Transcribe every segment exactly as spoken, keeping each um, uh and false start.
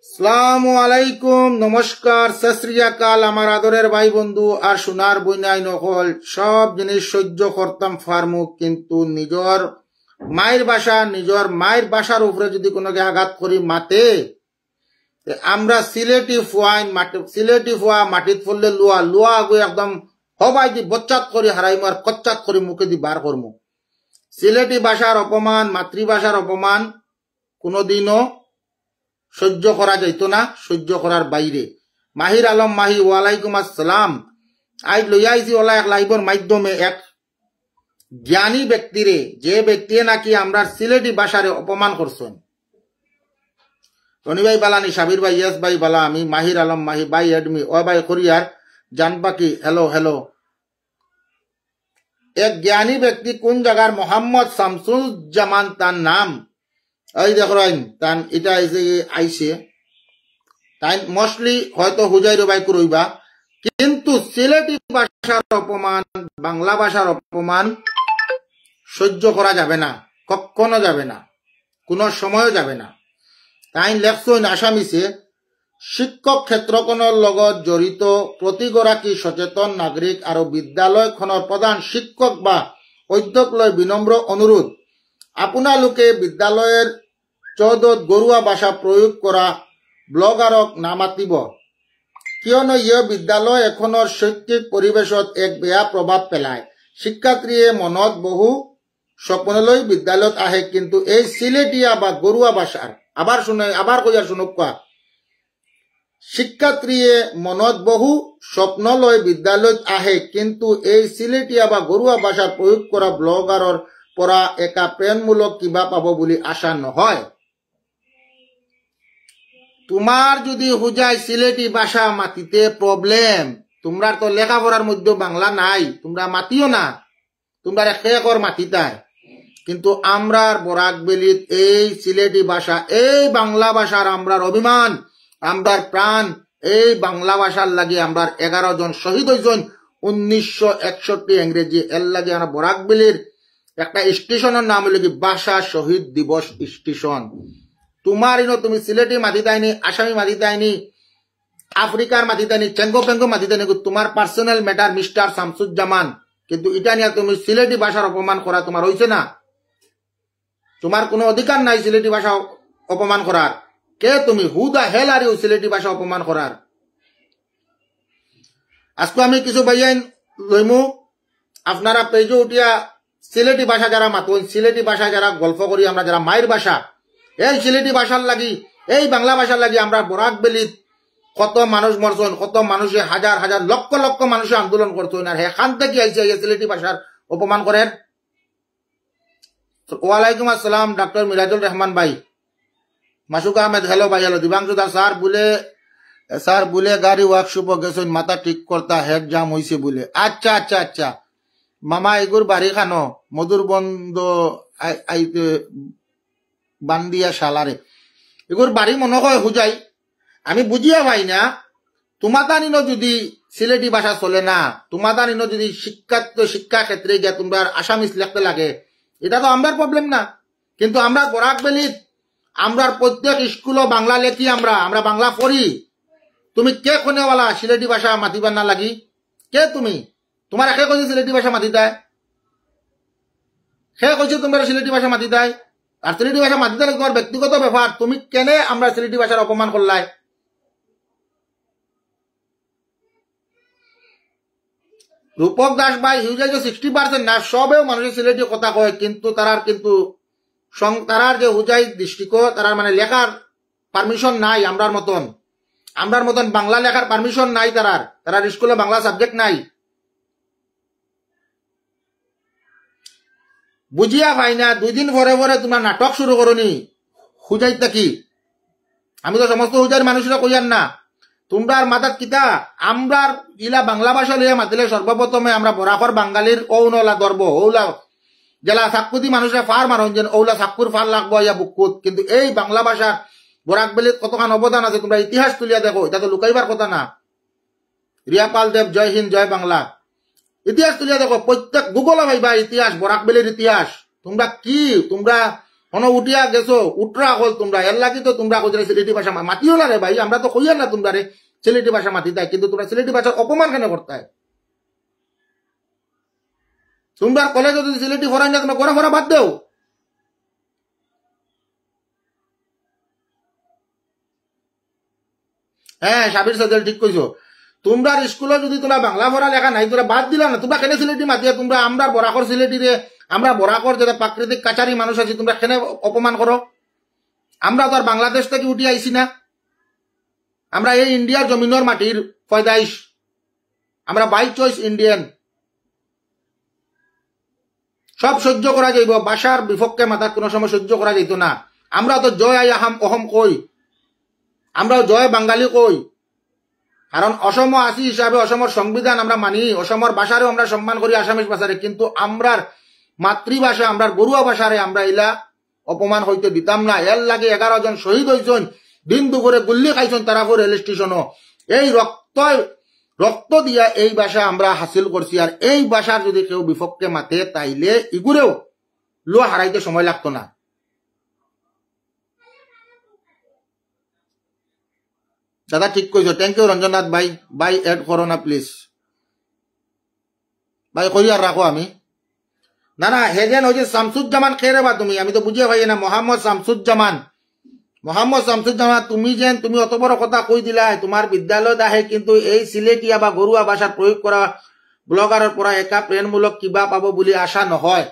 আসসালামু আলাইকুম, নমস্কার, সত শ্রী আকাল, আমার আদরের ভাই বন্ধু আর সোনার বইনাই নকল। সব জিনিস সহ্য করতাম ফারমু, কিন্তু নিজর মায়ের ভাষা, নিজর মায়ের ভাষার উপরে যদি কোনোকে আঘাত করি মাতে, তে আমরা সিলেটি ফুয়াইন মাটি, সিলেটি ফুয়া মাটিত পড়লে লুয়া, লুয়া আগু একদম হবাই দি বচ্চাত করি হারাইমু আর কচ্চাত করি মুখে দি বার করমু। সিলেটি ভাষার অপমান, মাতৃভাষার অপমান কোনোদিনও সহ্য করা যাইতো না, সহ্য করার বাইরে। মাহির আলম মাহি, ওয়ালাইকুম আসসালাম। আইজ লইয়া আইছি ওলা এক লাইভর মাধ্যমে এক জ্ঞানী ব্যক্তিরে, যে ব্যক্তিয়ে নাকি আমরার সিলেটি ভাষারে অপমান করছইন। রনি ভাই বালানি, সাবির ভাই, ইয়েস ভাই বালা, আমি মাহির আলম মাহি, ভাই অ্যাডমি, ও ভাই করিয়ার, জান পাখি, হ্যালো, হ্যালো। এক জ্ঞানী ব্যক্তি কোন জাগার, মোহাম্মদ শামসুজ্জামান তান নাম। এই দেখরাইন, তান ইটা আইছে, আইছে। তাইন mostly হয়তো হুজাইর ভাই করইবা, কিন্তু সিলেটি ভাষার অপমান, বাংলা ভাষার অপমান সহ্য করা যাবে না, কখনো যাবে না, কোনো সময়ও যাবে না। তাইন লেখছইন আসামিসে শিক্ষক ক্ষেত্রখনর লগত জড়িত প্ৰতিগৰাকী সচেতন নাগৰিক আৰু বিদ্যালয়খনৰ প্ৰধান শিক্ষক বা অধ্যক্ষলৈ বিনম্ৰ অনুৰোধ, আপোনালোকে বিদ্যালয়ৰ চৌহদত ঘৰুৱা ভাষা প্ৰয়োগ কৰা ব্লগাৰক নামাতিব, কিয়নো ইয়ে বিদ্যালয় এখনৰ শৈক্ষিক পৰিৱেশত এক বেয়া প্ৰভাৱ পেলায়। শিক্ষাৰ্থীয়ে মনত বহু স্বপ্নলৈ বিদ্যালয়ত আহে, কিন্তু এই চিলেটীয়া বা ঘৰুৱা ভাষাৰ, আবাৰ শুনে, আবাৰ কৈ আৰু শুনক কোৱা। শিক্ষাৰ্থীয়ে মনত বহু স্বপ্নলৈ বিদ্যালয়ত আহে, কিন্তু এই চিলেটীয়া বা ঘৰুৱা ভাষাত প্ৰয়োগ কৰা ব্লগাৰৰ পৰা একা প্ৰেৰণামূলক কিবা পাব বুলি আশা নহয়। তোমার যদি হুজাই সিলেটি ভাষা মাতিতে প্রবলেম, তোমরার তো লেখাপড়ার মধ্যে বাংলা নাই, তোমরা মাতিও না, তোমরা এক একর মাতিতায়। কিন্তু আমরার বরাক বেলিত এই সিলেটি ভাষা, এই বাংলা ভাষার আমরার অভিমান, আমরার প্রাণ, এই বাংলা ভাষার লাগি আমরার এগারো জন শহীদ হইছইন উনিশশো একষট্টি ইংরেজি। এর লাগি আমরা বরাক বেলির একটা স্টেশনের নাম হইল কি ভাষা শহীদ দিবস স্টেশন। তোমার ইনো তুমি সিলেটি মাতিতায়নি, আসামি মাতিতায়নি, আফ্রিকার মাতিতায়নি, চেঙ্গো পেঙ্গো মাতিতায়নি, তোমার পার্সোনাল ম্যাটার মিস্টার শামসুজ্জামান। কিন্তু ইটা নিয়া তুমি সিলেটি ভাষার অপমান করা তোমার হইছে না। তোমার কোনো অধিকার নাই সিলেটি ভাষা অপমান করার। কে তুমি? Who the hell are you Sylheti ভাষা অপমান করার? আজকে আমি কিছু ভাইয়াইন লইমু, আপনারা পেজো উঠিয়া সিলেটি ভাষা যারা মাতইন, সিলেটি ভাষা যারা গল্প করি আমরা, যারা মায়ের ভাষা, এই সিলেটি ভাষার লাগি, এই বাংলা ভাষার লাগি আমরা বরাক বেলিত কত মানুষ মরছইন, কত মানুষে হাজার হাজার লক্ষ লক্ষ মানুষে আন্দোলন করছইন, আর এখান থেকে আইসে এই সিলেটি ভাষার অপমান করের। ওয়ালাইকুম আসসালাম, ডাক্তার মিরাজুল রহমান ভাই। মাসুক আহমেদ, হ্যালো ভাই, হ্যালো। দিবাংশু দাস, স্যার বুলে, স্যার বুলে গাড়ি ওয়ার্কশপে গেছইন, মাথা ঠিক করতা, হেড জাম হইছে বুলে। আচ্ছা, আচ্ছা, আচ্ছা। মামা, এগুর বাড়ি খানো? মধুর বন্ধ আই-, আইতে বান্দিয়া শালারে। এগুর বাড়ি মনে হয় হুজাই। আমি বুঝিয়া পাই না, তোমাতানিনো যদি সিলেটি ভাষা চলে না, তোমাতানিনো যদি শিক্ষাত, শিক্ষা ক্ষেত্রে গিয়া তোমরা আসামিস লেখতে লাগে, এটা তো আমরার প্রবলেম না। কিন্তু আমরা বরাক বেলিত, আমরার প্রত্যেক স্কুলো বাংলা লেখি আমরা, আমরা বাংলা পড়ি। তুমি কে কোনেওয়ালা সিলেটি ভাষা মাতিবার না লাগি? কে তুমি? তোমার একে কইছে সিলেটি ভাষা মাতিতায়? কে কইছে তোমরা সিলেটি ভাষা মাতিতায়? আর সিলেটি ভাষা মাতিতায় তোমার ব্যক্তিগত ব্যাপার, তুমি কেনে আমরা সিলেটি ভাষার অপমান করলায়? রূপক দাস ভাই, হিউজাই তো সিক্সটি পার্সেন্ট না, সবেও মানুষের সিলেটি কথা কয়, কিন্তু তারার কিন্তু সং-, তারার যে হুজাই দৃষ্টিকো, তারার মানে লেখার পারমিশন নাই আমরার মতন। আমরার মতন বাংলা লেখার পারমিশন নাই তারার, তারার স্কুলে বাংলা সাবজেক্ট নাই। বুঝিয়া পাই না, দুই দিন পরে পরে তোমরা নাটক শুরু করো নি, হুজাই থাকি। আমি তো সমস্ত হুজাইর মানুষরা কইয়ার না, তোমরার মাথাত কিতা? আমরার ইলা বাংলা ভাষা লইয়া মাতিলে সর্বপ্রথমে আমরা বরাকর বাঙালির ঔনলা ধরবো, ঔলা জেলা সাক্কুদি মানুষরা ফার মারন যেন ঔলা সাক্কুর ফার লাগবো ইয়া বুকুত। কিন্তু এই বাংলা ভাষার বরাক বেলিত কতখান অবদান আছে, তোমরা ইতিহাস তুলিয়া দেখো, এটা তো লুকাইবার কথা না। রিয়াপাল দেব, জয় হিন্দ, জয় বাংলা। ইতিহাস তুলিয়া দেখো, প্রত্যেক গুগলে পাইবা ইতিহাস, বরাক বেলির ইতিহাস। তোমরা কি, তোমরা হনো উঠিয়া গেছো, উঠরা অকল তুমরা, এর লাগি তো তুমরা কইতায় সিলেটি ভাষা মা-, মাতিও না রে ভাই, আমরা তো কইয়ার না তুমরারে সিলেটি ভাষা মাতিতায়, কিন্তু তুমরা সিলেটি ভাষার অপমান কেনে করতায়? তুমরার কলেজো যদি সিলেটি পড়াইন না, তুমরা ঘোরাফেরা বাদ দেও। হ্যাঁ, সাবির সজল ঠিক কইছো। তুমরার স্কুলো যদি তুমরা বাংলা পড়া লেখা নাই, তুমরা বাদ দিলা না, তুমরা কেনে সিলেটি মাতিয়া, তুমরা আমরার বরাকর সিলেটিরে, আমরা বরাকর যেটা প্রাকৃতিক কাছারি মানুষ আছি, তুমরা কেনে অপমান করো? আমরা তো আর বাংলাদেশ থাকি উঠি আইছি না, আমরা এই ইন্ডিয়ার জমিনর মাটির পয়দাইশ, আমরা by choice Indian। সব সহ্য করা যাইব, ভাষার বিপক্ষে মাতাত কোনো সময় সহ্য করা যাইতো না। আমরা তো জয় আই আহাম অহম কই, আমরাও জয় বাঙালি কই, কারণ অসম আছি হিসাবে অসমর সংবিধান আমরা মানি, অসমর ভাষারেও আমরা সম্মান করি, আসামিস ভাষারে, কিন্তু আমরার মাতৃভাষা, আমরার গরুয়া ভাষারে আমরা ইলা অপমান হইতে দিতাম না। এর লাগি এগারো জন শহীদ হইছইন, দিন দুপুরে গুল্লি খাইছইন তারাপুর রেল স্টেশনো। এই রক্ত, রক্ত দিয়া এই ভাষা আমরা হাসিল করছি, আর এই ভাষার যদি কেউ বিপক্ষে মাতে, তাইলে ইগুরেও লুয়া হারাইতে সময় লাগতো না। দাদা ঠিক কইছো, thank you রঞ্জননাথ ভাই। ভাই, add করো না please। ভাই, কইয়ার রাখো আমি। না, না, হে যেন ওই যে শামসুজ্জামান কে রে বা তুমি? আমি তো বুঝিয়া পাই না। মোহাম্মদ শামসুজ্জামান, মোহাম্মদ শামসুজ্জামান, তুমি যেন, তুমি অত বড় কথা কই দিলায়, তোমার বিদ্যালয়ত আহে, কিন্তু এই সিলেটিয়া বা গরুয়া ভাষার প্রয়োগ করা ব্লগারর পৰা একা প্রেৰণামূলক কিবা পাব বুলি আশা নহয়।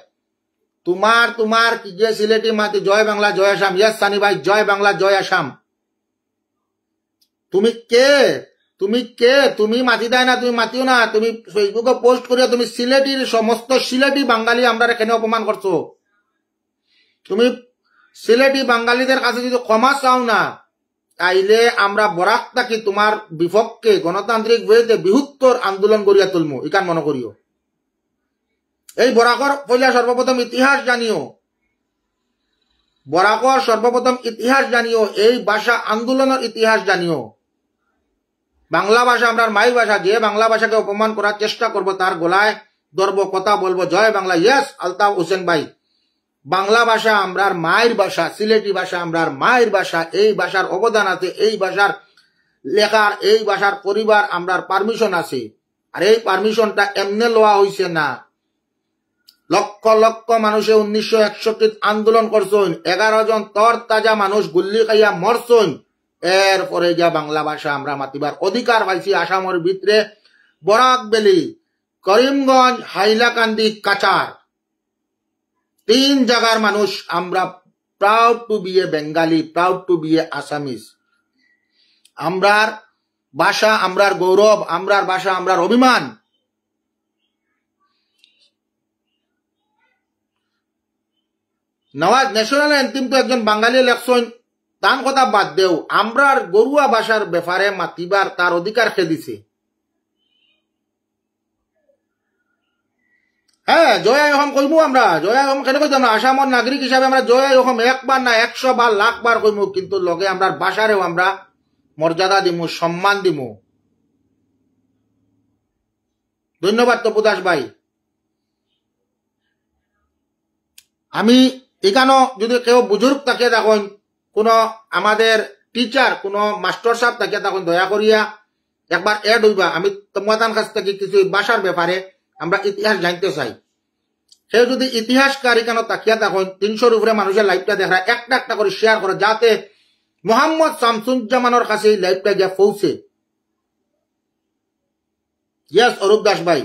তোমার, তোমার কি যে সিলেটি মাতে, জয় বাংলা, জয় আসাম। Yes সানি ভাই, জয় বাংলা, জয় আসাম। তুমি কে? তুমি কে? তুমি মাতিতায় না, তুমি মাতিও না। তুমি Facebook-ও পোস্ট করিয়া তুমি সিলেটির সমস্ত সিলেটি বাঙালি আমরারে কেনে অপমান করছো। তুমি সিলেটি বাঙালিদের কাছে যদি ক্ষমা চাও না, তাইলে আমরা বরাক থাকি তোমার বিপক্ষে গণতান্ত্রিক ওয়েতে বৃহত্তর আন্দোলন গড়িয়া তুলমু, ইখান মনো করিও। এই বরাকর পয়লা সর্বপ্রথম ইতিহাস জানিও, বরাকর সর্বপ্রথম ইতিহাস জানিও, এই ভাষা আন্দোলনর ইতিহাস জানিও। বাংলা ভাষা আমরার মায়ের ভাষা, যে বাংলা ভাষাকে অপমান করার চেষ্টা করব, তার গলায় ধরবো, কথা বলবো। জয় বাংলা। Yes আলতাফ হোসেন ভাই, বাংলা ভাষা আমরার মায়ের ভাষা, সিলেটি ভাষা আমরার মায়ের ভাষা, এই ভাষার অবদান আছে, এই ভাষার লেখার, এই ভাষার করিবার আমরার পারমিশন আছে। আর এই পারমিশনটা এমনে লওয়া হইছে না। লক্ষ লক্ষ মানুষে উনিশশো একষট্টিত আন্দোলন করছইন, এগারো জন তর তাজা মানুষ গুল্লি খাইয়া মরছইন। এরপরে গিয়া বাংলা ভাষা আমরা মাতিবার অধিকার পাইছি আসামর ভিতরে, বরাক ভ্যালি, করিমগঞ্জ, হাইলাকান্দি, কাছাড়, তিন জায়গার মানুষ আমরা proud to be a Bengali, proud to be a Assamese। আমরার ভাষা আমরার গৌরব, আমরার ভাষা আমরার অভিমান। নওয়াজ, ন্যাশনাল অ্যান্থেম তো একজন বাঙালি লেখছইন, তান কথা বাদ দেও, আমরার গরুয়া ভাষার ব্যাপারে মাতিবার তার অধিকার কে দিছে? হ্যাঁ, জয় আই অসম কইমু আমরা, জয় আই অসম কেনে কইতাম না? আসামর নাগরিক হিসাবে আমরা জয় আই অসম একবার না একশো বার, লাখ বার কইমু, কিন্তু লগে আমরার ভাষারেও আমরা মর্যাদা দিমু, সম্মান দিমু। ধন্যবাদ তপু দাস ভাই। আমি ইখানো যদি কেউ বুজুর্গ থাকিয়া থাকইন, কোনো আমাদের টিচার, কোনো মাস্টার সাহেব থাকিয়া থাকইন, দয়া করিয়া একবার অ্যাড হইবা। আমি তোমাদের কাছ থাকি কিছু এই ভাষার ব্যাপারে আমরা ইতিহাস জানতে চাই। কেউ যদি ইতিহাসকার ইখানো থাকিয়া থাকইন, তিনশোর উপরে মানুষের লাইভটা দেখরা, একটা একটা করে শেয়ার করো, যাতে মোহাম্মদ শামসুজ্জামানর কাছে এই লাইভটা গিয়া পৌঁছে। Yes অরূপ দাস ভাই।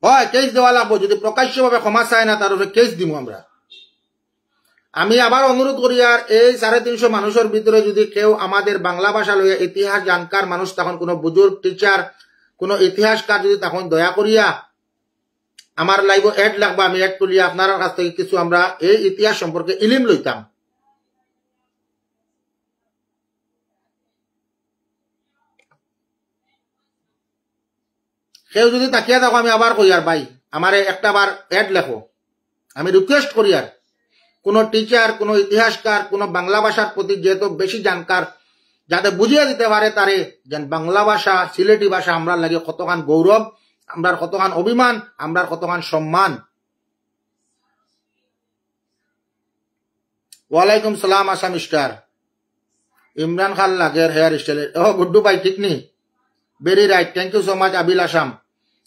হয়, কেস দেওয়া লাগবো। যদি প্রকাশ্যভাবে ক্ষমা চায় না, তার উপরে কেস দিমু আমরা। আমি আবার অনুরোধ করি, আর এই সাড়ে তিনশো মানুষের ভিতরে যদি কেউ আমাদের বাংলা ভাষা লইয়া ইতিহাস জানকার মানুষ, তখন কোনো বুজুর্গ টিচার, কোনো ইতিহাসকার যদি তখন দয়া করিয়া আমার লাইভও অ্যাড লাগবা, আমি অ্যাড তুলিয়া আপনার কাছ থেকে কিছু আমরা এই ইতিহাস সম্পর্কে ইলিম লইতাম। কেউ যদি থাকিয়া থাকো, আমি আবার কইয়ার ভাই, আমারে একটা বার অ্যাড লেখো, আমি রিকোয়েস্ট করিয়ার। কোনো টিচার, কোনো ইতিহাসকার, কোনো বাংলা ভাষার প্রতি যেহেতু বেশি জানকার, যাতে বুঝিয়া দিতে পারে তারে, যেন বাংলা ভাষা, সিলেটি ভাষা আমরার লাগি কতখান গৌরব, আমরার কতখান অভিমান, আমরার কতখান সম্মান। ওয়ালাইকুম সালাম আসাম স্টার। ইমরান খান লাগের হেয়ার স্টাইল। ও গুড্ডু ভাই, ঠিক নি? Very right, thank you so much আবিল আসাম।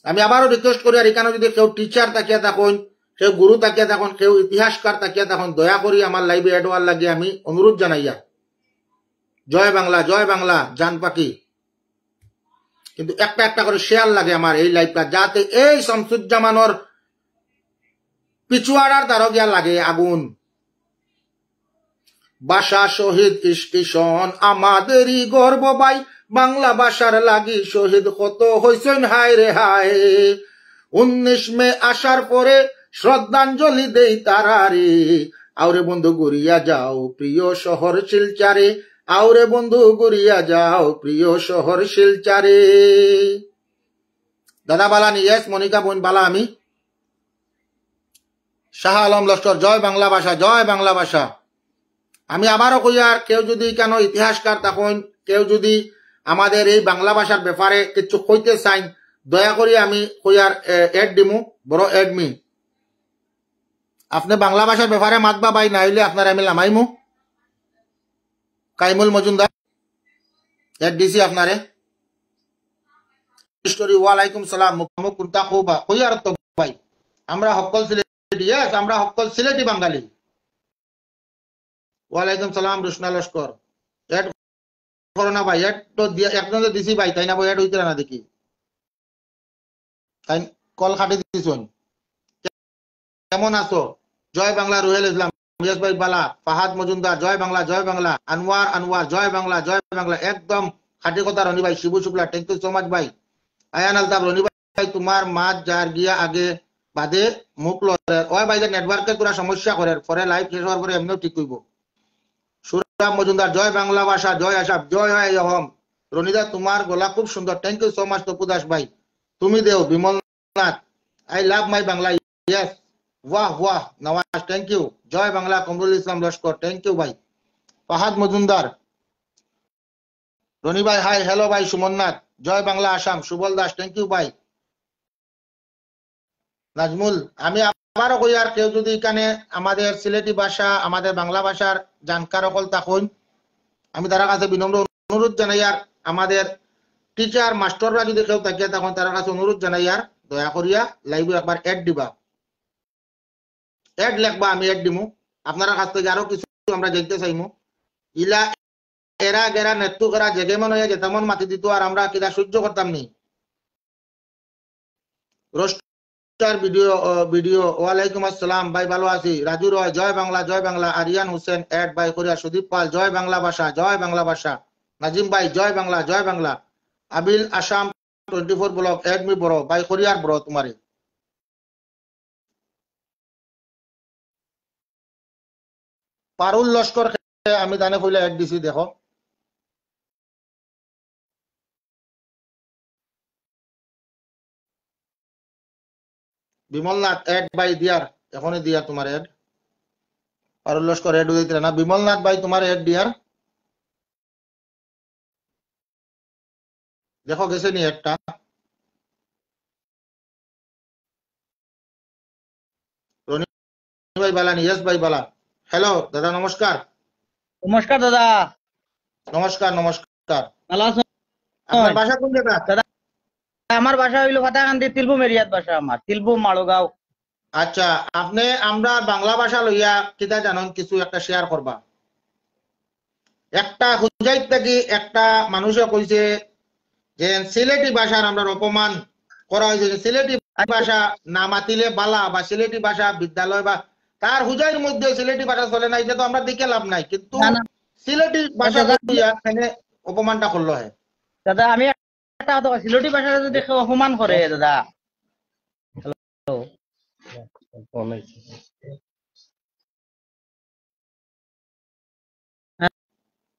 আমি আবারও রিকোয়েস্ট করি, আর এখানে যদি কেউ টিচার থাকিয়া থাকইন, কেউ গুরু থাকিয়া থাকইন, কেউ ইতিহাসকার থাকিয়া থাকইন, দয়া করি আমার লাইভে অ্যাড হওয়ার লাগি আমি অনুরোধ জানাইয়া। জয় বাংলা, জয় বাংলা, জান পাখি। কিন্তু একটা একটা করে শেয়ার লাগে আমার এই লাইভটা, যাতে এই শামসুজ্জামানর পিছুয়াড়ার দ্বারো গিয়া লাগে আগুন। ভাষা শহীদ স্টেশন আমাদেরই গর্ব ভাই, বাংলা ভাষার লাগি শহীদ কত হইছইন হায় রে হায়। উনিশ মে আসার পরে শ্রদ্ধাঞ্জলি দেই তারারে। আওরে বন্ধু ঘুরিয়া যাও প্রিয় শহর শিলচরে, আওরে বন্ধু ঘুরিয়া যাও প্রিয় শহর শিলচরে। দাদা বালানি, ইয়েস, মনিকা বোন বালা আমি। শাহ আলম লস্কর, জয় বাংলা ভাষা, জয় বাংলা ভাষা। আমি আবারও কইয়ার, কেউ যদি কেন ইতিহাসকার থাকইন, কেউ যদি আমাদের এই বাংলা ভাষার ব্যাপারে কিছু কইতে চাইন, দয়া করি আমি কইয়ার, এ, অ্যাড দিমু, বড় অ্যাড মি। আপনি বাংলা ভাষার ব্যাপারে মাতবা ভাই, না হইলে আপনারে আমি লামাইমু। কাইমুল মজুমদার, অ্যাড দিছি আপনারে। হিস্টোরি, ওয়ালাইকুম সালাম, মুখ মুখ কুন্তা খুব, কইয়ার তো ভাই, আমরা হক্কল সিলেটি, ইয়েস, আমরা হক্কল সিলেটি বাঙালি। ওয়ালাইকুম সালাম, রুশনা লস্কর। অ্যাড করো না ভাই, অ্যাড তো দিয়া, একজন তো দিছি ভাই, তাই না ভাই, অ্যাড হইতে না দেখি। তাই কল কাটি দিছইন। কেমন আছো? জয় বাংলা, রুহেল ইসলাম, ইয়েস ভাই বালা, ফাহাদ মজুমদার, জয় বাংলা, জয় বাংলা, আনোয়ার, আনোয়ার, জয় বাংলা, জয় বাংলা, একদম খাঁটি কথা রনি ভাই, শিবু Shukla, thank you so much ভাই। আয়ান আলতাফ, রনি ভাই, তোমার মাত যার গিয়া আগে বাদে মুখ লড়ে। ওই ভাই, যে নেটওয়ার্কে তোরা সমস্যা করে, পরে লাইভ শেষ হওয়ার পরে এমনিও ঠিক হইব। সুরাব মজুমদার, জয় বাংলা ভাষা, জয় আসাম, জয় হয় অহম। রনিদা, তোমার গলা খুব সুন্দর, thank you so much Tapu দাস ভাই। তুমি দেও, Bimal Nath, I love my Bangla, yes. ওয়াহ ওয়াহ, নওয়াজ, thank you। জয় বাংলা, কমরুল ইসলাম লস্কর, thank you ভাই। ফাহাদ মজুমদার, রনি ভাই, হাই, হ্যালো ভাই, সুমন নাথ, জয় বাংলা আসাম, সুবল দাস, thank you ভাই। নাজমুল, আমি আবারও কইয়ার, কেউ যদি এখানে আমাদের সিলেটি ভাষা, আমাদের বাংলা ভাষার জানকার অকল থাকইন, আমি তারার কাছে বিনম্র অনুরোধ জানাইয়ার, আমাদের টিচার মাস্টাররা যদি কেউ থাকিয়া থাকইন, তারার কাছে অনুরোধ জানাইয়ার, দয়া করিয়া লাইভে একবার অ্যাড দিবা, অ্যাড লেখবা, আমি অ্যাড দিমু। আপনারার কাছ থেকে আরো কিছু আমরা জানতে চাইমু। ইলা এরা গেরা নেত্তু করা যে কেমন হইয়া যেতা মন মাতি দিত, আর আমরা কিতা সহ্য করতাম নি। রোস্টার ভিডিও, আহ, ভিডিও, ওয়ালাইকুম আসসালাম ভাই, ভালো আছি। রাজু রয়, জয় বাংলা, জয় বাংলা। আরিয়ান হোসেন, অ্যাড ভাই করিয়া। সুদীপ পাল, জয় বাংলা ভাষা, জয় বাংলা ভাষা। নাজিম ভাই, জয় বাংলা, জয় Bangla. Abil Assam twenty four blog, add me বড় ভাই করিয়ার বড় তোমারে। পারুল লস্কর, আমি তানে কইলা অ্যাড দিছি, দেখো। বিমলনাথ, অ্যাড ভাই দিয়ার, এখনই দিয়ার তোমার অ্যাড। পারুল লস্কর অ্যাড দিতে না, বিমলনাথ ভাই তোমার অ্যাড দিয়ার। দেখো গেছে নি অ্যাডটা। রনি ভাই বালা নি? ইয়েস ভাই বালা। হ্যালো দাদা, নমস্কার। নমস্কার দাদা। নমস্কার, নমস্কার। ভালো আছো? আপনার বাসা কোন জায়গা? দাদা, আমার বাসা হইলো ফাতাকান্দি, তিলবুম এরিয়াত বাসা আমার, তিলবুম, মালোগাঁও। আচ্ছা, আপনি আমরা বাংলা ভাষা লইয়া কিতা জানইন, কিছু একটা শেয়ার করবা? একটা হুজাইত থাকি একটা মানুষে কইছে যে সিলেটি ভাষার আমরা অপমান করা হয়েছে, যে সিলেটি ভাষা না মাতিলে বালা বা সিলেটি ভাষা বিদ্যালয় বা তার হুজাইর মধ্যে সিলেটি ভাষা চলে না, এটা তো আমরা দেখে লাভ নাই, কিন্তু না, না। সিলেটি ভাষা দাদা, কইয়া এখানে অপমানটা করলো হে। দাদা, আমি একটা কথা কই, সিলেটি ভাষাটা যদি কেউ অপমান করে, দাদা। হ্যালো।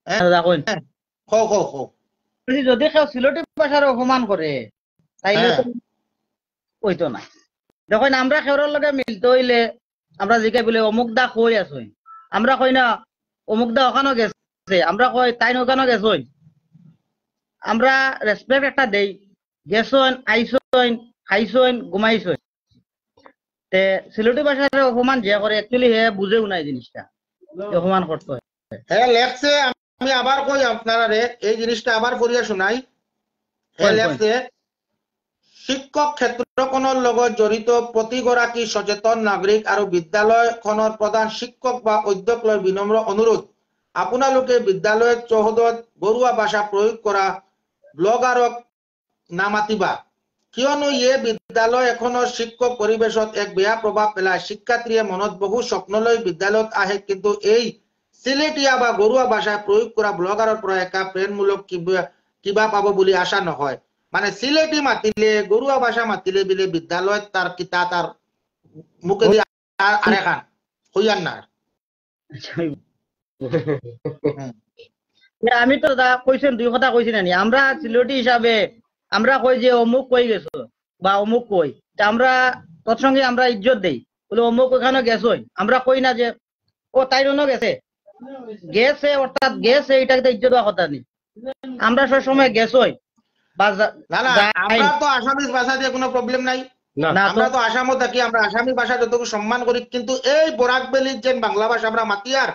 হ্যাঁ? দাদা, কইন। কও, কও, কও। বলছি, যদি কেউ সিলেটি ভাষার অপমান করে, তাইলে তো হইতো না। দেখইন, আমরা কেউর লগে মিলতে হইলে আমরা জিগাই বলে, "অমুক দা কই আছইন?" আমরা কই না, "অমুক দা ওখানো গেছে।" আমরা কই, "তাইন ওখানো গেছইন?" আমরা রেসপেক্ট একটা দেই, "গেছইন, আইছইন, খাইছইন, ঘুমাইছইন।" তে সিলেটি ভাষার অপমান যে করে, actually হে বুঝেও না এই জিনিসটা। অপমান করতো। হে লেখছে, আমি আবার কই আপনারারে, এই জিনিসটা আবার পড়িয়া শুনাই। হে কই, কই। লেখছে, শিক্ষক ক্ষেত্রখনর লগত জড়িত প্ৰতিগৰাকী সচেতন নাগৰিক আৰু বিদ্যালয়খনৰ প্ৰধান শিক্ষক বা অধ্যক্ষলৈ বিনম্ৰ অনুৰোধ, আপোনালোকে বিদ্যালয়ত চৌহদত ঘৰুৱা ভাষা প্ৰয়োগ কৰা ব্লগাৰক নামাতিবা, কিয়নো ইয়ে বিদ্যালয় এখনৰ শিক্ষক পৰিৱেশত এক বেয়া প্ৰভাৱ পেলায়। শিক্ষাৰ্থীয়ে মনত বহু স্বপ্ন লৈ বিদ্যালয়ত আহে, কিন্তু এই চিলেটীয়া বা ঘৰুৱা ভাষা প্ৰয়োগ কৰা ব্লগাৰৰ পৰা একা প্ৰেৰণামূলক কিবা, কিবা পাব বুলি আশা নহয়। মানে চিলেটি মাতিলে, ঘৰুৱা ভাষা মাতিলে বোলে বিদ্যালয়ত তার কিতা তার মুখেদি আর, আরেকখান হইয়ার না। আচ্ছা, হুম। এ, আমি তো দাদা কইছেন, দুই কথা কইছি না নি? আমরা সিলেটি হিসাবে আমরা কই যে অমুক কই গেছো বা অমুক কই, তা আমরা তৎসঙ্গে আমরা ইজ্জত দেই, বলে অমুক ওখানে গেছই। আমরা কই না যে ও তাই অন্য গেছে, গেছে অর্থাৎ গেছে, এটাকে তো ইজ্জত দেওয়া কথা নেই। আমরা সবসময় গেছই বা যা-, না, না, যাই। আমরা তো আসামিজ ভাষা দিয়ে কোনো প্রবলেম নাই। না। না তো। আমরা তো আসামও থাকি, আমরা আসামি ভাষা যতটুকু সম্মান করি, কিন্তু এই বরাক ভ্যালির যে বাংলা ভাষা আমরা মাতিয়ার,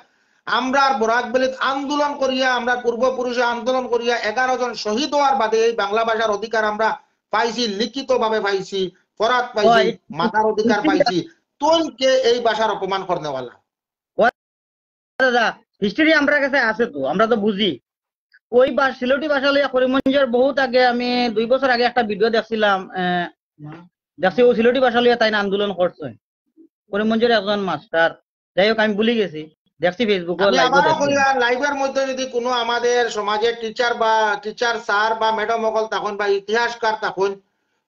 আমরা আর বরাক ভ্যালিত আন্দোলন করিয়া, আমরা পূর্বপুরুষে আন্দোলন করিয়া এগারো জন শহীদ হওয়ার বাদে এই বাংলা ভাষার অধিকার আমরা পাইছি, লিখিতভাবে পাইছি, ফরাত পাইছি, ওই মাতার অধিকার পাইছি। তুই কে এই ভাষার অপমান করনেওয়ালা? দাদা, হিস্ট্রি আমরার কাছে আছে তো, আমরা তো বুঝি। ওই বা-, সিলেটি ভাষা লইয়া করিমগঞ্জর বহুত আগে, আমি দুই বছর আগে একটা ভিডিও দেখছিলাম, আহ, দেখছি ও সিলেটি ভাষা লইয়া তাই না আন্দোলন করছে, করিমগঞ্জর একজন মাস্টার। যাই হোক, আমি ভুলি গেছি, দেখছি Facebook-ও, আমি live-ও আবারও দেখছি। কইয়ার, live-এর মধ্যে যদি কোনো আমাদের সমাজের টিচার বা টিচার স্যার বা ম্যাডাম অকল তখন বা ইতিহাসকার তখন,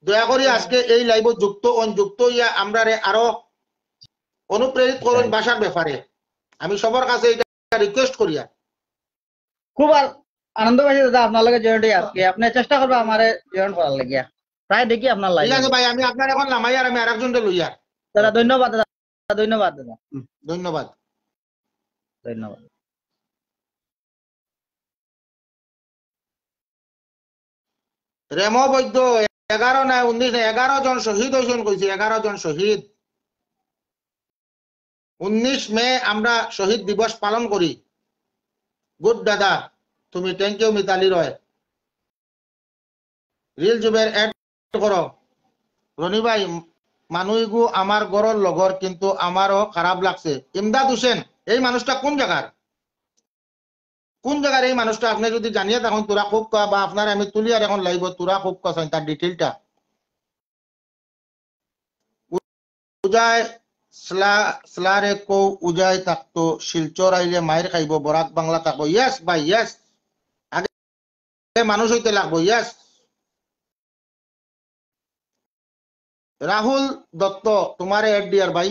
দয়া করি আজকে এই live-ও যুক্ত হন, যুক্ত হইয়া আমরারে আরো অনুপ্রেরিত করুন ভাষার ব্যাপারে। আমি সবার কাছে এটা রিকোয়েস্ট করিয়ার। খুব আ-, আনন্দ পাইছি দাদা আপনার লগে জয়েন্ট হয়ে আজকে। আপনি চেষ্টা করবা আমারে জয়েন করার লাগিয়া। প্রায় দেখি আপনার ঠিক live-এ। আছে ভাই, আমি আপনার এখন লামাই আর আমি আরেকজনকে লইয়ার। দাদা ধন্যবাদ দাদা, ধন্যবাদ দাদা। হুম। ধন্যবাদ। ধন্যবাদ। রেমো বৈদ্য, এগারো না উনিশ না, এগারো জন শহীদ হইছইন কইছে, এগারো জন শহীদ। উনিশ মে আমরা শহীদ দিবস পালন করি। গুড দাদা, তুমি, thank you মিতালি রয়। রিল জুবের add করো। রনি ভাই, মানু ইগু আমার ঘরর লগর, কিন্তু আমারও খারাপ লাগছে। ইমদাদ হোসেন, এই মানুষটা কোন জাগার? কোন জাগার এই মানুষটা? আপনে যদি জানিয়া থাকইন তোরা খুব কা-, বা আপনারে আমি তুলিয়ার এখন live-ও, তোরা খুব কাছেন তার detail-টা। উজায় স্লা-, স্লারে কো উজায় থাকতো, শিলচর আইলে মাইর খাইবো, বরাক বাংলা থাকবো। Yes ভাই, yes। আগে মানুষ হইতে লাগবো, yes। রাহুল দত্ত, তোমারে add দিয়ার ভাই।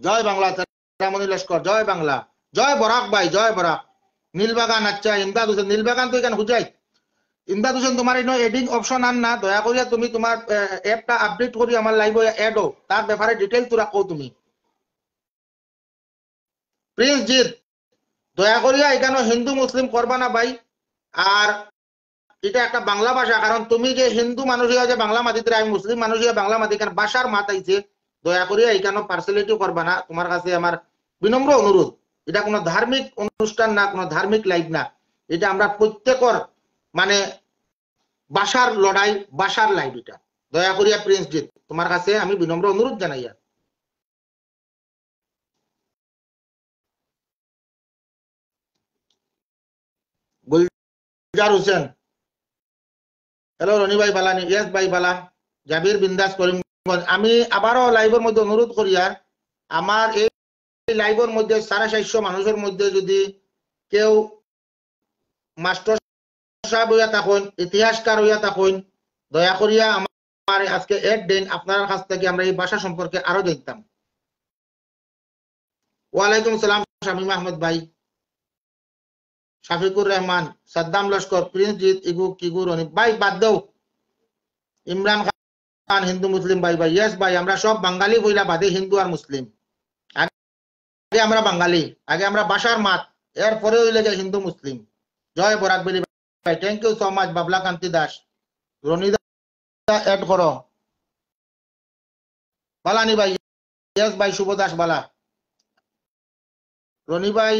জয় বাংলা, তেরামণি লস্কর, জয় বাংলা। জয় বরাক ভাই, জয় বরাক। নীলবাগান, আচ্ছা, ইমদাদ হোসেন, নীলবাগান তো এখানে হুজাই। ইমদাদ হোসেন, তোমার ইনো adding option আর না, দয়া করিয়া তুমি তোমার, আহ, app-টা update করি আমার live-ও add হও, তার ব্যাপারে detail তোরা কও তুমি। প্রিন্স জিৎ, দয়া করিয়া এখানে হিন্দু মুসলিম করবা না ভাই। আর এটা একটা বাংলা ভাষা, কারণ তুমি যে হিন্দু মানুষ হইয়া যে বাংলা মাতিতে, আমি মুসলিম মানুষ হইয়া বাংলা মাতি, এখানে ভাষার মাত আইছে, দয়া করিয়া এখানে partiality করবা না। তোমার কাছে আমার বিনম্র অনুরোধ, এটা কোনো ধার্মিক অনুষ্ঠান না, কোনো ধার্মিক live না, এটা আমরা প্রত্যেকর মানে ভাষার লড়াই, ভাষার live এটা। দয়া করিয়া প্রিন্স জিৎ, তোমার কাছে আমি বিনম্র অনুরোধ জানাইয়া। গুলজার হোসেন, hello রনি ভাই, বালা নি? Yes ভাই, বালা। জাবির বিন্দাস করিমগঞ্জ, আমি আবারও live-এর মধ্যে অনুরোধ করিয়ার, আমার এই live-এর মধ্যে সাড়ে চারশো মানুষের মধ্যে যদি কেউ মাস্টার সাহেব হইয়া থাকইন, ইতিহাসকার হইয়া থাকইন, দয়া করিয়া আমার আজকে add দেন, আপনার কাছ থেকে আমরা এই ভাষা সম্পর্কে আরো জানতাম। ওয়ালাইকুম সালাম শামীম আহমদ ভাই, শাফিকুর রহমান, সাদ্দাম লস্কর, প্রিন্স জিৎ, ইগু কিগু রনি ভাই, বাদ দেও। ইমরান খান, হিন্দু মুসলিম ভাই, ভাই, yes ভাই, আমরা সব বাঙালি পয়লা, বাদে হিন্দু আর মুসলিম। আগে আমরা বাঙালি, আগে আমরা ভাষার মাত, এরপরে হইলে গিয়া হিন্দু মুসলিম। জয় বরাক ভ্যালি ভাই, thank you so much, বাবলা কান্তি দাস। রনিদা add করো। বালা নি ভাই, yes ভাই, শুভ দাস বালা। রনি ভাই,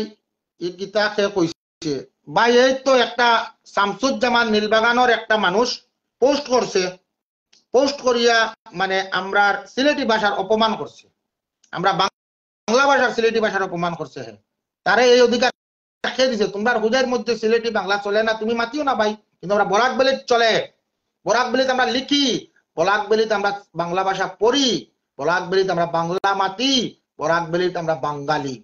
ই কিতা কে কইছে? ভাই, এই তো একটা শামসুজ্জামান নীলবাগানর একটা মানুষ পোস্ট করছে, পোস্ট করিয়া মানে আমরার সিলেটি ভাষার অপমান করছে, আমরা বাংলা ভাষার সিলেটি ভাষার অপমান করছে। হে, তারে এই অধিকার কে দিছে? তোমরার হুজাইর মধ্যে সিলেটি বাংলা চলে না, তুমি মাতিও না ভাই, কিন্তু আমরা বরাক ভ্যালিত চলে, বরাক ভ্যালিত আমরা লিখি, বরাক ভ্যালিত আমরা বাংলা ভাষা পড়ি, বরাক ভ্যালিত আমরা বাংলা মাতি, বরাক ভ্যালিত আমরা বাঙালি।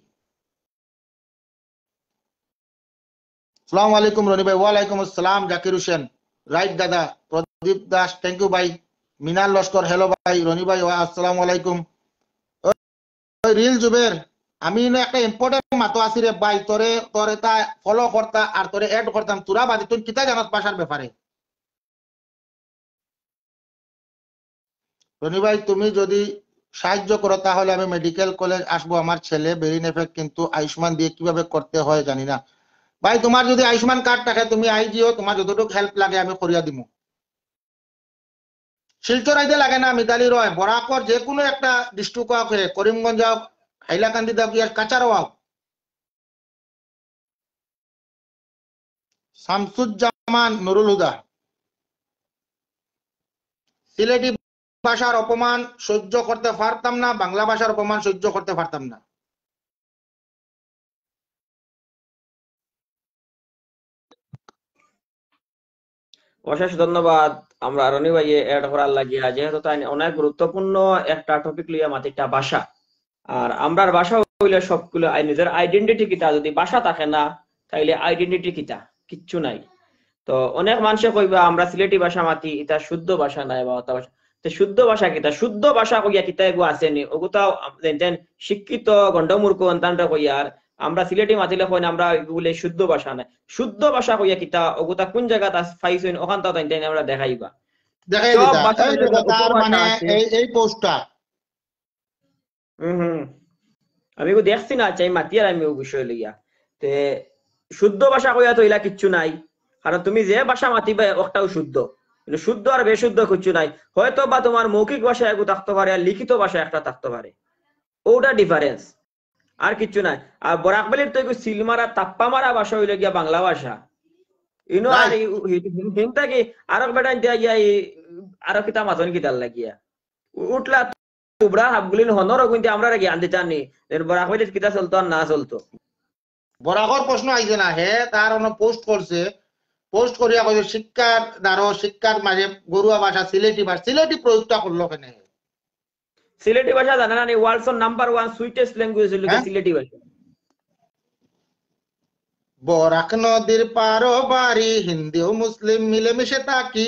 আসসালামু আলাইকুম রনি ভাই। ওয়ালাইকুম আসসালাম জাকির হোসেন। রাইট দাদা, প্রদীপ দাস, থ্যাংক ইউ ভাই। মিনার লস্কর, হ্যালো ভাই। রনি ভাই, ওয়া-, আসসালামু আলাইকুম। ওই রিল জুবের, আমি ইনো একটা ইম্পর্টেন্ট মাতো আছি রে ভাই, তোরে, তোরে তা ফলো করতা আর তোরে অ্যাড করতাম, তোরা বাদে তুই কিতা জানাস ভাষার ব্যাপারে? রনি ভাই, তুমি যদি সাহায্য করো তাহলে আমি মেডিকেল কলেজ আসবো, আমার ছেলে ব্রেইন এফেক্ট, কিন্তু আয়ুষ্মান দিয়ে কিভাবে করতে হয় জানি না। ভাই, তোমার যদি আয়ুষ্মান কার্ড থাকে তুমি আই যিও, তোমার যতটুকু হেল্প লাগে আমি করিয়া দিমু। শিলচর আইতে লাগে না মিতালি রয়, বরাকর যে কোনো একটা ডিস্ট্রিক্ট হোক, হে, করিমগঞ্জ হোক, হাইলাকান্দি হোক, ইয়ার কাছাড় হোক। শামসুজ্জামান নুরুল হুদা, সিলেটি ভাষার অপমান সহ্য করতে পারতাম না, বাংলা ভাষার অপমান সহ্য করতে পারতাম না। অশেষ ধন্যবাদ আমরা রনি ভাইয়ে অ্যাড করার লাগিয়া, যেহেতু তাই অনেক গুরুত্বপূর্ণ একটা টপিক লইয়া মাতিটা ভাষা। আর আমরার ভাষা হইলে সবগুলো আই-, নিজের আইডেন্টিটি কিতা, যদি ভাষা থাকে না তাইলে আইডেন্টিটি কিতা? কিচ্ছু নাই। তো অনেক মানুষে কইবা আমরা সিলেটি ভাষা মাতি, এটা শুদ্ধ ভাষা নাই বা অতা ভাষা। তে শুদ্ধ ভাষা কিতা? শুদ্ধ ভাষা কইয়া কিতা এগু আছে নি? ওগুতাও আম-, যেন তেন শিক্ষিত গণ্ডমূর্খ অন্তানরে কইয়ার, আমরা সিলেটি মাতিলে কইন আমরা এগু বলে শুদ্ধ ভাষা নাই। শুদ্ধ ভাষা কইয়া কিতা? ওগুতা কোন জাগাত আস-, পাইছইন? ওখান তাও তাইন তাইন আমরা দেখাইবা। দেখাই সব দিতা। ভাষা এই যে মিলে তার উপভাষা মানে আছে। এই, এই পোস্টটা। হুম, হুম। আমি এগু দেখছি না, আচ্ছা, আমি মাতিয়ার আমি ও বিষয় লইয়া। তে শুদ্ধ ভাষা কইয়া তো ইলা কিচ্ছু নাই, কারণ তুমি যে ভাষা মাতিবে ওটাও শুদ্ধ, কিন্তু শুদ্ধ আর বেশুদ্ধ কিচ্ছু নাই। হয়তো বা তোমার মৌখিক ভাষা এগু থাকতে পারে আর লিখিত ভাষা একটা থাকতে পারে, ওটা ডিফারেন্স, আর কিচ্ছু নাই। আর বরাক ভ্যালির তো এগু সিলমারা তাপ্পা মারা ভাষা হইল গিয়া বাংলা ভাষা। ইনো আর রাইট। এই উ-, হি-, হিন-, হিনতা কি আরো বেটা ইন্ডিয়া গিয়া এই আরো কিতা মাতন কিতার লাগিয়া উ-, উঠলা তুবড়া হাবগুলিন হনর কিন্তু আমরা জ্ঞান দিতাম নি। এর বরাক ভ্যালিত কিতা চলতো আর না চলতো। বরাকর প্রশ্ন আইছে না, হে তার অনো পোস্ট করছে, পোস্ট করিয়া কইছে শিক্ষার দ্বারো, শিক্ষার মাঝে গরুয়া ভাষা, সিলেটি ভাষা, সিলেটি প্রয়োগটা করলো কেনে? সিলেটি ভাষা জানে না নি? World's number one sweetest language হইল কি হ্যাঁ? সিলেটি ভাষা। বরাক নদীর পারো বাড়ি, হিন্দু মুসলিম মিলেমিশে থাকি,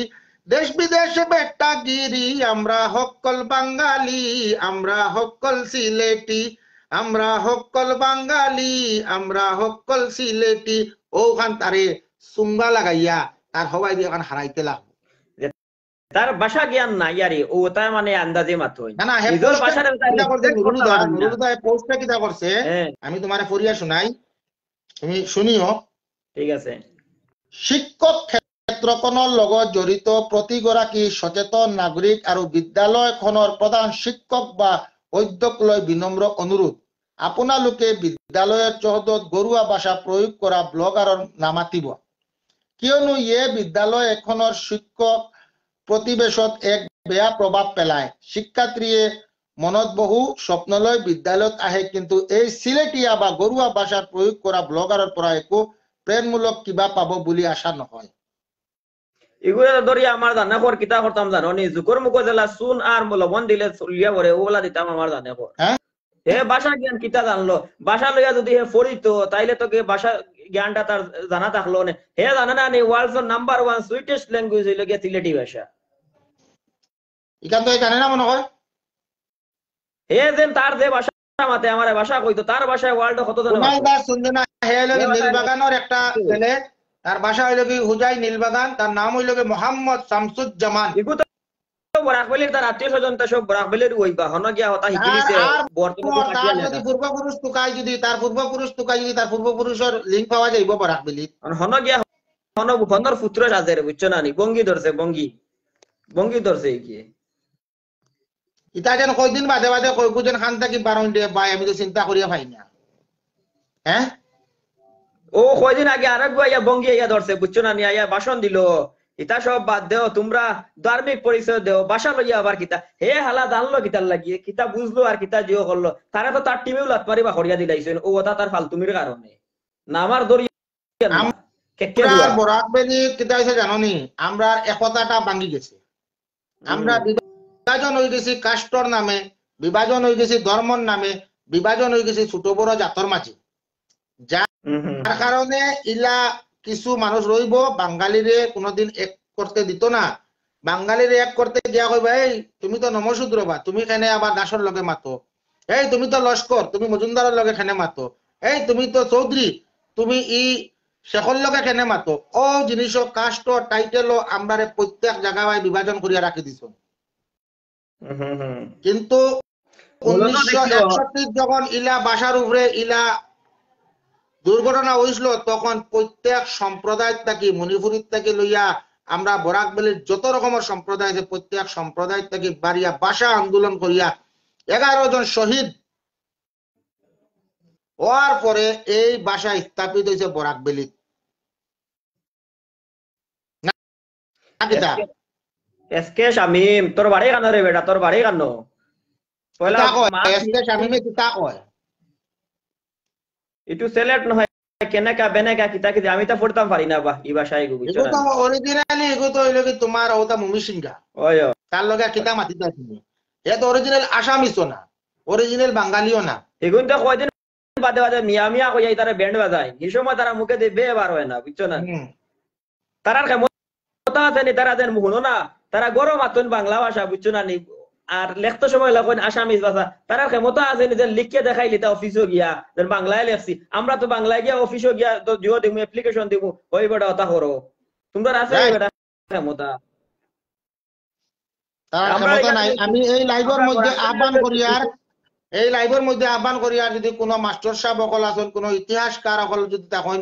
দেশ বিদেশে বেটাগিরি, আমরা হক্কল বাঙালি, আমরা হক্কল সিলেটি, আমরা হক্কল বাঙালি, আমরা হক্কল সিলেটি। ওখান তারে সুঙ্গা লাগাইয়া তার হবাই দিয়ে ওখান হারাইতে লাগবো। তার ভাষা জ্ঞান নাই আরে, ও তার মানে আন্দাজে মাতই। না, না, হে নিজের পোস্টটা ভাষাটা তার কিতা করছে, রেসপেক্ট নুরুল করতে হুদা, পারেন না। নুরুল হুদা, হে পোস্টটা কিতা করছে? হ্যাঁ। আমি তোমারে পড়িয়া শুনাই, তুমি শুনিও। ঠিক আছে। শিক্ষক ক্ষেত্ৰখনৰ লগত জড়িত প্ৰতিগৰাকী সচেতন নাগৰিক আৰু বিদ্যালয়খনৰ প্ৰধান শিক্ষক বা অধ্যক্ষলৈ বিনম্ৰ অনুৰোধ, আপোনালোকে বিদ্যালয়ৰ চৌহদত ঘৰুৱা ভাষা প্ৰয়োগ কৰা ব্লগাৰৰ নামাতিব, কিয়নো ইয়ে বিদ্যালয় এখনৰ শিক্ষক প্ৰতিবেশত এক বেয়া প্ৰভাৱ পেলায়। শিক্ষাৰ্থীয়ে মনত বহু স্বপ্ন লৈ বিদ্যালয়ত আহে, কিন্তু এই চিলেটীয়া বা ঘৰুৱা ভাষাত প্ৰয়োগ কৰা ব্লগাৰৰ পৰা একো প্ৰেৰণামূলক কিবা পাব বুলি আশা নহয়। ইগুরে ধরি আমার জানা খর কিতা করতাম জানো নি? জুকর মুখো জেলা চুন আর লবণ দিলে চলিয়া পড়ে, ওগুলা দিতাম আমার জানে খর। হ্যাঁ? হে ভাষা জ্ঞান কিতা জানলো? ভাষা লইয়া যদি হে পড়িতো, তাইলে তো কে ভাষা জ্ঞানটা তার জানা থাকলো নে। হে জানে না নি, world's number one sweetest language হইল গিয়া সিলেটি ভাষা। ইখান তো জানে না মনে হয়। হে যেন তার যে ভাষা মাতে, আমার ভাষা কইতো, তার ভাষায় ওয়ার্ল্ড কত জন কুনাল মাতে। দাস শুনছে না, হে হইল কি হে নীলবাগানর একটা ছেলে, তার ভাষা হইল কি হুজাই নীলবাগান, তার নাম হইল কি মোহাম্মদ শামসুজ্জামান। ইগু তো বরাক ভ্যালির তার আত্মীয় স্বজন তো সব বরাক ভ্যালির ওইবা, হন গিয়া হতা হিকি আর, দিছে, আর বর্তমানে তার কাটিয়া যদি লেখা। পূর্বপুরুষ তুকাই যদি, তার পূর্বপুরুষ তুকাই যদি, তার পূর্বপুরুষর লিঙ্ক পাওয়া যাইব বরাক ভ্যালিত। আর হন গিয়া হন, হনর পুত্র সাজের, বুঝছো না নি? বঙ্গি ধরছে, বঙ্গি। বঙ্গি ধরছে কি? ইতা যেন কয়দিন বাদে বাদে কয়, বুঝেন খান থাকি বারো ইন্ডিয়া ভাই, আমি তো চিন্তা করিয়া পাই না। হ্যাঁ? ও কয়দিন আগে আরেক গু আইয়া বঙ্গি আইয়া ধরছে, বুঝছো না নি? আইয়া ভাষণ দিল, "ইতা সব বাদ দেও, তুমরা ধার্মিক পরিচয় দেও, ভাষা লইয়া আবার কিতা?" হে হালা জানলো কিতার লাগি, কিতা বুঝলো আর কিতা জিও করলো, তারা তো তার টিমেও লাত মারি বার করিয়া দিলাইছইন, ও ওটা তার ফালতুমির কারণে। না আমার দরিয়া না, আমরা কেকে আর দুয়া। বরাক ভ্যালি কিতা হইছে জানো নি? আমরার একতাটা ভাঙ্গি গেছে। আমরা হুম। বিভাজন হয়ে গেছি কাস্টর নামে, বিভাজন হয়ে গেছি ধর্মর নামে, বিভাজন হয়ে গেছি ছোট বড় জাতর মাঝে। যা-, হুম, হুম, যার হুম। কারণে ইলা কিছু মানুষ রইব, বাঙালিরে কোনোদিন এক করতে দিত না। বাঙালিরে এক করতে গিয়া কইবা, "এই, তুমি তো নমঃশূদ্র বা, তুমি কেনে আবার দাসর লগে মাতো? এই, তুমি তো লস্কর, তুমি মজুমদারর লগে কেনে মাতো? এই, তুমি তো চৌধুরী, তুমি ই শেখর লগে কেনে মাতো?" ও জিনিস, কাস্ট, টাইটেল, আমরারে প্রত্যেক জায়গায় বিভাজন করিয়া রাখি দিছ। হুম, হুম, হুম। কিন্তু মূলত উনিশশো একষট্টি যখন ইলা ভাষার উপরে ইলা দুর্ঘটনা হইছিল, তখন প্রত্যেক সম্প্রদায় থাকি, মণিপুরী থাকি লইয়া আমরা বরাক ভ্যালির যত রকমের সম্প্রদায় আছে, প্রত্যেক সম্প্রদায় থাকি বাড়িয়া ভাষা আন্দোলন করিয়া এগারো জন শহীদ হওয়ার পরে এই ভাষা স্থাপিত হইছে বরাক ভ্যালিত। না, না কিতা? S K, S K Shamim, তোর বাড়ি কানো রে বেটা, তোর বাড়ি কানো? পয়লা কিতা কয়? মাছ এস কে শামীমে কিতা কয়? ইটু সিলেট নহয়, কেনেকা বেনেকা কিতা কিতা, আমি তা পড়তাম পারি না বা, ই ভাষা এগু বুঝছো এগু না? তো originally, এগু তো হইলো কি তোমার ওটা মুমি সিংহা। ওই, ওই। তার লগে কিতা মাতিতা তুমি? এ তো original আসামিসও না, original বাঙালিও না। এগুন তো কয়দিন বাদে বাদে মিয়া মিয়া কইয়া তারা ব্যান্ড বাজায়, এই সময় তারা মুখে দিয়ে বে বার হয় না, বুঝছো না? হুম। তারার ক্ষমতা আছে নি, তারা যেন হুনো না, তারা গরম আতন বাংলা ভাষা, বুঝছো না নি? আর লেখতে সময় লেখন আসামিস ভাষা, তারার ক্ষমতা আছে নি, যেন লিখিয়া দেখাইলি তা অফিসও গিয়া, যেন বাংলায় লেখছি। আমরা তো বাংলায় গিয়া অফিসও গিয়া তো জিও দিমু, অ্যাপ্লিকেশন দিমু, ওই বেটা ওটা করো। তোমরা আছে ওই রাইট। বেটা ক্ষমতা। তার আমরা ক্ষমতা এখানে নাই। আমি এই লাইভর আমরা মধ্যে বরাক আহ্বান করি আর, এই লাইভর মধ্যে আহ্বান করি আর যদি কোনো মাস্টার সাহেব অকল আছেন, কোনো ইতিহাসকার অকল যদি তখন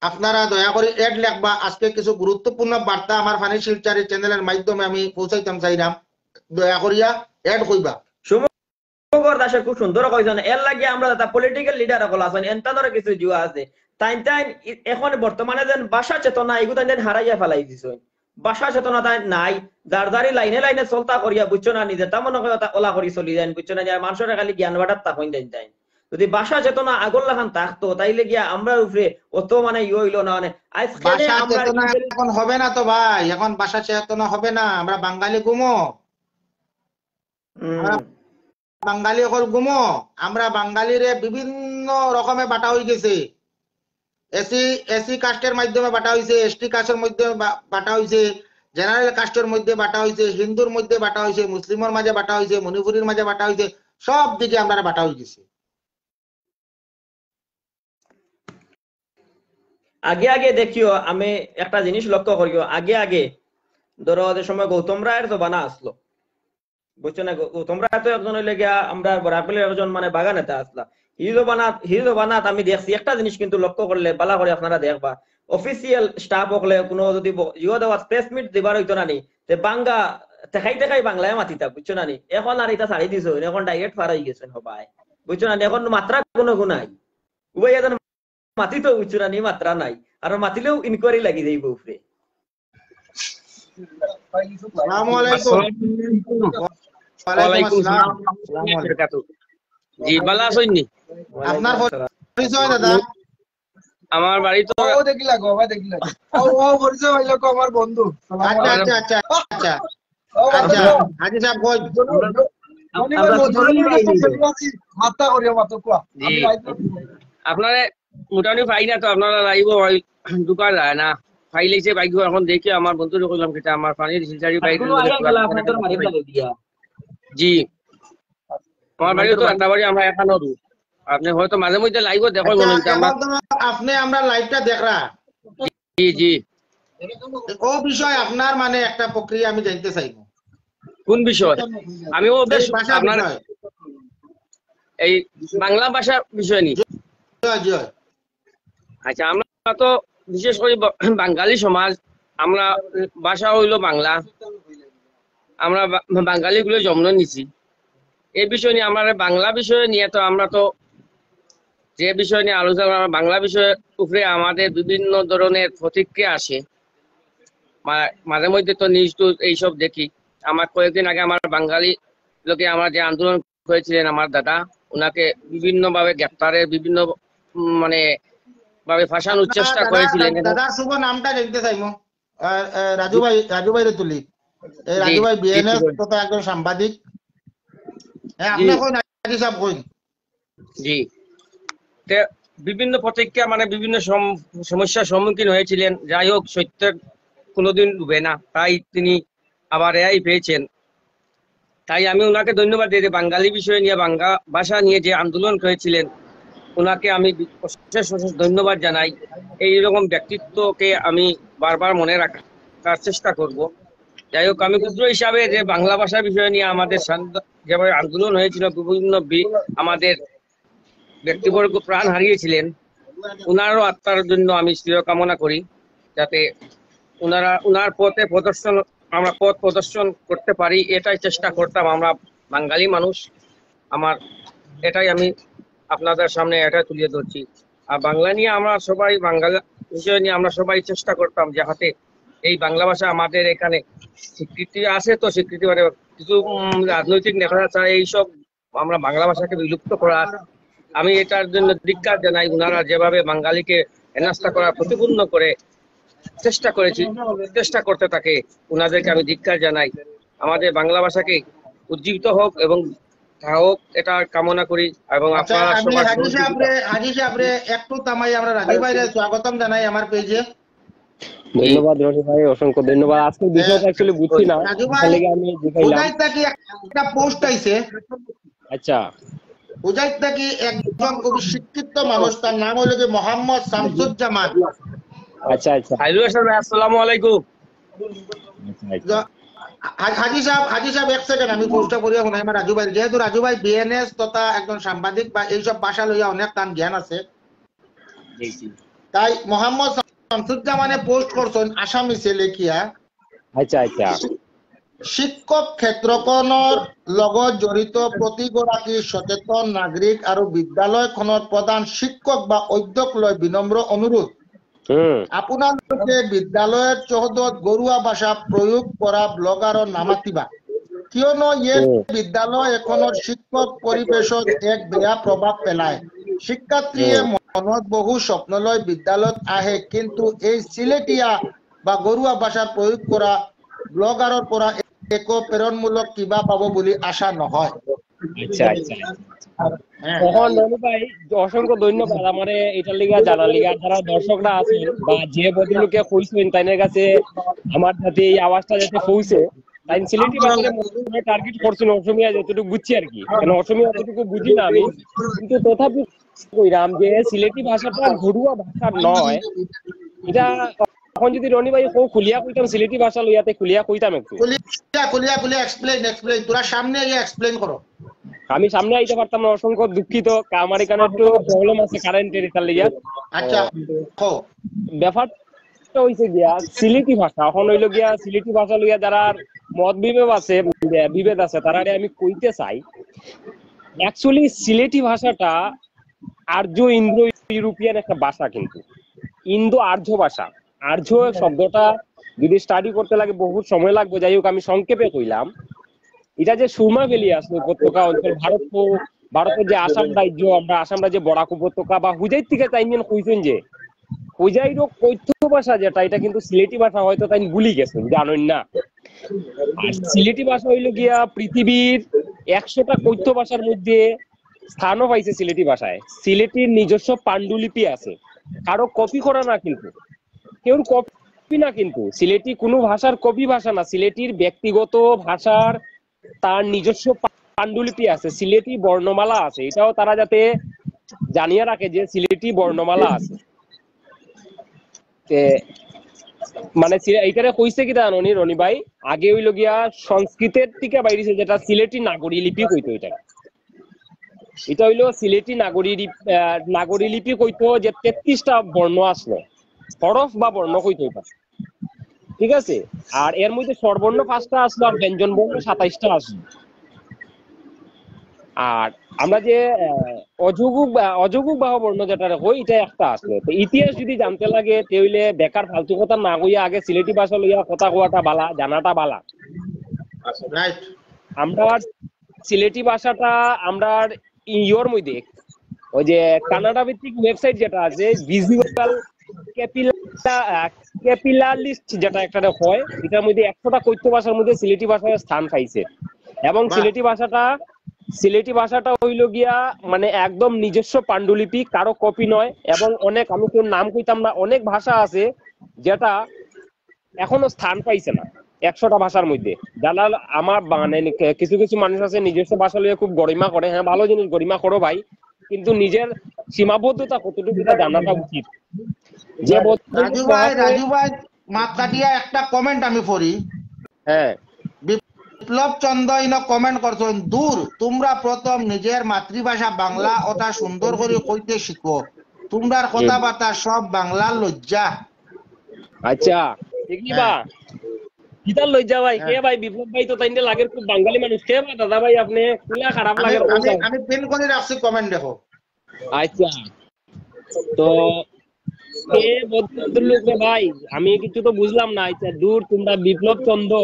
আপনারা দয়া করে অ্যাড লেখবা। আজকে কিছু গুরুত্বপূর্ণ বার্তা আমার ফানি শিলচর চ্যানেলের মাধ্যমে আমি পৌঁছাইতাম চাইলাম, দয়া করিয়া অ্যাড কইবা। শুভ খবর দাসে খুব সুন্দর কইছেন। এর লাগি আমরা যেটা পলিটিক্যাল লিডার অকল আছেন, এনতানরে কিছু জুয়া আছে। তাইন তাইন ই-, এখন বর্তমানে যেন ভাষা চেতনা, এগু তাইন তাইন হারাইয়া ফালাই দিছইন। ভাষা চেতনা তাইন নাই। যার যারি লাইনে লাইনে চলতা করিয়া, বুঝছো না, নিজে তা মনে করে তা ওলা করি চলি যাইন, বুঝছো না, যে মানুষের খালি জ্ঞান বাটার তা হইন দেন তাইন। যদি ভাষা চেতনা আগর লাখান থাকতো, তাইলে গিয়া আমরা উপরে অত মানে ইয়ে হইলো না, মানে আজকে ভাষা আমরা চেতনা ইন্টার- এখন হবে না তো ভাই, এখন ভাষা চেতনা হবে না। আমরা বাঙালি গুমো। হুম। আমরা বাঙালি অকল গুমো, আমরা বাঙালিরে বিভিন্ন রকমে বাটা হয়ে গেছে। এসি, এসি কাস্টের মাধ্যমে বাটা হইছে, এসটি কাস্টের মধ্যে বা-, বাটা হইছে, জেনারেল কাস্টের মধ্যে বাটা হইছে, হিন্দুর মধ্যে বাটা হইছে, মুসলিমের মাঝে বাটা হইছে, মণিপুরীর মাঝে বাটা হইছে, সব দিকে আমরা বাটা হয়ে গেছি। আগে আগে দেখিও, আমি একটা জিনিস লক্ষ্য করিও, আগে আগে ধরো যে সময় গৌতম রায়ের জমানা আসলো, বুঝছো না? গৌ-, গৌতম রায় তো একজন হইলে গিয়া আমরা বরাক ভ্যালির একজন মানে বাগা নেতা আসলা। হি জমানাত, হি জমানাত আমি দেখছি একটা জিনিস কিন্তু লক্ষ্য করলে, বালা করে আপনারা দেখবা, অফিসিয়াল স্টাফ অকলে কোনো যদি ব-, ইয়ে দেওয়া প্রেস মিট দিবার হইতো না নি, তে বাঙ্গা, তেখাই তেখাই বাংলায় মাতিতা, বুঝছো না নি? এখন আর এটা ছাড়ি দিছো, এখন ডাইরেক্ট ফার হয়ে গেছেন হবায়, বুঝছো না নি? এখন মাত্রা কোনো গুণ নাই। উবাই এখন মাতিতো, বুঝছো না নি? মাত্রা নাই। আর মাতিলেও ইনকোয়ারি লাগি যাইব উপরে। আসসালামু আলাইকুম। আসসালামু আলাইকুম। ওয়ালাইকুম আসসালাম। আসসালামু আলাইকুম। জি, ভালা আছইন নি? আপনার পরিচয় দাদা? আমার বাড়ি তো ও দেখিলা গো, ভাই দেখিলা। ও, ও পরিচয় হইলো গো আমার বন্ধু। আচ্ছা, আচ্ছা, আচ্ছা, আচ্ছা। ও, আচ্ছা, বন্ধু। হাজি সাহেব কই? মনিবার মধুর ভাই। মাত্তা করিও, মাত্তা কোয়া। জি। আমি live করবো। আপনারে মোটামুটি পাই না তো, আপনারা live-ও হয়, ঢুকা যায় না। পাইলে সে ভাগ্য, এখন দেখি আমার বন্ধুরে কইলাম কিতা, আমার পানির শিলচারি ভাই কোনো আগে গেল আপনাদের বাড়ি ফেলে দিয়া। জি। আমার বাড়ি তো রান্নাবাড়ি, আমরা এখানে রু। আপনি হয়তো মাঝে মধ্যে live-ও দেখো আচ্ছা, মনে হচ্ছে আমার। এখন তো আপনি আমরা live-টা দেখরা। জি, জি। ও বিষয়ে আপনার মানে একটা প্রক্রিয়া আমি জানতে চাইব। কোন বিষয়? আমি ও এই বেশ ভাষা আপনার বিষয়। এই বাংলা ভাষার বিষয় নিয়ে। জি, জি। আচ্ছা, আমরা তো বিশেষ করে বা-, বাঙালি সমাজ, আমরা ভাষা হইলো বাংলা, আমরা বা-, বাঙালি গুলো জন্ম নিছি। এই বিষয় নিয়ে আমরা বাংলা বিষয় নিয়ে তো আমরা তো যে বিষয় নিয়ে আলোচনা, আমার বাংলা বিষয়ের উপরে আমাদের বিভিন্ন ধরনের প্রতিক্রিয়া আসে। মা-, মাঝে মধ্যে তো নিউজ টুজ এইসব দেখি। আমার কয়েকদিন আগে আমার বাঙালি লোকে আমার যে আন্দোলন করেছিলেন আমার দাদা, ওনাকে বিভিন্নভাবে গ্রেপ্তারের বিভিন্ন, উম, মানে, ভাবে ফাঁসানোর চেষ্টা করেছিলেন। দাদার শুভ নামটা জানতে চাইমু। আহ, আহ, রাজু ভাই, রাজু ভাইরে তুলি। এই জি, রাজু ভাই জি, বিএনএস জি। তথা একজন সাংবাদিক। হ্যাঁ, আপনি জি। কইন, রাজু সাহেব কইন। জি। তে বিভিন্ন প্রতিক্রিয়া, মানে, বিভিন্ন সম-, সমস্যার সম্মুখীন হয়েছিলেন। যাই হোক, সত্যের কোনোদিন ডুবে না, তাই তিনি আবার রেহাই পেয়েছেন। তাই আমি ওনাকে ধন্যবাদ দিই যে বাঙালি বিষয় নিয়ে, বাংলা ভাষা নিয়ে যে আন্দোলন করেছিলেন, ওনাকে আমি বি-, অশেষ অশেষ ধন্যবাদ জানাই। এইরকম ব্যক্তিত্বকে আমি বারবার মনে রাখার চেষ্টা করব। যাই হোক, আমি ক্ষুদ্র হিসাবে যে বাংলা ভাষা বিষয় নিয়ে আমাদের সান্দ-, যেভাবে আন্দোলন হয়েছিল, বিভিন্ন বি-, আমাদের ব্যক্তিবর্গ প্রাণ হারিয়েছিলেন, ওনারও আত্মার জন্য আমি চির কামনা করি, যাতে ওনারা, ওনার পথে প্রদর্শন, আমরা পথ প্রদর্শন করতে পারি, এটাই চেষ্টা করতাম আমরা বাঙালি মানুষ। আমার এটাই, আমি আপনাদের সামনে এটা তুলে ধরছি। আর বাংলা নিয়ে আমরা সবাই, বাংলা বিষয় নিয়ে আমরা সবাই চেষ্টা করতাম যাহাতে এই বাংলা ভাষা আমাদের এখানে স্বীকৃতি আছে, তো স্বীকৃতি, মানে, কিছু, উম, রাজনৈতিক নেতারা চায় এইসব আমরা বাংলা ভাষাকে বিলুপ্ত করার। আমি এটার জন্য ধিক্কার জানাই। ওনারা যেভাবে বাঙালিকে হেনস্থা করার, প্রতিপন্ন করে চেষ্টা করেছি, চেষ্টা করতে থাকে, ওনাদেরকে আমি ধিক্কার জানাই। আমাদের বাংলা ভাষাকে উজ্জীবিত হোক এবং থাকুক, এটা কামনা করি। এবং আচ্ছা, আপনারা আমি সবার হাজি সহযোগিতা সাহেবরে, হাজি সাহেবরে একটু থামাই, আমরা রাজু ভাইরে স্বাগতম জানাই আমার পেজে। ধন্যবাদ রনি ভাই, অসংখ্য ধন্যবাদ। আজকের বিষয়টা actually বুঝছি না, রাজু ভাই, তার লাগি আমি জিগাইলাম। হুজাইত থাকি একটা পোস্ট আইছে। আচ্ছা। হুজাইত থাকি একজন খুব শিক্ষিত মানুষ, তার নাম হইল যে মোহাম্মদ শামসুজ্জামান। আচ্ছা, আচ্ছা। হাইরুল হাসান ভাই, আসসালামু আলাইকুম। আচ্ছা, আচ্ছা। হা-, হাজি সাহেব, হাজি সাহেব, এক সেকেন্ড, আমি পোস্টটা করিয়া শুনাই আমার রাজু ভাই, যেহেতু রাজু ভাই বিএনএস তথা একজন সাংবাদিক বা এইসব ভাষা লইয়া অনেক তার জ্ঞান আছে। জি, জি। তাই মোহাম্মদ শামসুজ্জামানে পোস্ট করছেন আসামিছে লেখিয়া। আচ্ছা, আচ্ছা। শিক্ষক ক্ষেত্ৰখনৰ লগত জড়িত প্ৰতিগৰাকী সচেতন নাগৰিক আৰু বিদ্যালয়খনৰ প্ৰধান শিক্ষক বা অধ্যক্ষলৈ বিনম্ৰ অনুৰোধ। হুম। আপোনালোকে বিদ্যালয়ৰ চৌহদত ঘৰুৱা ভাষা প্ৰয়োগ কৰা ব্লগাৰক নামাতিবা, কিয়নো ইয়ে হুম। বিদ্যালয় এখনৰ শিক্ষক পৰিৱেশত এক বেয়া প্ৰভাৱ পেলায়। শিক্ষাৰ্থীয়ে হুম। মনত বহু স্বপ্ন লৈ বিদ্যালয়ত আহে, কিন্তু এই চিলেটীয়া বা ঘৰুৱা ভাষা প্ৰয়োগ কৰা ব্লগাৰৰ পৰা একো প্ৰেৰণামূলক কিবা পাব বুলি আশা নহয়। আচ্ছা, আচ্ছা। হ্যাঁ। তখন রনি ভাই, অসংখ্য ধন্যবাদ আমারে এটার লিগা জানার লিগা। আর যারা দর্শকরা আছেন বা যে ভদ্রলোকে কইছেন, তাইনের কাছে আমার যাতে এই আওয়াজটা যাতে পৌঁছে, তাই সিলেটি ভাষারে মনে হয় টার্গেট করছেন অসমীয়া, যতটুকু বুঝছি আর কি। কারণ অসমীয়া অতটুকু বুঝি না আমি, কিন্তু তথাপি কইরাম যে সিলেটি ভাষাটা ঘরোয়া ভাষা নয়, এটা এখন যদি রনি ভাই কও খুলিয়া কইতাম, সিলেটি ভাষা লইয়াতে খুলিয়া কইতাম একটু। খুলিয়া, খুলিয়া, খুলিয়া এক্সপ্লেইন, এক্সপ্লেইন। তোরা সামনে আইয়া এক্সপ্লেইন করো। আমি সামনে আইতে পারতাম না, অসংখ্য দুঃখিত। কা-, আমার এখানে একটু প্রবলেম আছে কারেন্টের, এটার লিগা। আচ্ছা, কও। ব্যাপারটা হইছে গিয়া সিলেটি ভাষা, এখন হইলো গিয়া সিলেটি ভাষা লইয়া যারা মত বিভেদ আছে, বিভেদ আছে, তারারে আমি কইতে চাই, অ্যাকচুয়ালি সিলেটি ভাষাটা আর্য ইন্দো ইউরোপিয়ান একটা ভাষা, কিন্তু ইন্দো আর্য ভাষা। আর্য শব্দটা যদি স্টাডি করতে লাগে বহুত সময় লাগবে, যাই হোক আমি সংক্ষেপে কইলাম, এটা যে সুরমা ভ্যালি আছে উপত্যকা অঞ্চল, ভারত, ভারতের যে আসাম রাজ্য, আমরা আসাম রাজ্যে বরাক উপত্যকা বা হুজাইর থেকে তাই নিয়ে কইছেন যে হুজাইরও কৈথ্য ভাষা যেটা, এটা কিন্তু সিলেটি ভাষা হয়তো তাই ভুলি গেছেন, জানেন না। আর সিলেটি ভাষা হইল গিয়া পৃথিবীর একশোটা কৈথ্য ভাষার মধ্যে স্থানও পাইছে সিলেটি ভাষায়। সিলেটির নিজস্ব পাণ্ডুলিপি আছে, কারো কপি করা না কিন্তু, কেউর কপি না কিন্তু। সিলেটি কোনো ভাষার কপি ভাষা না, সিলেটির ব্যক্তিগত ভাষার তার নিজস্ব পাণ্ডুলিপি আছে, সিলেটি বর্ণমালা আছে, এটাও তারা যাতে জানিয়ে রাখে যে সিলেটি বর্ণমালা আছে। তে, মানে সিলে-, এটারে কইছে কি জানো নি রনি ভাই? আগে হইল গিয়া সংস্কৃতের থেকে বাইরেছে যেটা সিলেটি নাগরী লিপি কইতো এটা। এটা হইল সিলেটি নাগরী লিপ-, আহ, নাগরী লিপি কইতো যে তেত্রিশটা বর্ণ আসলো, হরফ বা বর্ণ কইতো এটা। ঠিক আছে? আর এর মধ্যে স্বরবর্ণ পাঁচটা আসলো আর ব্যঞ্জন বর্ণ সাতাইশটা আসলো। আর আমরা যে, আহ, অযৌগিক বা, অযৌগিক বাহু বর্ণ যেটা রাখো, এটা একটা আছে। তো ইতিহাস যদি জানতে লাগে, তে হইলে বেকার ফালতু কথা না কইয়া আগে সিলেটি ভাষা লইয়া কথা কওয়াটা বালা, জানাটা বালা। রাইট। আমরা সিলেটি ভাষাটা আমরা ইয়র মধ্যে, ওই যে কানাডা ভিত্তিক ওয়েবসাইট যেটা আছে, ভিজুয়াল ক্যাপিলা ক্যাপিলালিস্ট যেটা একটা হয়, এটার মধ্যে একশোটা কথ্য ভাষার মধ্যে সিলেটি ভাষার স্থান পাইছে। এবং বাহ। সিলেটি ভাষাটা সিলেটি ভাষাটা হইল গিয়া মানে একদম নিজস্ব পাণ্ডুলিপি, কারো কপি নয়। এবং অনেক, আমি কেউ নাম কইতাম না, অনেক ভাষা আছে যেটা এখনো স্থান পাইছে না একশোটা ভাষার মধ্যে। যারা আমার মানে কিছু কিছু মানুষ আছে নিজস্ব ভাষা লইয়া খুব গরিমা করে, হ্যাঁ, ভালো জিনিস, গরিমা করো ভাই, কিন্তু নিজের সীমাবদ্ধতা কতটুকু এটা জানাটা উচিত। যে বলতে রাজু ভাই, রাজু ভাই, মাত কাটিয়া একটা কমেন্ট আমি পড়ি। হ্যাঁ। বিপ্লব চন্দ্র ইনো কমেন্ট করছেন, "দূর, তোমরা প্রথম নিজের মাতৃভাষা বাংলা ওটা সুন্দর করে কইতে শিখো, তোমরার কথাবার্তা সব বাংলার লজ্জা।" আচ্ছা, ঠিক নি বা? কিতার লজ্জা ভাই? কে ভাই? বিপ্লব ভাই তো তাইনতে লাগের খুব বাঙালি মানুষ। কে বা দাদা ভাই আপনি? খুলা খারাপ আমি, লাগে। আমি, আমি পিন করে রাখছি কমেন্ট, দেখো। আচ্ছা, তো কে ভদ্রলোক রে ভাই? আমি কিছু তো বুঝলাম না। আচ্ছা, দূর তোমরা বিপ্লব চন্দ্র,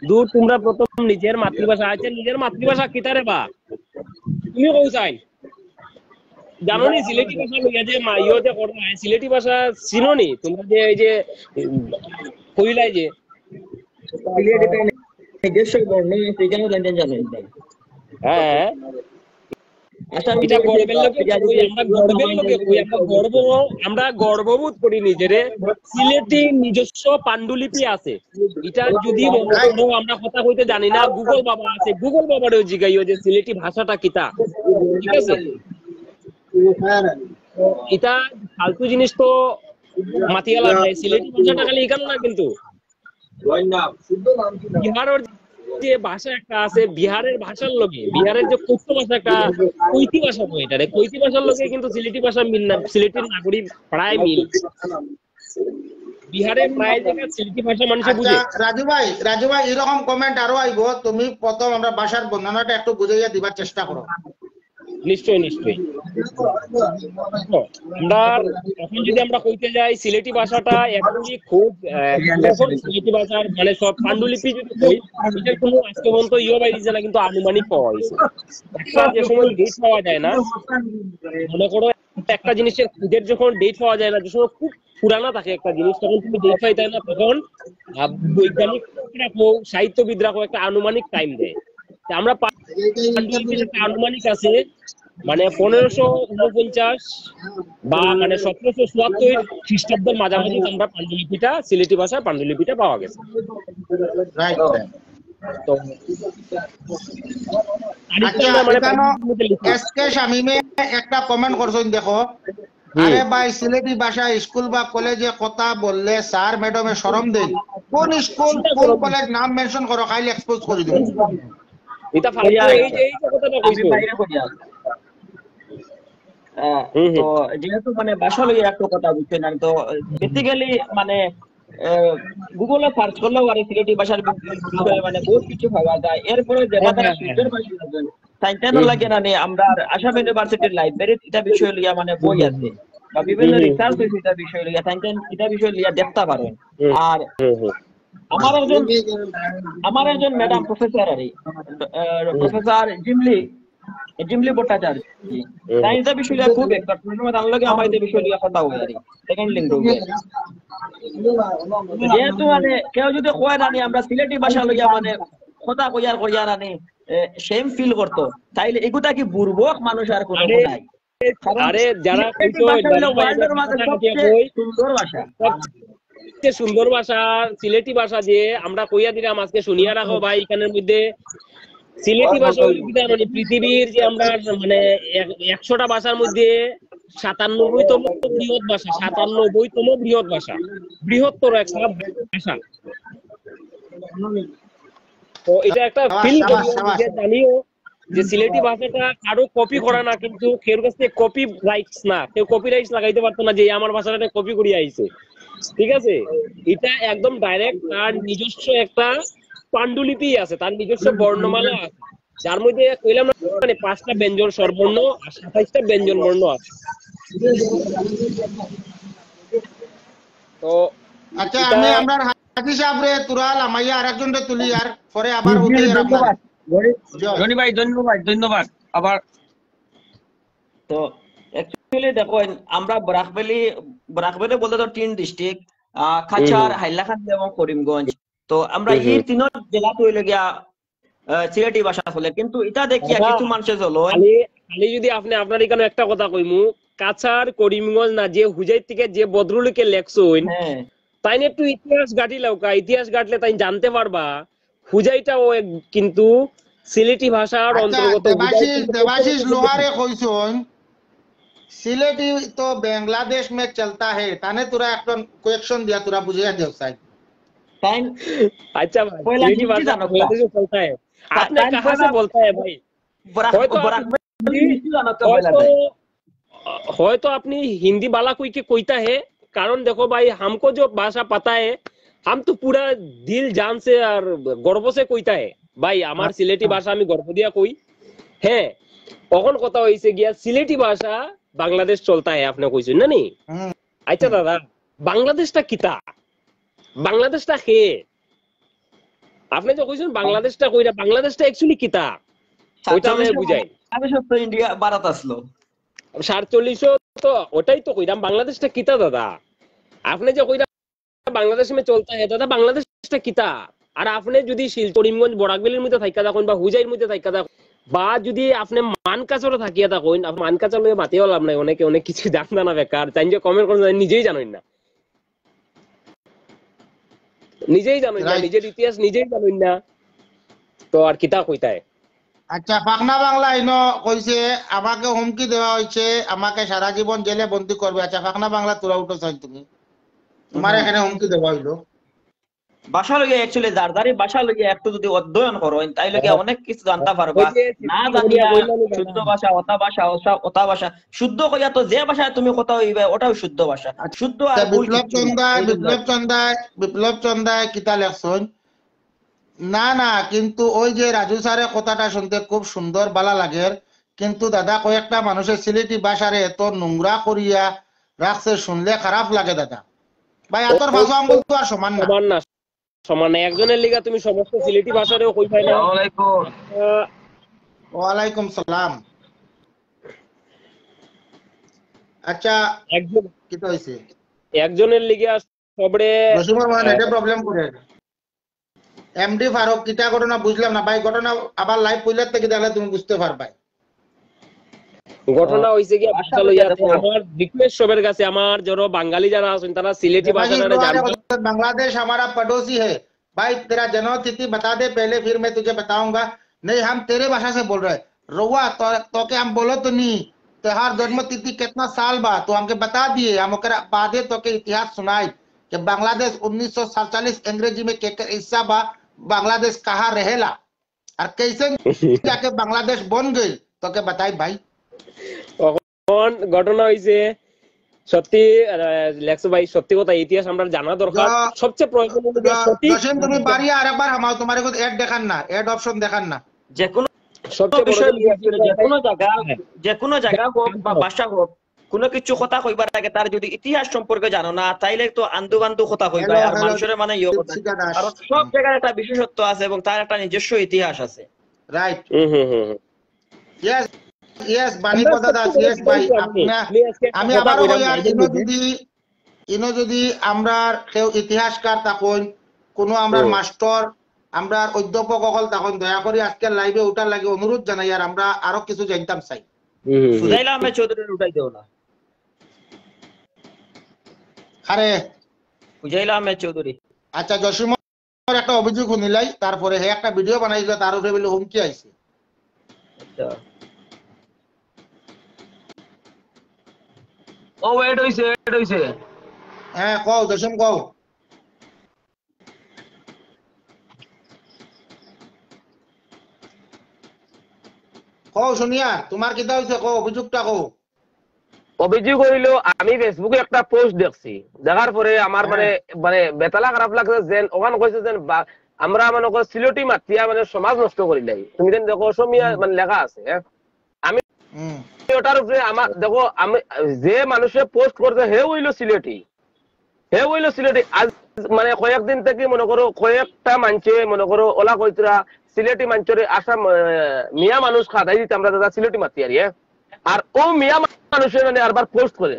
দূর তোমরা প্রথম নিজের মাতৃভাষা। আচ্ছা, নিজের মাতৃভাষা কিতা রে বা? তুমি কও চাই? জানো নি সিলেটি ভাষা লইয়া যে মাইও যে করো, সিলেটি ভাষা চিনো নি? তোমরা যে এই যে উম, কইলাই যে সিলেটি তার নিজস্ব বর্ণ আছে, এখানেও জানতেন জানেন। হ্যাঁ, আচ্ছা, এটা গর্বের লোকে কই, আমরা গর্বের লোকে কই, আমরা গর্ব, আমরা গর্ববোধ করি নিজেরে। সিলেটি নিজস্ব পাণ্ডুলিপি আছে, এটা যদি মনে করো আমরা কথা কইতে জানি না, গুগল বাবা আছে, গুগল বাবারেও জিগাইও যে সিলেটি ভাষাটা কিতা, ঠিক আছে? এটা ফালতু জিনিস তো মাতিয়া লাভ নাই। সিলেটি ভাষাটা খালি এখানে না কিন্তু বিহারের যে ভাষা একটা আছে, বিহারের ভাষার লগে, বিহারের যে কৈতি ভাষা একটা, কৈতি ভাষা কয় এটারে, কৈতি ভাষার লগে কিন্তু সিলেটি ভাষা মিল না, সিলেটের নাগরিক প্রায় মিল। বিহারে প্রায় জায়গা সিলেটি ভাষা মানুষে আচ্ছা, বুঝে। রাজু ভাই, রাজু ভাই, এরকম কমেন্ট আরো আইবো, তুমি প্রথম আমরা ভাষার বর্ণনাটা একটু বুঝাইয়া দিবার চেষ্টা করো। নিশ্চয়, নিশ্চয়। আমরা এখন যদি আমরা কইতে যাই, সিলেটি ভাষাটা actually খুব, আহ, কখন সিলেটি ভাষার মানে সব পাণ্ডুলিপি যদি কই, এটার কোনো আজকে পর্যন্ত ইয়ে বাইরে যায় না, কিন্তু আনুমানিক পাওয়া গেছে। একটা যে সময় ডেট পাওয়া যায় না, মনে করো একটা জিনিসের খুদের যখন ডেট পাওয়া যায় না, যে সময় খুব পুরানা থাকে একটা জিনিস, তখন তুমি ডেট পাইতে না, তখন আহ, বৈজ্ঞানিক রাখো, সাহিত্যবিদ রাখো, একটা আনুমানিক টাইম দেয়। তা আমরা পাণ্ডুলিপির একটা আনুমানিক আছে, মানে পনেরোশো উনপঞ্চাশ বা মানে সতেরোশো চুয়াত্তর খ্রিস্টাব্দের মাঝামাঝি আমরা পাণ্ডুলিপিটা, সিলেটি ভাষায় পাণ্ডুলিপিটা পাওয়া গেছে। রাইট। তো আচ্ছা, তারিখটা আমরা মানে এখানে পাণ্ডুলিপিতে লিখি। এস কে শামীমে একটা কমেন্ট করছেন, দেখো, "আরে ভাই, সিলেটি ভাষায় স্কুল বা কলেজে কথা বললে স্যার ম্যাডামে শরম দেন। কোন স্কুল, কোন কলেজ নাম মেনশন করো, খাইলে এক্সপোজ করে দেবো।" এটা ফালতু, এই যে, এই যে কথাটা আমি কইছো। বাইরে করি আর। আহ, হুম, হুম। তো যেহেতু মানে ভাষা লইয়া একটু কথা বুঝছেন, আমি তো বেসিক্যালি মানে গুগলে সার্চ করলেও আর সিলেটি ভাষার বিষয়ে মানে বহুত কিছু পাওয়া যায়। এরপরে যারা হ্যাঁ, তারা হ্যাঁ, সুইডেন ভাষা জানেন, তাইন তাইন লাগে না নি, আমরা আসাম ইউনিভার্সিটির লাইব্রেরিত এটা বিষয় লইয়া মানে বই আছে বা বিভিন্ন হুম, হুম। রিসার্চ হয়েছে এটা বিষয় লইয়া, তাইন তাইন এটা বিষয় লইয়া দেখতে পারেন। হুম, আর হুম, হুম। আমার একজন আমার একজন ম্যাডাম প্রফেসর আর কি, আহ, প্রফেসর জিমলি, জিমলি ভট্টাচার্য। তাই এটা বিষয় লইয়া খুব এক্সপার্ট, কোনো সময় তার লগে আমার এটা বিষয় লইয়া কথা হয় আর কি, সেকেন্ড লিঙ্ক রোগে। যেহেতু মানে কেউ যদি কয় না নি আমরা সিলেটি ভাষা লইয়া মানে কথা কইয়ার কইয়ার আনি সেম ফিল করতো, তাইলে এগুতা কি বুর্বক মানুষ আর কোনো আরে, নাই। আরে, যারা সিলেটি কইতো, ভাষা হইলো যারা ওয়ার্ল্ডের মাঝে কথা সবচেয়ে কই, সুন্দর ভাষা। সবচেয়ে সুন্দর ভাষা, সিলেটি ভাষা যে আমরা কইয়া দিলাম আজকে, শুনিয়া রাখো ভাই, এখানের মধ্যে সিলেটি ভাষা হইল কি জানো নি? পৃথিবীর যে আমরা মানে এক-, একশোটা ভাষার মধ্যে সাতানব্বইতম বৃহৎ ভাষা, সাতানব্বইতম বৃহৎ ভাষা, বৃহত্তর একটা ভাষা। তো এটা একটা সাবাস, ফিল সাবাস, করিও, সাবাস। যে জানিও যে সিলেটি ভাষাটা কারো কপি করা না, কিন্তু কেউর কাছ থেকে কপি রাইটস না, কেউ কপি রাইটস লাগাইতে পারতো না যে আমার ভাষাটা কপি করিয়া আইছে, ঠিক আছে? এটা একদম ডাইরেক্ট তার নিজস্ব একটা পাণ্ডুলিপি আছে, তার নিজস্ব বর্ণমালা আছে। যার মধ্যে কইলাম না, মানে, পাঁচটা ব্যঞ্জন স্বরবর্ণ আর সাতাইশটা ব্যঞ্জন বর্ণ আছে। তো আচ্ছা, আমি আমরার হাজি সাহেবরে তুরা লামাইয়া আরেকজনরে তুলি, আর পরে আবার উঠে এর আমার। রনি ভাই, ধন্যবাদ, ধন্যবাদ। আবার তো অ্যাকচুয়ালি দেখো, আমরা বরাক ভ্যালি, বরাক ভ্যালি বলতে তো তিন ডিস্ট্রিক্ট, কাছাড়, হাইলাকান্দি এবং করিমগঞ্জ। তো আমরা এই তিন জেলা তো হইল গিয়া আহ, সিলেটি ভাষা চলে, কিন্তু এটা দেখিয়া দাদা, কিছু মানুষে চলো। খালি খালি যদি আপনি আপনার এখানে একটা কথা কইমু, কাছাড় করিমগঞ্জ না, যে হুজাই থেকে যে ভদ্রলোকে লেখছইন, হ্যাঁ, তাই না একটু ইতিহাস গাটি লাউকা, ইতিহাস গাটলে তাই জানতে পারবা হুজাইটাও এক কিন্তু সিলেটি ভাষার আচ্ছা, অন্তর্গত। দেবাশিস দেবাশিস লোহারে কইছইন সিলেটি তো বাংলাদেশ মে চলতা হে, তানে তোরা এখন কোয়েকশন দিয়া তোরা বুঝিয়ে দেও সাই। তাই अच्छा भाई, पहला सिलेटी हिंदी भाषा जानो क्या? बांग्लादेश में चलता है। आपने तान कहाँ से पहला बोलता है भाई? बराक होय तो बराक आप में हिंदी जानो क्या होय पहला तो भाई? होय तो अपनी हिंदी बाला कोई के कोईता है, कारण देखो भाई, हमको जो भाषा पता है, हम तो पूरा दिल जान से और गर्व से कोईता है भाई। আমার সিলেটি ভাষা আমি গর্ব দিয়া কই। হ্যাঁ, অখন কথা হইছে গিয়া সিলেটি ভাষা বাংলাদেশ চলতা হে, আপনি কইছেন না নি? হুম। আচ্ছা দাদা, বাংলাদেশটা কিতা? বাংলাদেশটা কে? আপনি যে কইছেন বাংলাদেশটা কইরা, বাংলাদেশটা অ্যাকচুয়ালি কিতা? ওইটা আমি বুঝাই। সাতচল্লিশ তো ইন্ডিয়া ভারত আসলো। সাতচল্লিশ তো ওটাই তো কইরাম, বাংলাদেশটা কিতা দাদা? আপনি যে কইরা বাংলাদেশ মে চলতা হে দাদা, বাংলাদেশটা কিতা? আর আপনি যদি শিলচর, করিমগঞ্জ, বরাক ভ্যালির মধ্যে থাইকা থাকইন বা হুজাইর মধ্যে থাইকা থাকইন বা যদি আপনি মানকাছড়ো থাকিয়া থাকইন, আপনি মানকাছড় লইয়া মাতিও লাভ নাই, অনেকে অনেক কিছু জানতা না বেকার, তাই যে কমেন্ট করেন নিজেই জানেন না, নিজেই জানেন না, Right. নিজের ইতিহাস নিজেই জানেন না, তো আর কিতা কইতায়? আচ্ছা, ফাকনা বাংলা ইনো কইছে আমাকে হুমকি দেওয়া হয়েছে, আমাকে সারা জীবন জেলে বন্দি করবে। আচ্ছা, ফাকনা বাংলা তোরা উঠো চাই তুমি, তোমার এখানে হুমকি দেওয়া হইলো। ভাষা লইয়া অ্যাকচুয়ালি যার যারই ভাষা লইয়া একটু যদি অধ্যয়ন করো, তাইলে কি হ্যাঁ। অনেক কিছু জানতে পারবা। ওই যে না চিন্তা জানিয়া করিয়া বললাম না, শুদ্ধ ভাষা, অতা ভাষা, অতা, অতা ভাষা, শুদ্ধ কইয়া তো যে ভাষায় তুমি কথা হইবে ওটাও শুদ্ধ ভাষা। শুদ্ধ আর আচ্ছা, ভুল বিপ্লব কিচ্ছু নাই। চন্দায়, এই জন্য বিপ্লব চন্দায়, বিপ্লব চন্দায় কিতা লেখছইন? না না, কিন্তু ওই যে রাজু স্যারে কথাটা শুনতে খুব সুন্দর বালা লাগের, কিন্তু দাদা কয়েকটা মানুষের সিলেটি ভাষারে এত নোংরা করিয়া রাখছে, শুনলে খারাপ লাগে দাদা। ভাই, আতর ও- ফাঁসো আঙ্গুল তো আর সমান না। সমান না, সমান না। একজনের লিগা তুমি সমস্ত সিলেটি ভাষারেও কই পাই না। আসসালামু আলাইকুম। আহ, ওয়ালাইকুম সালাম। আচ্ছা, একজন কিতা হইছে? একজনের লিগা সবরে জসিমর মানে এটা প্রবলেম করে। এমডি ফারুক, কিতা ঘটনা বুঝলাম না ভাই, ঘটনা আবার লাইভ কইলে থেকে তাহলে তুমি বুঝতে পারবাই। ঘটনা হইছে কি, ভাষা ভাষা লইয়া লইয়া দেখো। আমার রিকোয়েস্ট সবের কাছে, আমার যারা বাঙালি যারা আছেন, তারা সিলেটি ভাষা দেবাশিস যারা লোহারে জানবেন। বলছে, "বাংলাদেশ हमारा पड़ोसी है, भाई तेरा जन्म तिथि बता दे पहले, फिर मैं तुझे बताऊंगा।" नहीं, हम तेरे भाषा से बोल रहे हैं। रउआ, तो, तो के हम बोलो तो नहीं, तेहार जन्म तिथि कितना साल बा, तो हमके बता दिए, हम ओकरा बादे तो के इतिहास सुनाई कि बांग्लादेश उन्नीस सौ सैंतालीस अंग्रेजी में के, के हिस्सा बा, बांग्लादेश कहाँ रहेला और कैसे जाके बांग्लादेश बन गई, तो के बताई भाई। এখন ঘটনা হইছে সত্যি, আহ, লেখছো ভাই, সত্যি কথা, ইতিহাস আমরা জানা দরকার। জ-, সবচেয়ে প্রয়োজন হলো যে জ-, সঠিক জসিম, তুমি বাড়িয়া আরেকবার হামাও, তোমার এখন অ্যাড দেখান না, অ্যাড অপশন দেখান না। যে কোনো সবচেয়ে বড় বিষয় জিনিস যে কোনো জায়গা, হ্যাঁ। যে কোনো জায়গা হোক বা ভাষা হোক, কোনো কিছু কথা কইবার আগে তার যদি ইতিহাস সম্পর্কে জানো না, তাইলে তো আন্দু বান্দু কথা কইবা। হ্যালো, আর হ্যালো, মানুষের মানে ইয়ে কথা। দীপিকা দাস। কারণ সব জায়গার একটা বিশেষত্ব আছে এবং তার একটা নিজস্ব ইতিহাস আছে। রাইট। হুম হুম হুম হুম। ইয়েস, ইয়েস, বাণীপদ দাস, ইয়েস ভাই। আপনা-, আমি আবার কইয়ার, ইনো যদি, ইনো যদি আমরা কেউ ইতিহাসকার তখন, কোনো আমরা হুম। মাস্টার, আমরা অধ্যাপক অকল তখন, দয়া করি আজকের লাইভে উঠার লাগি অনুরোধ জানাই, আর আমরা আরো কিছু জানতাম চাই। হুম, হুম, হুম। ফুজাইল আহমেদ চৌধুরীর উঠাই দেও না। আরে, ফুজাইল আহমেদ চৌধুরী। আচ্ছা, জসিমর একটা অভিযোগ শুনিলাই, তারপরে হে একটা ভিডিও বানাইছিল, তার উপরে বলে হুমকি আইছে। আচ্ছা। ও, এড হইছে, এড হইছে। হ্যাঁ, কও, জসিম কও। কও শুনিয়া, তোমার কিতা হইছে কও, অভিযোগটা কও। অভিযোগ হইল, আমি ফেসবুকে একটা পোস্ট দেখছি, দেখার পরে আমার মানে, হ্যাঁ। মানে বেতালা খারাপ লাগছে, যেন ওখান কইছে যেন বা-, আমরা মনে করো সিলেটি মাতিয়া মানে সমাজ নষ্ট করিলাই। তুমি যেন দেখো অসমীয়া মানে লেখা আছে, হ্যাঁ? আমি ওটার উপরে আমার দেখো, আমি যে মানুষে পোস্ট করছে হে অইলো সিলেটি, হে অইলো সিলেটি। আজ মানে কয়েকদিন থাকি মনে করো কয়েকটা মানষে মনে করো ওলা কইতরা সিলেটি মানষরে আসাম, আহ, মিয়া মানুষ খাদাই দিতাম আমরা দাদা সিলেটি মাতিয়ারি, হ্যাঁ? আর ও মিয়া মানুষে মানে আরবার পোস্ট করে,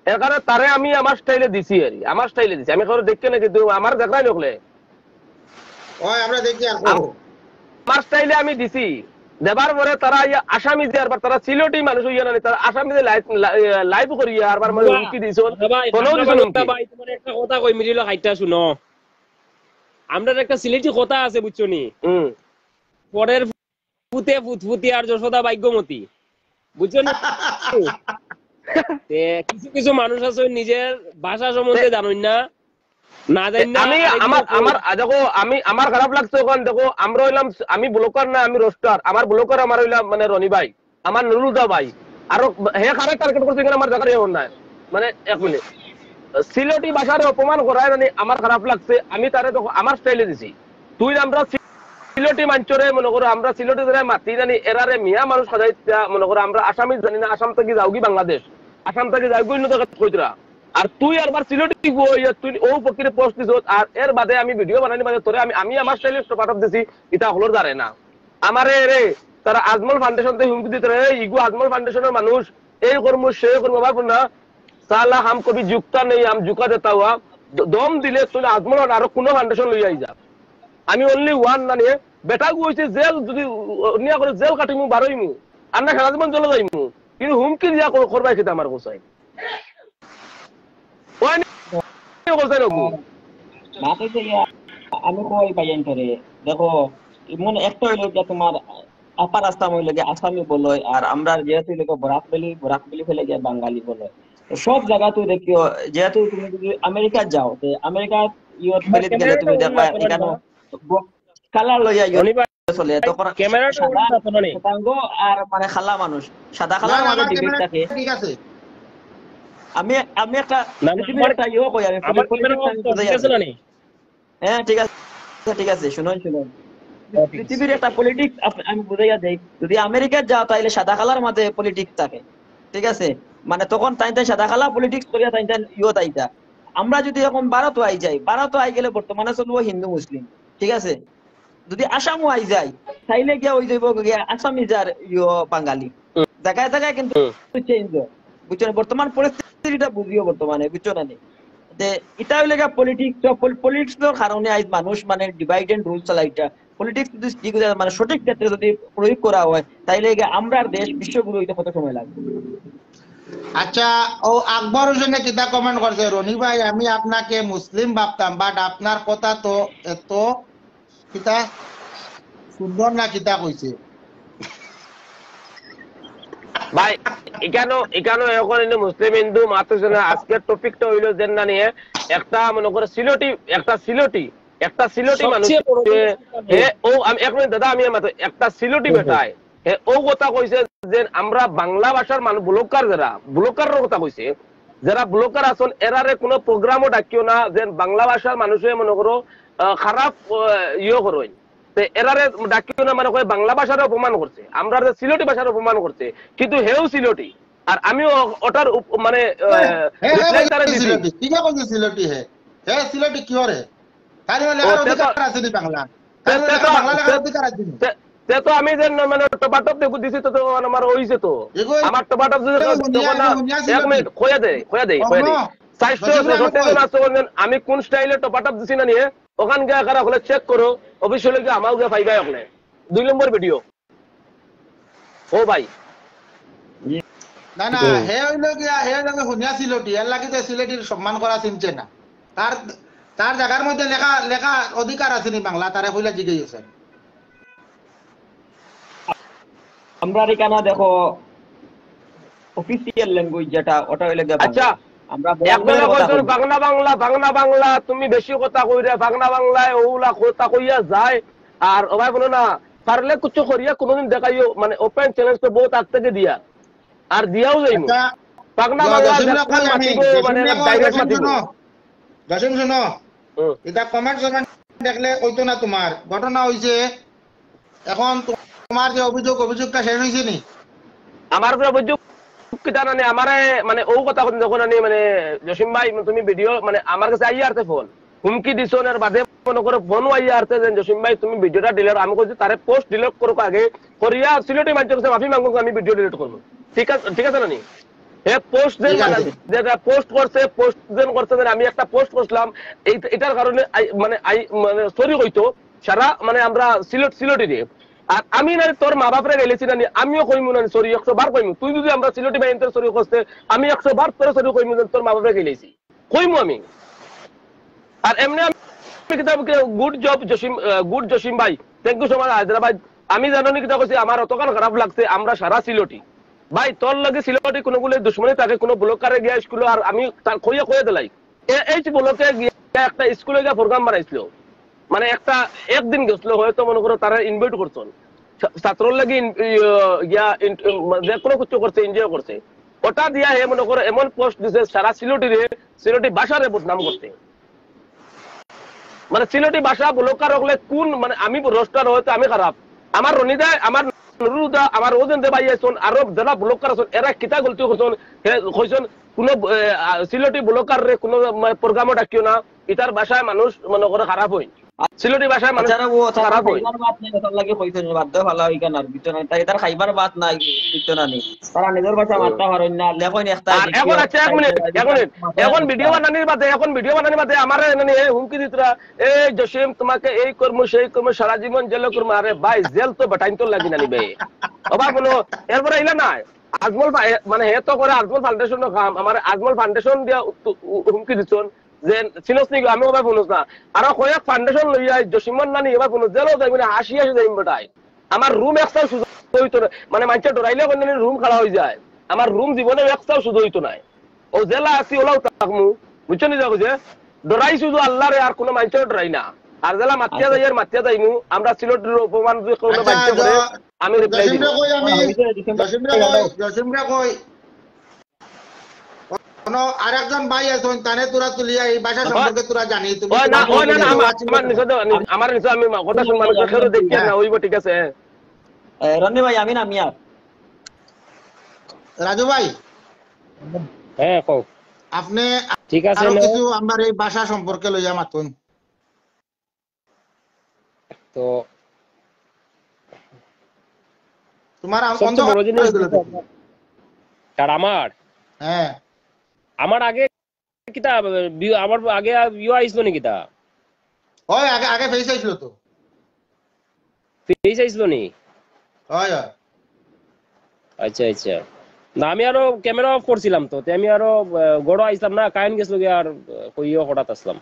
এর কারণে তারে আমি আমার স্টাইলে দিছি আর কি, আমার স্টাইলে দিছি। আমি কারো দেখে না, কিন্তু আমার দেখাই লোকলে ওই আমরা দেখি আর আমার স্টাইলে আমি দিছি। দেবার পরে তারা ইয়া আসামি যে আরবার তারা সিলেটি মানুষ হইয়া না, তারা আসামি যে লাইভ, লাইভ করিয়া আরবার মানে হুমকি দিছন। ভাই, কোনো আমরা দিছন ভাই, হুমকি। ভাই, তোমার একটা কথা কই, মিডিল হাইটটা শুনো। আমরা একটা সিলেটি কথা আছে, বুঝছো নি? হুম। পরের ফুতে ফুতফুতি আর যশোদা ভাগ্যমতী, বুঝছো নি? তে কিছু কিছু মানুষ আছে নিজের ভাষা সম্বন্ধে জানইন না, না জানি না। আমি আরেকটু আমার কই। আমার আ, দেখো, আমি আমার খারাপ লাগছে ওখান। দেখো, আমরা হইলাম, আমি ব্লগার না, আমি রোস্টার। আমার ব্লগার আমার হইলাম মানে রনি ভাই, আমার নুরুল দা ভাই। আর ও, হে খারাপ টার্গেট করছে এখানে আমার জায়গার এমন নাই। মানে এক মিনিট, সিলেটি ভাষারে অপমান করায় মানে আমার খারাপ লাগছে। আমি তারে দেখো আমার স্টাইলে দিছি। তুই আমরা সিলেটি মানষরে মনে করো, আমরা সিলেটি যারা মাতি জানি, এরারে মিয়া মানুষ খাজাইতা মনে করো, আমরা আসামি জানি না, আসাম থাকি যাওগি বাংলাদেশ, আসাম থাকি যাওগি অন্য জায়গা কইতরা। আর তুই আরবার সিলেটি গো, ইয়া তুই ও ফকিরে পোস্ট দিছস, আর এর বাদে আমি ভিডিও বানানি বাদে তোরে আমি, আমি আমার স্টাইলে পাঠাত দিছি, ইটা হকলর জানে না। আমারে রে, তারা আজমল ফাউন্ডেশন তে হুমকি দিতে রে, ইগু আজমল ফাউন্ডেশনের মানুষ, এই কর্ম, সে কর্ম, বাবা না, সালা হাম কবি ঝুকতা নেই, হাম ঝুকা দেতা হুয়া, দ-, দম দিলে তুই আজমল আর আরো কোনো ফাউন্ডেশন লইয়া আই যা। আমি অনলি ওয়ান না নিয়ে, বেটা গু হইছে জেল, যদি নিয়া করে জেল কাটিমু, বারইমু, আর না সারা জীবন জেলে যাইমু, কিন্তু হুমকি দিয়া কর-, করবাই খেতে আমার গোসাই। ওই নিয়ে গোসাই রকম। মাতে যে ইয়া, আমি কই পাইয়ান করে, দেখো, এমন একটা হইলো যে তোমার আপার আসাম হইলো যে আসামি বলয়, আর আমরা যেহেতু হইলো গিয়া বরাক ভ্যালি, বরাক ভ্যালি ফেলে গিয়া বাঙালি বলয়। তো সব জায়গা তুই দেখিও, যেহেতু তুমি যদি আমেরিকা যাও, তো আমেরিকা ইয়ত ভ্যালি গেলে তুমি দেখবা এখানে কালার লইয়া ইয়ত রনি ভাই, চলে, তখন ক্যামেরাটা সাদা on রাখো না নি? শ্বেতাঙ্গ আর মানে কালা মানুষ, সাদা না, কালার না, মাঝে আমার ডিবেট ক্যামেরা থাকে। ঠিক আছে। আমি আমি একটা না, না, পৃথিবীর আমার একটা ইয়ে কই আমি, আমার politics ক্যামেরা আমি on তো, বুঝাই ঠিক আছে আছি। না নি? হ্যাঁ, ঠিক আছে, ঠিক আছে, শুনুন, শুনুন। হ্যাঁ, ঠিক আছে। পৃথিবীর একটা পলিটিক্স আমি বুঝাইয়া দেই। যদি আমেরিকা যাও, তাইলে সাদা কালার মাঝে পলিটিক্স থাকে, ঠিক আছে? মানে তখন তাই তাই সাদা কালা পলিটিক্স করিয়া তাই তাই ইয়ো তাইতা। আমরা যদি এখন ভারত আই যাই, ভারত আই গেলে বর্তমানে চলবো হিন্দু মুসলিম, ঠিক আছে? যদি আসামও আই যাই, তাইলে গিয়া ওই যাইব গিয়া আসামিজ আর ইয়ো বাঙালি। জায়গায় জায়গায় কিন্তু চেঞ্জ হয়, বুঝছো না? বর্তমান পরিস্থিতিটা বুঝিও বর্তমানে, বুঝছো না নি? যে এটা হইলে গিয়া পলিটিক্স, পলিটিক্সের কারণে আজ মানুষ মানে ডিভাইড এন্ড রুল চালাইটা। পলিটিক্স যদি ঠিক হয়ে যায়, মানে সঠিক ক্ষেত্রে যদি প্রয়োগ করা হয়, তাইলে গিয়া আমরার দেশ বিশ্বগুরু হইতে কত সময় লাগবে? আচ্ছা, ও আকবর হোসেনে কিতা কমেন্ট করছে, "রনি ভাই, আমি আপনাকে মুসলিম ভাবতাম, বাট আপনার কথা তো এত কিতা সুন্দর না কিতা কইছে।" ভাই, এখানো এখানো এখন এনে মুসলিম হিন্দু মাতুছে না। আজকের টপিকটা হইলো যে না নিয়ে একটা মনে করে সিলেটি, একটা সিলেটি, একটা সিলেটি মানুষ, সবচেয়ে বড় যে জিনিসটা হে ও আমি এক মিনিট দাদা, আমি মাত্র একটা সিলেটি বেটায় হে ও কথা কইছে যে আমরা বাংলা ভাষার মানুষ ব্লগার, যারা ব্লগারর কথা কইছে, যারা ব্লগার আছেন এরারে কোনো প্রোগ্রামও ডাকিও না, যে বাংলা ভাষার মানুষে মনে করো আহ, খারাপ আহ, ইয়ে করইন। তে এরারে ডাকিও না, মানে কয় বাংলা ভাষারে অপমান করছে, আমরা যে সিলেটি ভাষারে অপমান করছে, কিন্তু হেও সিলেটি। আর আমি ও- ওটার উপ- মানে আহ, হে, হে, রিপ্লাই হে, তারে দিছি। সিলেটি, কিতা কইছে সিলেটি হে? হে সিলেটি কিয় রে? তার মানে লেখার তে তো- অধিকার আছে নি বাংলা? তে- তার মানে তে তো- বাংলা লেখার তে- অধিকার আছে নি? তে- তে তো আমি যে ন- মানে টপাটপ দেখু দিছি তো, তো মানে আমার হইছে তো। এগো, আমার টপাটপ যদি এগো, তখন হুনিয়া, না, হুনিয়া এক ছিল মিনিট না। কইয়া দে, কইয়া দে, কইয়া দে। অগ্ন, চারশো দশ মিনিট ছষট্টি কই? জন আছে, বলবেন, আমি কোন স্টাইলে টপাটপ দিছি না নিয়ে, ওখান গিয়া কারা হলে চেক করো, অফিসিয়ালি গিয়া আমাও গিয়া পাইবা ওখানে। দুই নম্বর ভিডিও। ও ভাই। না, না, হে হইলো গিয়া, হে হইলো গিয়া হুনিয়া সিলেটি, এর লাগি তো সিলেটির সম্মান করা চিনছে না। তার, তার জায়গার মধ্যে লেখা, লেখা অধিকার আছে নি বাংলা, তারে কইলা জিজ্ঞেস আছে। আমরা এখানে দেখো অফিসিয়াল ল্যাঙ্গুয়েজ যেটা, ওটা হইলে গিয়া বাংলা। আচ্ছা, আমরা এক বরাবরের বেলা কথা কইছইন কই। বাংলা বাংলা, বাংলা বাংলা, তুমি বেশি কথা কইরে, বাংলা বাংলায় ওলা কথা কইয়া যায়। আর ও ভাই বলো না, পারলে কিছু করিয়া কোনোদিন দেখাইও, মানে ওপেন চ্যালেঞ্জ তো বহুত আগ থেকে দিয়া। আর দিয়াও যাইমু। আচ্ছা, বাংলা জ-, বাংলা জসিম যখন রাখো, আমি, মাতিব, জসিম মানে রাখো, ডাইরেক্ট জসিম মাতিব। শুনো, জসিম শুনো, হুম। এটা কমেন্ট কমেন্ট দেখলে অইতো না তোমার। ঘটনা অইছে, এখন তোমার যে অভিযোগ, অভিযোগটা শেষ অইছে নি? আমার উপরে অভিযোগ কিতা নানি, আমারে মানে অউ কথা কইন যখন আনি মানে, "জসিম ভাই, তুমি ভিডিও", মানে আমার কাছে আইয়া আরতে ফোন, হুমকি দিছন, এর বাদে মনো করো ফোনও আইয়া আরতে যে, "জসিম ভাই, তুমি ভিডিওটা ডিলিট", আমি কইছি তারে, "পোস্ট ডিলিট করুক আগে, করিয়া সিলেটি মানষর কাছে মাফি মাগুক, আমি ভিডিও ডিলিট করমু।" ঠিক আছে, ঠিক আছে নানি? হে পোস্ট যেন ঠিক মানে, আছে। যেটা পোস্ট করছে, পোস্ট যেন করছে, যেন আমি একটা পোস্ট করছিলাম, এই, এটার কারণে আই, মানে আই, মানে সরি কইতো সারা, মানে আমরা সিলেট, সিলেটি রে। আর আমি নানি তোর মা বাপরে গাইলাইছি নানি, আমিও কইমু নানি সরি, একশো বার কইমু। তুই যদি আমরা সিলেটি ভাইয়াইন্তরে সরি করতে, আমি একশো বার তোরে সরি কইমু যে তোর মা বাপরে গাইলাইছি, কইমু আমি। আর এমনে আমি কিতা, গুড জব জসিম, গুড জসিম ভাই, thank you so much Hyderabad. আমি জানো নি কিতা কইছি, আমার অতখান খারাপ লাগছে, আমরা সারা সিলেটি। ভাই, তোর লগে সিলেটি কুনুগুলো দুশমনি থাকে, কুনু ব্লকারে গিয়া স্কুলো, আর আমি তার কইয়া কইয়া দিলাই। এ, এই ব্লকে গিয়া একটা স্কুলো গিয়া প্রোগ্রাম বানাইছিল। মানে একটা, একদিন গেছিল, হয়তো মনো করো তারা ইনভাইট করছন। ছা-, ছাত্রর লাগি ইন-, ইয়, গিয়া ইন-, উম, যে কোনো কিছু করছে, এনজয় করছে। ওটা দিয়া হে মনো করো এমন পোস্ট দিছে সারা সিলেটি রে, সিলেটি ভাষারে বদনাম করতে। মানে সিলেটি ভাষা ব্লকার হকলে কোন, মানে আমি রোস্টার হয়তো আমি খারাপ, আমার রনিদা, আমার নুরুদা, আমার ওজন দে ভাই আছন, আরো যারা ব্লকার আছন, এরা কিতা গলতি করছন, হে কইছন কোনো, এ, আ, সিলেটি ব্লকার রে কোনো, মানে, প্রোগ্রামও ডাকিও না, ইতার ভাষায় মানুষ মনো করে খারাপ অইন। সিলেটি ভাষায় মানুষ আচ্ছা, ও তারা খারাপ অইন। খাইবার ভাত নাই, ওটার লাগি কইছন, বাধ্য ভালা অইগা না, বুঝছো না? তাই তার খাইবার ভাত নাই, বুঝছো না নি? তারা নিজর ভাষা হুম। মাততা পারইন না, লেখইন একটা আর লিখিও, এখন, আচ্ছা, এক মিনিট, এক মিনিট। এখন ভিডিও বানানির বাদে, এখন ভিডিও বানানির বাদে আমারে নানি হুমকি দিতরা, "এই জসিম, তোমাকে এই করমু, সেই করমু, সারা জীবন জেল করমু।" আরে ভাই, জেল তো বেটাইন্তর লাগি নানি বে। ওবা বলো, এরপরে আইলা না, আজমল ফা-, এ, মানে হে তো করে আজমল ফাউন্ডেশনর কাম, আমার আজমল ফাউন্ডেশন দিয়া উ-, উ-, হুমকি দিছন যে, "চিনস নি গো?" আমি ওবা হুনস না। আরো কয়েক ফাউন্ডেশন লইয়া জসিমর নানি ওবা হুনস, জেলও যাইবো না, হাসি হাসি যাইম বেটায়। আমার রুম একটাও সুজা অইতো না, মানে মানষে ডরাইলে কইন নানি রুম খাড়া অই যায়, আমার রুম জীবনে একটাও সুজা অইতো নায়। ও জেলা আছি ওলাও থাকমু, বুঝছো নি যা কইছে? ডরাই শুধু আল্লাহরে, আর কোনো মানষেও ডরাই না। আর জেলা মাতিয়া আচ্ছা। যাই আর মাতিয়া যাইমু, আমরা সিলেটের অপমান যদি কোনো আচ্ছা, মানষে করে, জ-, আমি রিপ্লাই জসিম দিব। রে কই আমি, হ্যাঁ, ওই যে ডিসেম্বর জসিম রে থেকে কই, গেল। জসিম রে কই। কোনো আরেকজন ভাই আছইন, তানে তোরা তুলিয়া এই ভাষা ওই, সম্পর্কে তোরা জানি, তুমি ওই না, তোরা ওই না, না, বলে আমার, আছি আমার তো। নিজে, আমার নিজে আমি মা-, কথা শুন, মানুষ কেউ দেখি না, ওইব, ঠিক আছে। এ, রনি ভাই, আমি না মিয়া। রাজু ভাই, হ্যাঁ, কও। আপনি ঠিক আছে, আরো নে। কিছু আমার এই ভাষা সম্পর্কে লইয়া মাতুন। তো তোমার আম-, সবচেয়ে অন্ধকার বড় জিনিস হয়ে গেল তো। কার আমার? হ্যাঁ। আমার আগে কিতা, বি-, আমার আগে ইয়ে আইছিল নি কিতা? হয়, আগে, আগে ফেস আইছিল তো। ফেস আইছিল নি? হয়, হয়। আচ্ছা, আচ্ছা। না, আমি আরো ক্যামেরা অফ করছিলাম তো, তে আমি আরো, আহ, গড় আইছিলাম না, কারেন্ট গেছিল গিয়া আর, আহ, কইও হঠাৎ আসলাম।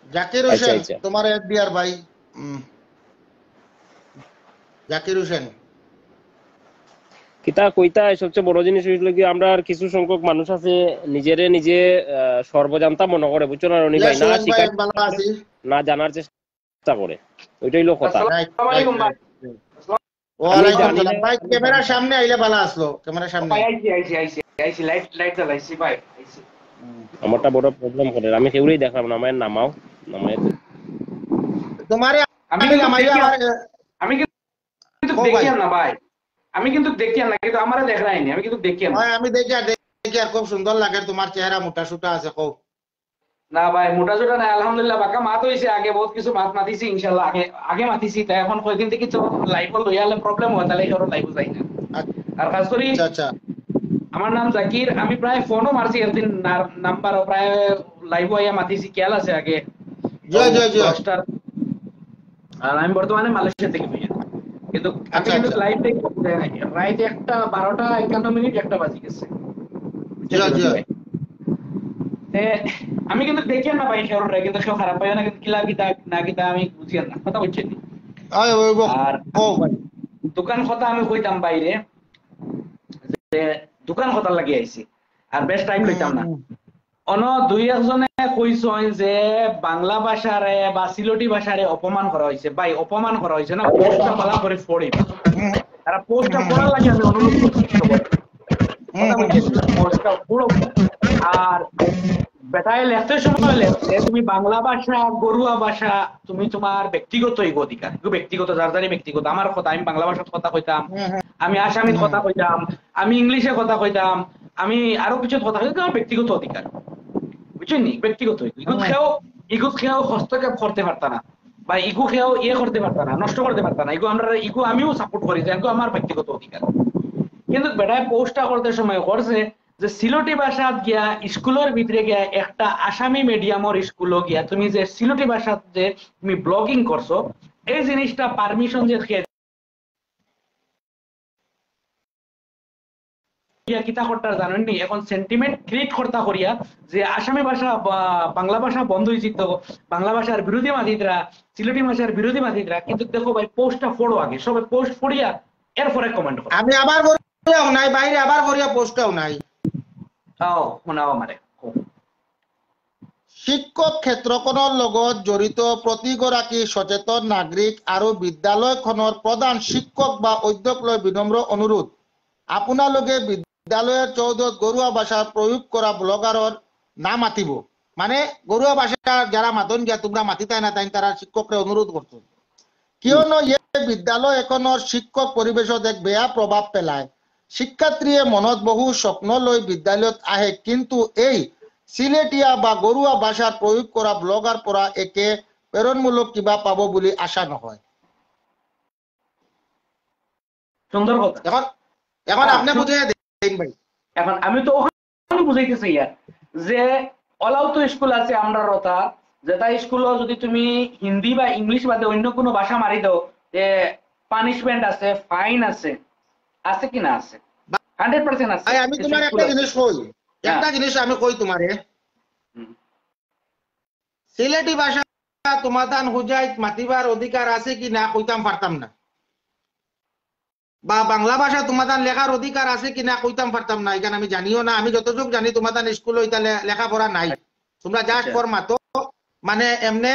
জাকির আচ্ছা, হোসেন, আচ্ছা। তোমার এক দিয়ার ভাই। উম। জাকির হোসেন। কিতা কইতা, সবচেয়ে বড় জিনিস হইল কি, আমরা আর কিছু সংখ্যক মানুষ আছে নিজেরে নিজে, আহ, সর্বজান্তা মনে করে, বুঝছো না রনি ইয়া, ভাই? না সুরজ ভাই, শিকার, ভালো আছি। না জানার চেষ্টা করে, ওইটাই হইলো কথা। রাইট, আসসালামু আলাইকুম রাইট, ভাই। রাইট। ওয়ালাইকুম জানি সালাম। না। ভাই, ক্যামেরার সামনে আইলে ভালো আসলো, ক্যামেরার সামনে। ভাই, আইছি, আইছি, আইছি, আইছি, লাইট, লাইট জ্বালাইছি ভাই, আইছি। হুম। আমারটা বড় প্রবলেম করে, আমি কেউরেই দেখলাম না, আমায় নামাও, নামায় তো। তোমারে আমি আমি কিন্তু নামাইয়া দেখি, আমার, আমি কিন্তু ও ভাই। দেখিয়ার না ভাই, আমি কিন্তু দেখিয়ার না, কিন্তু আমারে দেখরায়নি, আমি কিন্তু দেখিয়ার না। ভাই, আমি দেখি আর দেখি আর খুব সুন্দর লাগে তোমার চেহারা, মোটা সুটা আছে খুব। না ভাই, মোটা সোটা নাই, আলহামদুলিল্লাহ, বাক্কা মাত হইছে, আগে বহুত কিছু মাত মাতিছি, ইনশাল্লাহ, আগে, আগে মাতিছি, তাই এখন কয়দিন থেকে তো লাইভও লইয়া আলে প্রবলেম হয়, তাহলে কারো লাইভও যাই না। আর খাস করি আচ্ছা, আচ্ছা। আমার নাম জাকির, আমি প্রায় ফোনও মারছি একদিন, নার-, নাম্বারও প্রায় লাইভও আইয়া মাতিছি, খেয়াল আছে আগে। জি, জি, জি। দশটার, আর আমি বর্তমানে মালয়েশিয়া থেকে ভাইয়া। কিন্তু আমি আচ্ছা, কিন্তু আচ্ছা। লাইভ দেখি, রাইত একটা বারোটা একান্ন মিনিট একটা বাজি গেছে। জি, জি। তে, আমি কিন্তু দেখি না ভাই, কেউরে, কিন্তু কেউ খারাপ পাইও না, কিন্তু কিলা কিতা না কিতা আমি বুঝি না, কথা বুঝছেন নি? ওই, ওই, ওই, আর ও ভাই। দোকান কথা আমি কইতাম বাইরে, যে দোকান কথা লাগি আইছি, আর বেশ টাইম লইতাম না। হুম, অন দুই একজনে কইছইন যে বাংলা ভাষারে বা সিলেটি ভাষারে অপমান করা হইছে। ভাই, অপমান করা হইছে না, পোস্টটা ভালা করে পড়ি। তারা পোস্টটা পড়ার লাগি আমি অনুরোধ করছি। হুম, হুম। পোস্টটা পড়ো। আর বেটায় লেখতে সময় লেখছে, তুমি বাংলা ভাষা, গরুয়া ভাষা, তুমি তোমার ব্যক্তিগত ইগু অধিকার, ইগু ব্যক্তিগত, যার যারই ব্যক্তিগত। আমার কথা, আমি বাংলা ভাষাত কথা কইতাম, আমি আসামিত কথা কইতাম, আমি ইংলিশে কথা কইতাম, আমি আরো কিছু কথা কইতাম, আমার ব্যক্তিগত অধিকার, বুঝছইন নি? ব্যক্তিগত ইগু। ইগুত কেউ, ইগুত কেউ হস্তক্ষেপ করতে পারতা না, বা ইগু কেউ ইয়ে করতে পারতা না, নষ্ট করতে পারতা না। ইগু আমরা, ইগু আমিও সাপোর্ট করি যে ইগু আমার ব্যক্তিগত অধিকার। কিন্তু বেটায় পোস্টটা করতে সময় করছে যে সিলেটি ভাষাত গিয়া, স্কুলর ভিতরে গিয়া, একটা আসামি মিডিয়ামর স্কুলো গিয়া তুমি যে সিলেটি ভাষাত যে তুমি ব্লগিং করছো, এই জিনিসটা পারমিশন যে কে ইয়া কিতা করতা জানইন নি? এখন সেন্টিমেন্ট ক্রিয়েট করতা করিয়া যে আসামি ভাষা বা বাংলা ভাষা বন্ধ অইছে, তো বাংলা ভাষার বিরোধী মাতিতরা, সিলেটি ভাষার বিরোধী মাতিতরা। কিন্তু দেখো ভাই, পোস্টটা পড়ো আগে, সবে পোস্ট পড়িয়া এরপরে কমেন্ট করো। আমি আবার করিয়া হুনাই, বাইরে আবার করিয়া পোস্টটা হুনাই। আও, হুনাও আমারে। শিক্ষক ক্ষেত্ৰখনৰ লগত জড়িত প্ৰতিগৰাকী সচেতন নাগৰিক আৰু বিদ্যালয়খনৰ প্ৰধান শিক্ষক বা অধ্যক্ষলৈ বিনম্ৰ অনুৰোধ, আপোনালোকে বিদ্যালয়ৰ চৌহদত ঘৰুৱা ভাষা প্ৰয়োগ কৰা ব্লগাৰৰ নাম মাতিব। মানে, ঘৰুৱা ভাষা যারা মাতইন গিয়া, তোমরা মাতিতায় না, তাইন তারা শিক্ষকরে অনুরোধ করছইন। কিয়নো ইয়ে বিদ্যালয় এখনৰ শিক্ষক পৰিৱেশত এক বেয়া প্ৰভাৱ পেলায়। শিক্ষাৰ্থীয়ে মনত বহু স্বপ্ন লৈ বিদ্যালয়ত আহে, কিন্তু এই সিলেটিয়া বা ঘৰুৱা ভাষাৰ প্ৰয়োগ কৰা ব্লগাৰ পৰা একে প্ৰেৰণামূলক কিবা পাব বুলি আশা নহয়। সুন্দর কথা। এখন, এখন আপনি বুঝাইয়া দেইন ভাই। এখন আমি তো ওখানে বুঝাইতেছি ইয়ার, যে অলাউ তো স্কুল আছে আমরার অতা, যেটা স্কুলো যদি তুমি হিন্দি বা ইংলিশ বাদে অন্য কোনো ভাষা মারি দাও, যে পানিশমেন্ট আছে, ফাইন আছে, আছে কি না আছে? হান্ড্রেড পার্সেন্ট আছে। ভাই, আমি তোমার একটা জিনিস কই, একটা জিনিস আমি কই তোমারে। সিলেটি ভাষা তোমাতান হুজাইত মাতিবার অধিকার আছে কি না কইতাম পারতাম না, বা বাংলা ভাষা তোমাতান লেখার অধিকার আছে কি না কইতাম পারতাম না। ইখান আমি জানিও না। আমি যতটুক জানি তোমাতান স্কুলো ইতা লে-, লেখাপড়া নাই, তোমরা জাস্ট পড় মাতো, মানে এমনে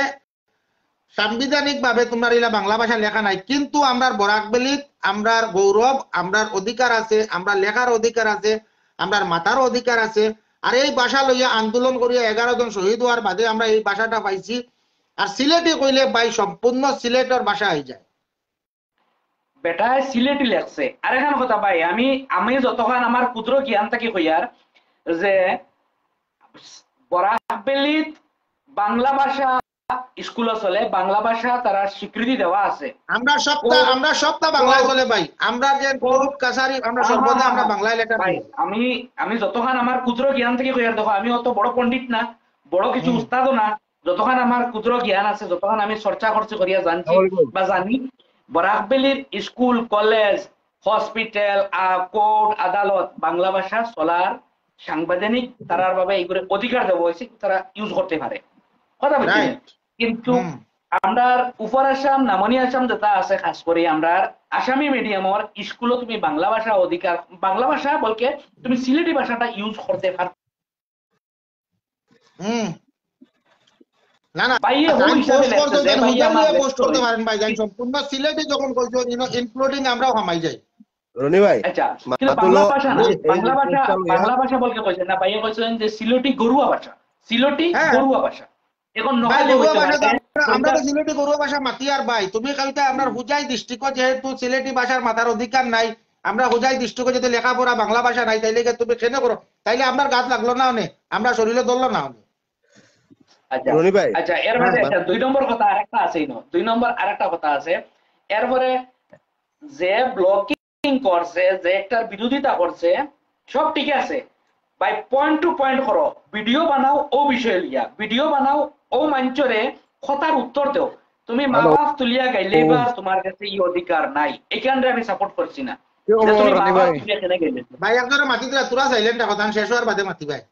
সাংবিধানিক ভাবে তোমরার ইলা বাংলা ভাষা লেখা নাই, কিন্তু আমরার বরাক ভ্যালিত আমরার গৌরব, আমরার অধিকার আছে, আমরার লেখার অধিকার আছে, আমরার মাতার অধিকার আছে। আর এই ভাষা লইয়া আন্দোলন করিয়া এগারো জন শহীদ হওয়ার বাদে আমরা এই ভাষাটা পাইছি। আর সিলেটি কইলে ভাই সম্পূর্ণ সিলেটর ভাষা অই যায়। বেটায় সিলেটি লেখছে। আরেকখান কথা ভাই, আমি, আমি যতখান আমার ক্ষুদ্র জ্ঞান থাকি কইয়ার যে বরাক ভ্যালিত বাংলা ভাষা স্কুলো চলে, বাংলা ভাষা তারা স্বীকৃতি দেওয়া আছে। আমরা সবটা, ও, আমরা সবটা বাংলায় ও, চলে ভাই। আমরা যে ও, কোর্ট কাছারি, আমরা হ্যাঁ, সর্বদা হ্যাঁ, আমরা হ্যাঁ। বাংলায় লেখা ভাই, করি। আমি, আমি যতখান আমার ক্ষুদ্র জ্ঞান থাকি কইয়ার, দেখো, আমি অত বড় পণ্ডিত না, বড় কিছু হুম। উস্তাদও না, যতখান আমার ক্ষুদ্র জ্ঞান আছে, যতখান আমি চর্চা করছি, করিয়া জানছি আসসালামু আলাইকুম। বা জানি, বরাক ভ্যালির স্কুল, কলেজ, হসপিটাল, আ, কোর্ট, আদালত, বাংলা ভাষা চলার সাংবিধানিক তারার ভাবে এই করে অধিকার দেওয়া হয়েছে, তারা ইউজ করতে পারে। কথা বুঝছেন? রাইট। কিন্তু হুম। আমরার উপর আসাম, নামনি আসাম যেটা আছে, খাস করে আমরার আসামি মিডিয়ামর স্কুলো তুমি বাংলা ভাষা অধিকার, বাংলা ভাষা বলকে তুমি সিলেটি ভাষাটা ইউজ করতে পারো। হুম। না, না, ভাই, এ তাইন ওই হিসাবে পোস্ট লেখছে করতে যে দেন, ভাই হুজুর আমার নিয়ে পোস্ট করতে পারেন ভাই, তাইন সম্পূর্ণ সিলেটি যখন কইছো, ইনো-, ইনক্লুডিং আমরাও হামাই যাই। রনি ভাই, আচ্ছা, কিন্তু মাতুল, বাংলা ভাষা না, এই, এই বাংলা যে ভাষা, পোস্টটা লইয়া বাংলা ভাষা বলকে কইছে না, ভাইয়ে কইছেন যে সিলেটি গরুয়া ভাষা, সিলেটি হ্যাঁ। গরুয়া ভাষা। এখন ভাই, নকল গরুয়া হইতে ভাষা পারে। তো আমরা, আমরা তো সিলেটি গরুয়া ভাষা মাতি আর ভাই, তুমি কালকে আমরা হুজাই দৃষ্টিকো যেহেতু সিলেটি ভাষার মাতার অধিকার নাই, আমরা হুজাই দৃষ্টিকো যদি লেখাপড়া বাংলা ভাষা নাই, তাইলে কি তুমি কেনে করো? তাইলে আমরার গাত লাগলো না অনে, আমরার শরীরে ধরলো না অনে। আচ্ছা, রনি ভাই। আচ্ছা, এর মাঝে হ্যাঁ। আচ্ছা, দুই নম্বর কথা আরেকটা আছে, ইনো। দুই নম্বর আরেকটা কথা আছে। এরপরে যে ব্লকিং করছে, যে একটার বিরোধিতা করছে, সব ঠিক আছে। ভাই, পয়েন্ট টু পয়েন্ট করো, ভিডিও বানাও ও বিষয় লইয়া, ভিডিও বানাও ও মাঞ্চরে কথার উত্তর দেও। তুমি মা হ্যালো। বাপ তুলিয়া গাইলে ও। বা তোমার কাছে এই অধিকার নাই, এখানরে আমি সাপোর্ট করছি না। কি যে খবর, তুমি রনি বাবা ভাই? তুলিয়া কেনে গাইলে? ভাই, একজনে মাতি দিলা, তোরা সাইলেন্ট রাখো, ধান শেষ হওয়ার বাদে মাতি ভাই।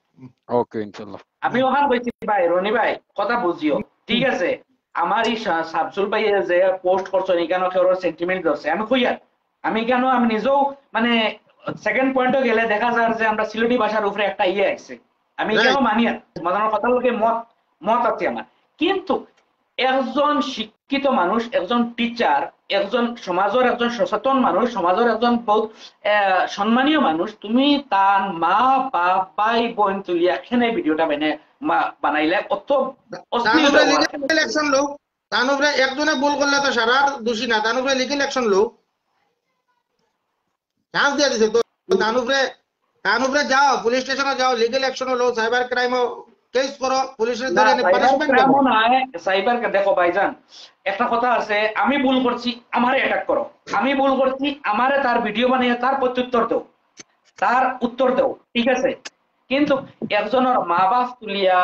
ওকে, ইনশাল্লাহ। আমি ওখান কইছি, ভাই, রনি ভাই, কথা বুঝিও, ঠিক আছে? আমার এই শা-, শামসুল ভাই যে পোস্ট করছেন, এখানে কেউ সেন্টিমেন্ট ধরছে, আমি কইয়ার, আমি কেন, আমি নিজেও মানে সেকেন্ড পয়েন্টও গেলে দেখা যায় যে আমরা সিলেটি ভাষার উপরে একটা ইয়ে আইছে, আমি কেন রাইট। মানি আর তোমাদের কথার লগে মত, মত আছে আমার, কিন্তু একজন শিক্ষিত মানুষ, একজন টিচার, একজন সমাজর একজন সচেতন মানুষ, সমাজর একজন বহুত, আহ, সম্মানীয় মানুষ, তুমি তার মা, বাপ, ভাই, বোন তুলিয়া এখানে ভিডিওটা বানাই-, মা-, বানাইলে অত অশ্লীল ব্যবহার কেন? ইলেকশন লোক তান উপরে একজনে ভুল করলে তো সারার দোষী না, তান উপরে লিগেল অ্যাকশন লও। চান্স দিয়া দিছে তো, তান উপরে, তান উপরে যাও, পুলিশ স্টেশনে যাও, লিগেল অ্যাকশন লও, সাইবার ক্রাইমও কেস করো, পুলিশে ধরে এনে পানিশমেন্ট দেও। সাইবার, দেখো ভাইজান, একটা কথা আছে, আমি ভুল করছি, আমারে অ্যাটাক করো, আমি ভুল করছি, আমারে তার ভিডিও বানিয়ে তার প্রত্যুত্তর দেও, তার উত্তর দেও, ঠিক আছে? কিন্তু একজনর মা বাপ তুলিয়া,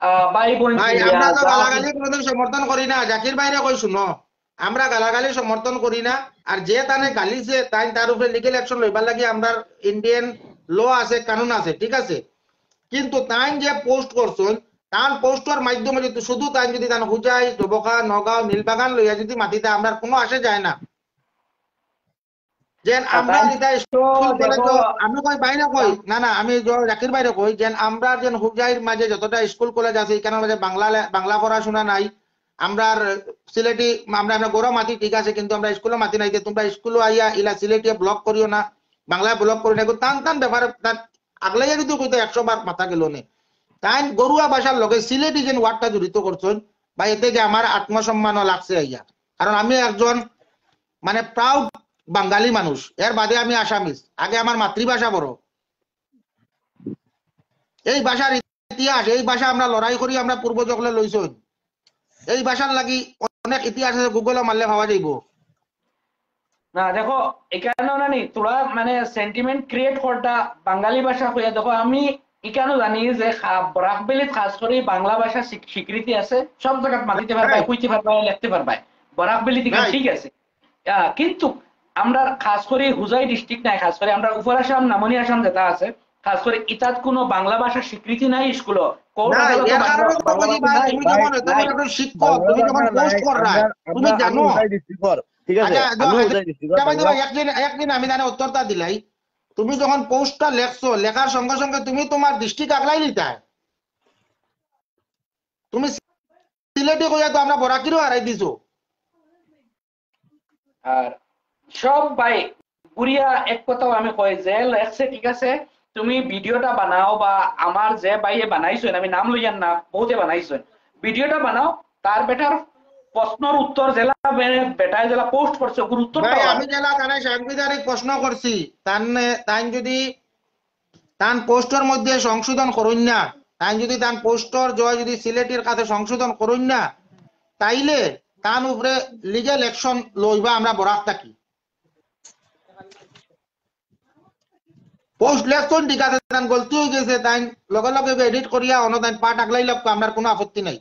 আহ, ভাই বোন ভাই, তুলিয়া, আমরা তো যা গালাগালি কোনোদিন সমর্থন করি না। জাকির ভাইরে কই, শুনো, আমরা গালাগালি সমর্থন করি না। আর যে তানে গালিছে, তাই তার উপরে লিগেল অ্যাকশন লইবার লাগি আমরার ইন্ডিয়ান ল আছে, কানুন আছে, ঠিক আছে? কিন্তু তাই যে পোস্ট করছইন, তান পোস্টর মাধ্যমে যদি শুধু তাই যদি তান হুজাই, ডবকা, নগাঁও, নীলবাগান লইয়া যদি মাতিতা, আমরার কোনো আসে যায় না। যেন আমরা আচ্ছা, যেটা তো স্কুল কলেজ, দেখো, আমি কই বাইরে কই, না, না, আমি জ-, জাকির ভাইরে কই, যেন আমরা যেন হুজাইর মাঝে যতটা স্কুল কলেজ আছে, এখানর মাঝে বাংলা লে-, বাংলা পড়াশোনা নাই। আমরার সিলেটি, আমরা, আমরা গরো মাতি, ঠিক আছে, কিন্তু আমরা স্কুলো মাতি নাই। তে তোমরা স্কুলো আইয়া ইলা সিলেটিয়ে ব্লক করিও না, বাংলায় ব্লক করিও না। এগু তান তান ব্যাপারে তার আগলাইয়া যদি কইতো একশো বার মাথা গেল নে। তাই গরুয়া ভাষার লগে সিলেটি যেন ওয়ার্ডটা জড়িত করছইন, বা এতে যে আমার আত্মসম্মানও লাগছে আইয়া। কারণ আমি একজন মানে প্রাউড বাঙালি মানুষ, এর বাদে আমি আসামিস, আগে আমার মাতৃভাষা বড়। এই ভাষার ইতিহাস, এই ভাষা আমরা লড়াই করি, আমরা পূর্বজ অকলে লইছইন। এই ভাষার লাগি অনেক ইতিহাস আছে, গুগলো মারলে পাওয়া যাইব। না, দেখো, এখানে না নি, তোরা মানে সেন্টিমেন্ট ক্রিয়েট করতা বাঙালি ভাষা কইয়া। দেখো, আমি এখানে জানি যে খা-, বরাক ভ্যালিত খাস করি বাংলা ভাষা স্বীক-, স্বীকৃতি আছে, সব জায়গাত মাতিতে পারবায়, Right. কইতে পারবায়, লিখতে পারবায়, বরাক ভ্যালিত এখানে Right. ঠিক আছে। আহ, কিন্তু আমরা খাস করি হুজাই ডিস্ট্রিক্ট নাই, খাস করি আমরা উপর আসাম, নামনি আসাম যেটা আছে, খাস করি ইতাত কোনো বাংলা ভাষা স্বীকৃতি নাই স্কুলো। কোর্ট না, আদালতো এর বাংলা, কারণে তো বাংলা কইছি ভাষা ভাই, নাই, তুমি নাই, যখন, তুমি নাই। যখন শিক্ষক, তুমি যখন পোস্ট কররা, তুমি জানো। হুজাই ডিস্ট্রিক্টর, ঠিক আছে? আচ্ছা, আমি আচ্ছা, হুজাই ডিস্ট্রিক্টর, আচ্ছা, ভাই, বাংলা একদিন, একদিন আমি জানি উত্তরটা দিলাই। তুমি যখন পোস্টটা লেখছো, লেখার সঙ্গে সঙ্গে তুমি তোমার ডিস্ট্রিক্ট আগলাই নিতায়। তুমি সিলেটি কইয়া তো আমরা বরাকিরও হারাই দিছো। আর সব ভাই, ঘুরিয়া এক কথাও আমি কই যে লেখছে, ঠিক আছে, তুমি ভিডিওটা বানাও বা আমার যে ভাইয়ে বানাইছইন, আমি নাম লইয়ার না, বহুতে বানাইছইন, ভিডিওটা বানাও, তার বেটার প্রশ্নর উত্তর যেলা বে-, বেটায় যেলা পোস্ট করছে, ওগুর উত্তরটা ভাই, বানাও। আমি যেলা তানে সাংবিধানিক প্রশ্ন করছি, তান, তাইন যদি তান পোস্টর মধ্যে সংশোধন করইন না, তাইন যদি তান পোস্টর জয় যদি সিলেটির কাছে সংশোধন করইন না, তাইলে তান উপরে লিগ্যাল অ্যাকশন লইবা আমরা বরাক থাকি। পোস্ট লেখছইন ঠিক আছে, তান গলতি হয়ে গেছে, তাইন লগে লগে এডিট করিয়া অন্য তাইন পাঠ আগলাই লাগবে, আমরার কোনো আপত্তি নাই।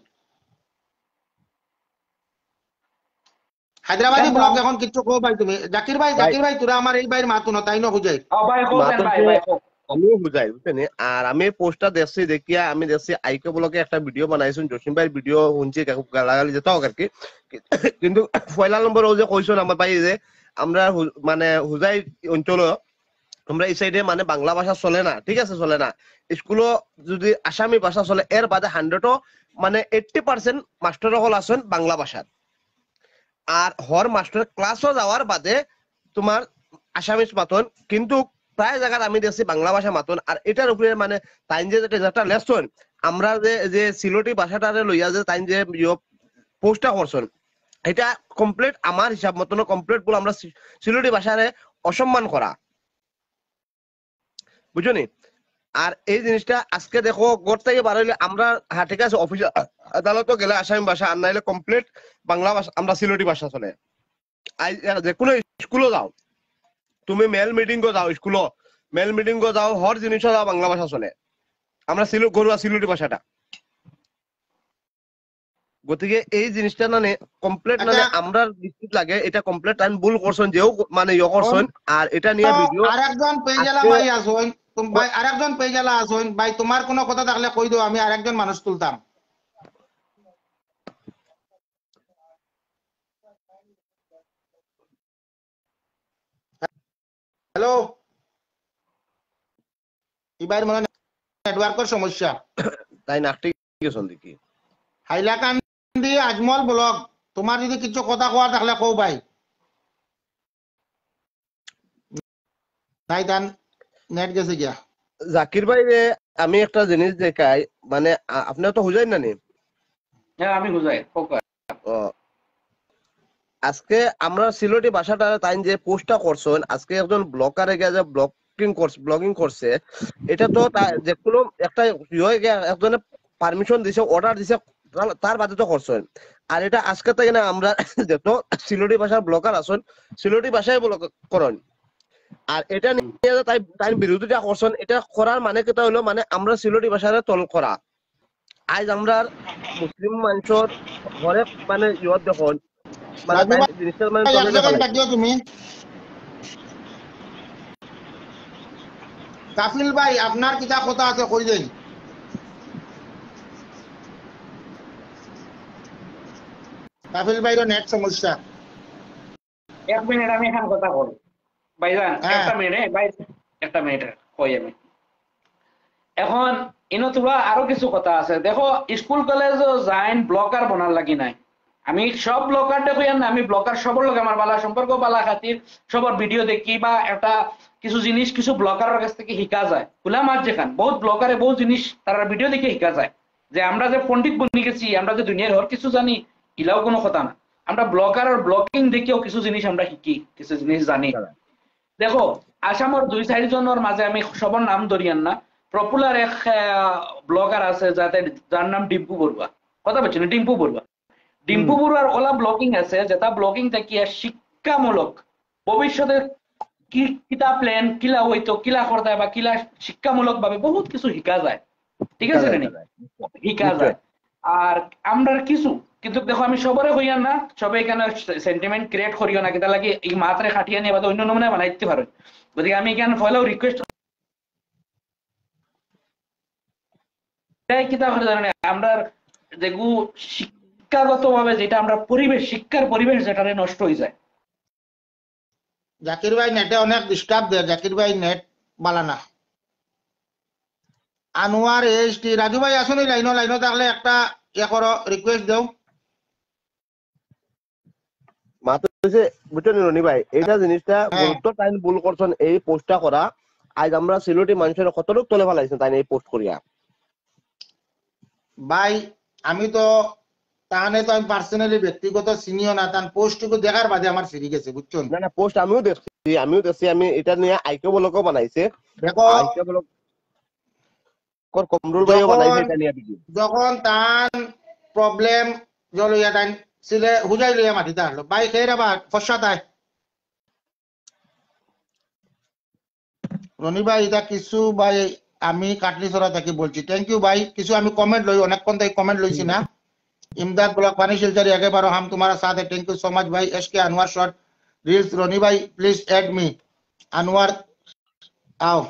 হায়দ্রাবাদি কেন? ব্লগ এখন কিচ্ছু কও ভাই তুমি। জাকির ভাই, ভাই। জাকির ভাই, তোরা আমার এই ভাইর মাতু না, তাই না হুজাই? ও ভাই, কও, মাতু ভাই, যে ভাই, কও। আমিও বুঝাই, বুঝছেন নি? আর আমি পোস্টটা দেখছি, দেখিয়া আমি দেখছি আইকে ব্লগে একটা ভিডিও বানাইছইন, জসিম ভাইর ভিডিও শুনছি, গালাগালি যেটা হোক আর কি। কিন্তু পয়লা নম্বর ও যে কইছইন আমার ভাই যে আমরা হু-, মানে হুজাই অঞ্চল, আমরা এই সাইডে মানে বাংলা ভাষা চলে না, ঠিক আছে, চলে না। স্কুলো যদি আসামি ভাষা চলে, এর বাদে হান্ড্রেডও মানে এইট্টি পার্সেন্ট মাস্টার হল আছেন বাংলা ভাষার। আর হর মাস্টার ক্লাসও যাওয়ার বাদে তোমার আসামিস মাতন, কিন্তু প্রায় জায়গাত আমি দেখছি বাংলা ভাষা মাতন। আর এটার উপরে মানে তাইন যে যেটা, যেটা লেসন, আমরা যে, যে সিলেটি ভাষাটারে লইয়া যে তাইন যে ইয়ো পোস্টটা করছন, এটা কমপ্লিট আমার হিসাব মতন কমপ্লিট বলে আমরা সি-, সিলেটি ভাষারে অসম্মান করা, বুঝছো নি? আর এই জিনিসটা আজকে দেখো, ঘর থেকে বার হইলে আমরা, হ্যাঁ, ঠিক আছে, অফিস আদালতও গেলে আসামি ভাষা, আর নাইলে কমপ্লিট বাংলা ভাষা, আমরা সিলেটি ভাষা চলে। আই-, আহ, যে কোনো স্কুলও যাও, তুমি মেল মিটিংও যাও স্কুলও, মেল মিটিংও যাও, হর জিনিসও যাও, বাংলা ভাষা চলে। আমরা সিলেট, ঘরোয়া সিলেটি ভাষাটা। গতিকে এই জিনিসটা মানে কমপ্লিট মানে আচ্ছা। আমরা নিশ্চিত লাগে, এটা কমপ্লিট টাইম ভুল করছন, যেও মানে ইয়ে করছন, আর এটা নিয়ে ভিডিও আরেকজন পেজালা আজকে ভাই আছইন, তুম-, ভাই, আরেকজন পেজালা আছইন, ভাই, তোমার কোনো কথা থাকলে কই দেও, আমি আরেকজন মানুষ তুলতাম। হ্যালো, ইবার মনে নেটওয়ার্কের সমস্যা। তাই নাকটি গেছন দেখি। হাইলাকান্দি দি আজমল ব্লগ, তোমার যদি কিছু কথা কওয়ার থাকলে কও ভাই। নাই, তান নেট গেছে গিয়া। জাকির ভাই রে, আমি একটা জিনিস দেখাই, মানে, আ-, আপনি তো হুজাইর না নি? হ্যাঁ, আমি হুজাইর, খোকা। ও, আজকে আমরা সিলেটি ভাষাটা তাইন যে পোস্টটা করছইন, আজকে একজন ব্লগারে গিয়া যে ব্লগিং করছে, ব্লগিং করছে, এটা তো তা-, যে কোনো একটা ইয়ে গিয়া একজনে পারমিশন দিছে, অর্ডার দিছে, তার, তার বাদে তো করছইন। আর এটা আজকে থেকে না, আমরা যত সিলেটি ভাষার ব্লগার আছইন, সিলেটি ভাষায় ব্লগ করইন। আর এটা নিয়ে যে তাই, তাই বিরোধিতা করছইন, এটা করার মানে কিতা হইলো, মানে আমরা সিলেটি ভাষারে তল করা। আইজ আমরার মুসলিম মানষর হরেক মানে ইয়ত দেখইন, মানে রাজু তাই ভাই, জিনিসটা মানে এক তলে সেকেন্ড দেখালে। ডাক দিও তুমি। কাফিল ভাই, আপনার কিতা কথা আছে কই দেন। কাফিল ভাইরও নেট সমস্যা। এক মিনিট, আমি এখন কথা কই। ভাইজান, হ্যাঁ। একটা মিনিট, এ, ভাই, একটা মিনিট, কই আমি। এখন ইনো তোরা আরো কিছু কথা আছে। দেখো, স্কুল কলেজও যাইন ব্লগার বনার লাগি নায়। আমি সব ব্লগার দেখো ইয়ার না, আমি ব্লগার সবর লগে আমার বালা সম্পর্ক, বালা খাতির, সবর ভিডিও দেখি বা একটা কিছু জিনিস কিছু ব্লগারর কাছ থেকে শিখা যায়। খোলা মাঠ যেখান, বহুত ব্লগারে বহুত জিনিস তারার ভিডিও দেখে শিখা যায়। যে আমরা যে পণ্ডিত বনি গেছি, আমরা যে দুনিয়ার হর কিছু জানি, ইলাও কোনো কথা না। আমরা ব্লগার আর ব্লগিং দেখিও কিছু জিনিস আমরা শিখি, কিছু জিনিস জানি। হ্যাঁ। দেখো, আসামর দুই চাইর জনর মাঝে আমি সবর নাম ধরিয়ার না, পপুলার এক, আহ, ব্লগার আছে যাতে, যার নাম ডিম্পু বড়ুয়া। কথা বলছি না, ডিম্পু বড়ুয়া। ডিম্পু হুম। বড়ুয়ার ওলা ব্লগিং আছে, যেটা ব্লগিং থাকিয়া শিক্ষামূলক, ভবিষ্যতে কি, কিতা প্ল্যান, কিলা হইতো, কিলা করতে বা কিলা শিক্ষামূলক ভাবে বহুত কিছু শিখা যায়। ঠিক আছে শিখা নি? যায়, শিখা যায়। আর আমরা কিছু, কিন্তু দেখো, আমি সবরে কইয়ার না, সবে এখানে সেন্টিমেন্ট ক্রিয়েট করিও না, কিতা লাগে এই মাত্রে কাটিয়া নিয়ে বাদে অন্য নমুনা বানাইতে পারো। গতিকে আমি এখানে ফলো রিকোয়েস্ট তাই কিতা করে জানো নি? আমরা যেগু শিক্ষাগতভাবে যেটা আমরা পরিবেশ, শিক্ষার পরিবেশ যেটারে নষ্ট হয়ে যায়। জাকির ভাই নেটে অনেক ডিস্টার্ব দেয়, জাকির ভাই নেট বালা না। আনোয়ার এইচ টি, রাজু ভাই আসুন লাইনও, লাইনও থাকলে একটা ইয়ে করো, রিকোয়েস্ট দেও। মাত্র হইছে, বুঝছো নি রনি ভাই, এইটা জিনিসটা হ্যাঁ। গুরুত্ব তাইন ভুল করছইন, এই পোস্টটা করা। আজ আমরা সিলেটি মানুষের কতটুক তলে ফালাইছেন তাইন এই পোস্ট করিয়া। ভাই, আমি তো তাহলে তো আমি পার্সোনালি ব্যক্তিগত চিনিও না, তান পোস্টটুকু দেখার বাদে আমার সিরি গেছে, বুঝছো নি? না, না, পোস্ট আমিও দেখছি, আমিও দেখছি, আমি এটা নিয়ে আইকে ব্লগও বানাইছে। দেখো, আইকে ব্লগ কর কমরুল ভাইও যখন, বানাইছে এটা নিয়ে ভিডিও। যখন তান প্রবলেম জলইয়া তাইন সিলে হুজাই লইয়া মাটিতে আসলো। ভাই, খেয়ে রে বা, ফর্সা তাই। রনি ভাই, এটা কিছু ভাই আমি কাটলি ছড়া থাকি বলছি। Thank you ভাই। কিছু আমি কমেন্ট লই, অনেকক্ষণ থাকি কমেন্ট লইছি না। ইমদাদ ব্লক পানি শিলচর একেবারে হাম তোমার সাথে। Thank you so much ভাই। S K Anwar short reels, Roni ভাই, please add me। আনোয়ার, আও।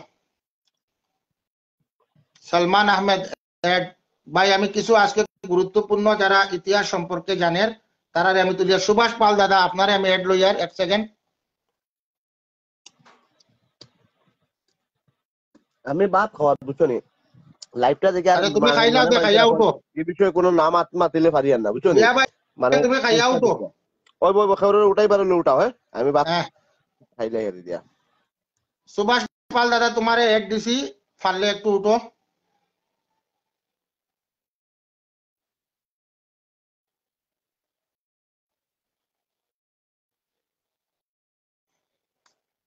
সালমান আহমেদ, add। ভাই, আমি কিছু আজকে গুরুত্বপূর্ণ যারা ইতিহাস সম্পর্কে জানের, তারারে আমি তুলিয়া, সুভাষ পাল দাদা, আপনারে আমি অ্যাড লইয়ার, এক সেকেন্ড। আমি ভাত খাওয়ার, বুঝছো নি? লাইভটা দেখে আর আরে, তুমি মানে খাইলাও, মানে দে, মানে খাইয়া এখন উঠো। এই বিষয়ে কোনো নাম আত-, মাতিলে পারি আর না, বুঝছো নি? ইয়া ভাই, মানে তুমি খাইয়া উঠো। ওই, ওই, ওই, খেউরে উঠাই পারলে উঠাও, হ্যাঁ? আমি ভাত হ্যাঁ। খাইলে হেরে দিয়া। সুভাষ পাল দাদা, তোমারে অ্যাড দিছি, পারলে একটু উঠো।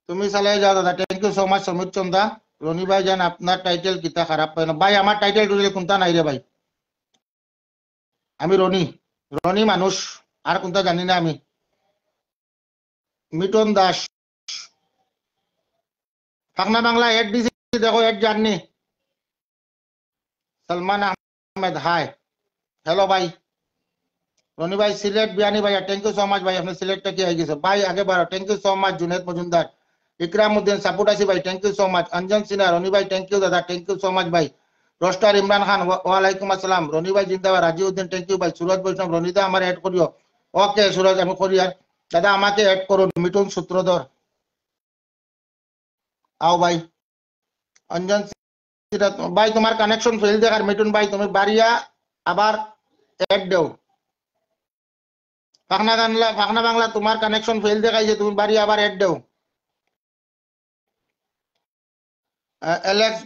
তুমি চালাই যাও দাদা। Thank you so much Samir চন্দা। রনি ভাই জান, আপনার টাইটেল কিতা খারাপ পায় না? ভাই, আমার টাইটেল টুটেল কোনটা নাই রে ভাই। আমি রনি, রনি মানুষ, আর কোনটা জানি না আমি। মিটন দাস, ফাকনা বাংলা অ্যাড দিছি, দেখো অ্যাড জাননি। সালমান আহমেদ, হাই। হ্যালো ভাই। রনি ভাই, সিলেট বিয়ানি ভাইয়া, thank you so much ভাই, আপনি সিলেট থেকে আই গেছে। ভাই, আগে বাড়ো, thank you so much। Juned Majumdar, Ikram Uddin, support আছি ভাই, thank you so much। Anjan সিনহা, রনি ভাই, thank you দাদা, thank you so much ভাই। রোস্টার ইমরান খান, ওয়া-, ওয়ালাইকুম আসসালাম। রনি ভাই জিন্দাবাদ। রাজিউদ্দিন, thank you ভাই। সুরজ বৈষ্ণব, রনি দা আমার অ্যাড করিও। ওকে সুরজ, আমি করি। আর দাদা আমাকে অ্যাড করুন, মিঠুন সূত্রধর। আও ভাই। অঞ্জন সিরাজ, ভাই তোমার কানেকশন ফেল দেখার, মিঠুন ভাই তুমি বাড়িয়া আবার অ্যাড দেও। পাখনা বাংলা, পাখনা বাংলা, তোমার কানেকশন ফেইল দেখাইছে, তুমি বাড়ি আবার অ্যাড দাও। আহ, অ্যালেক্স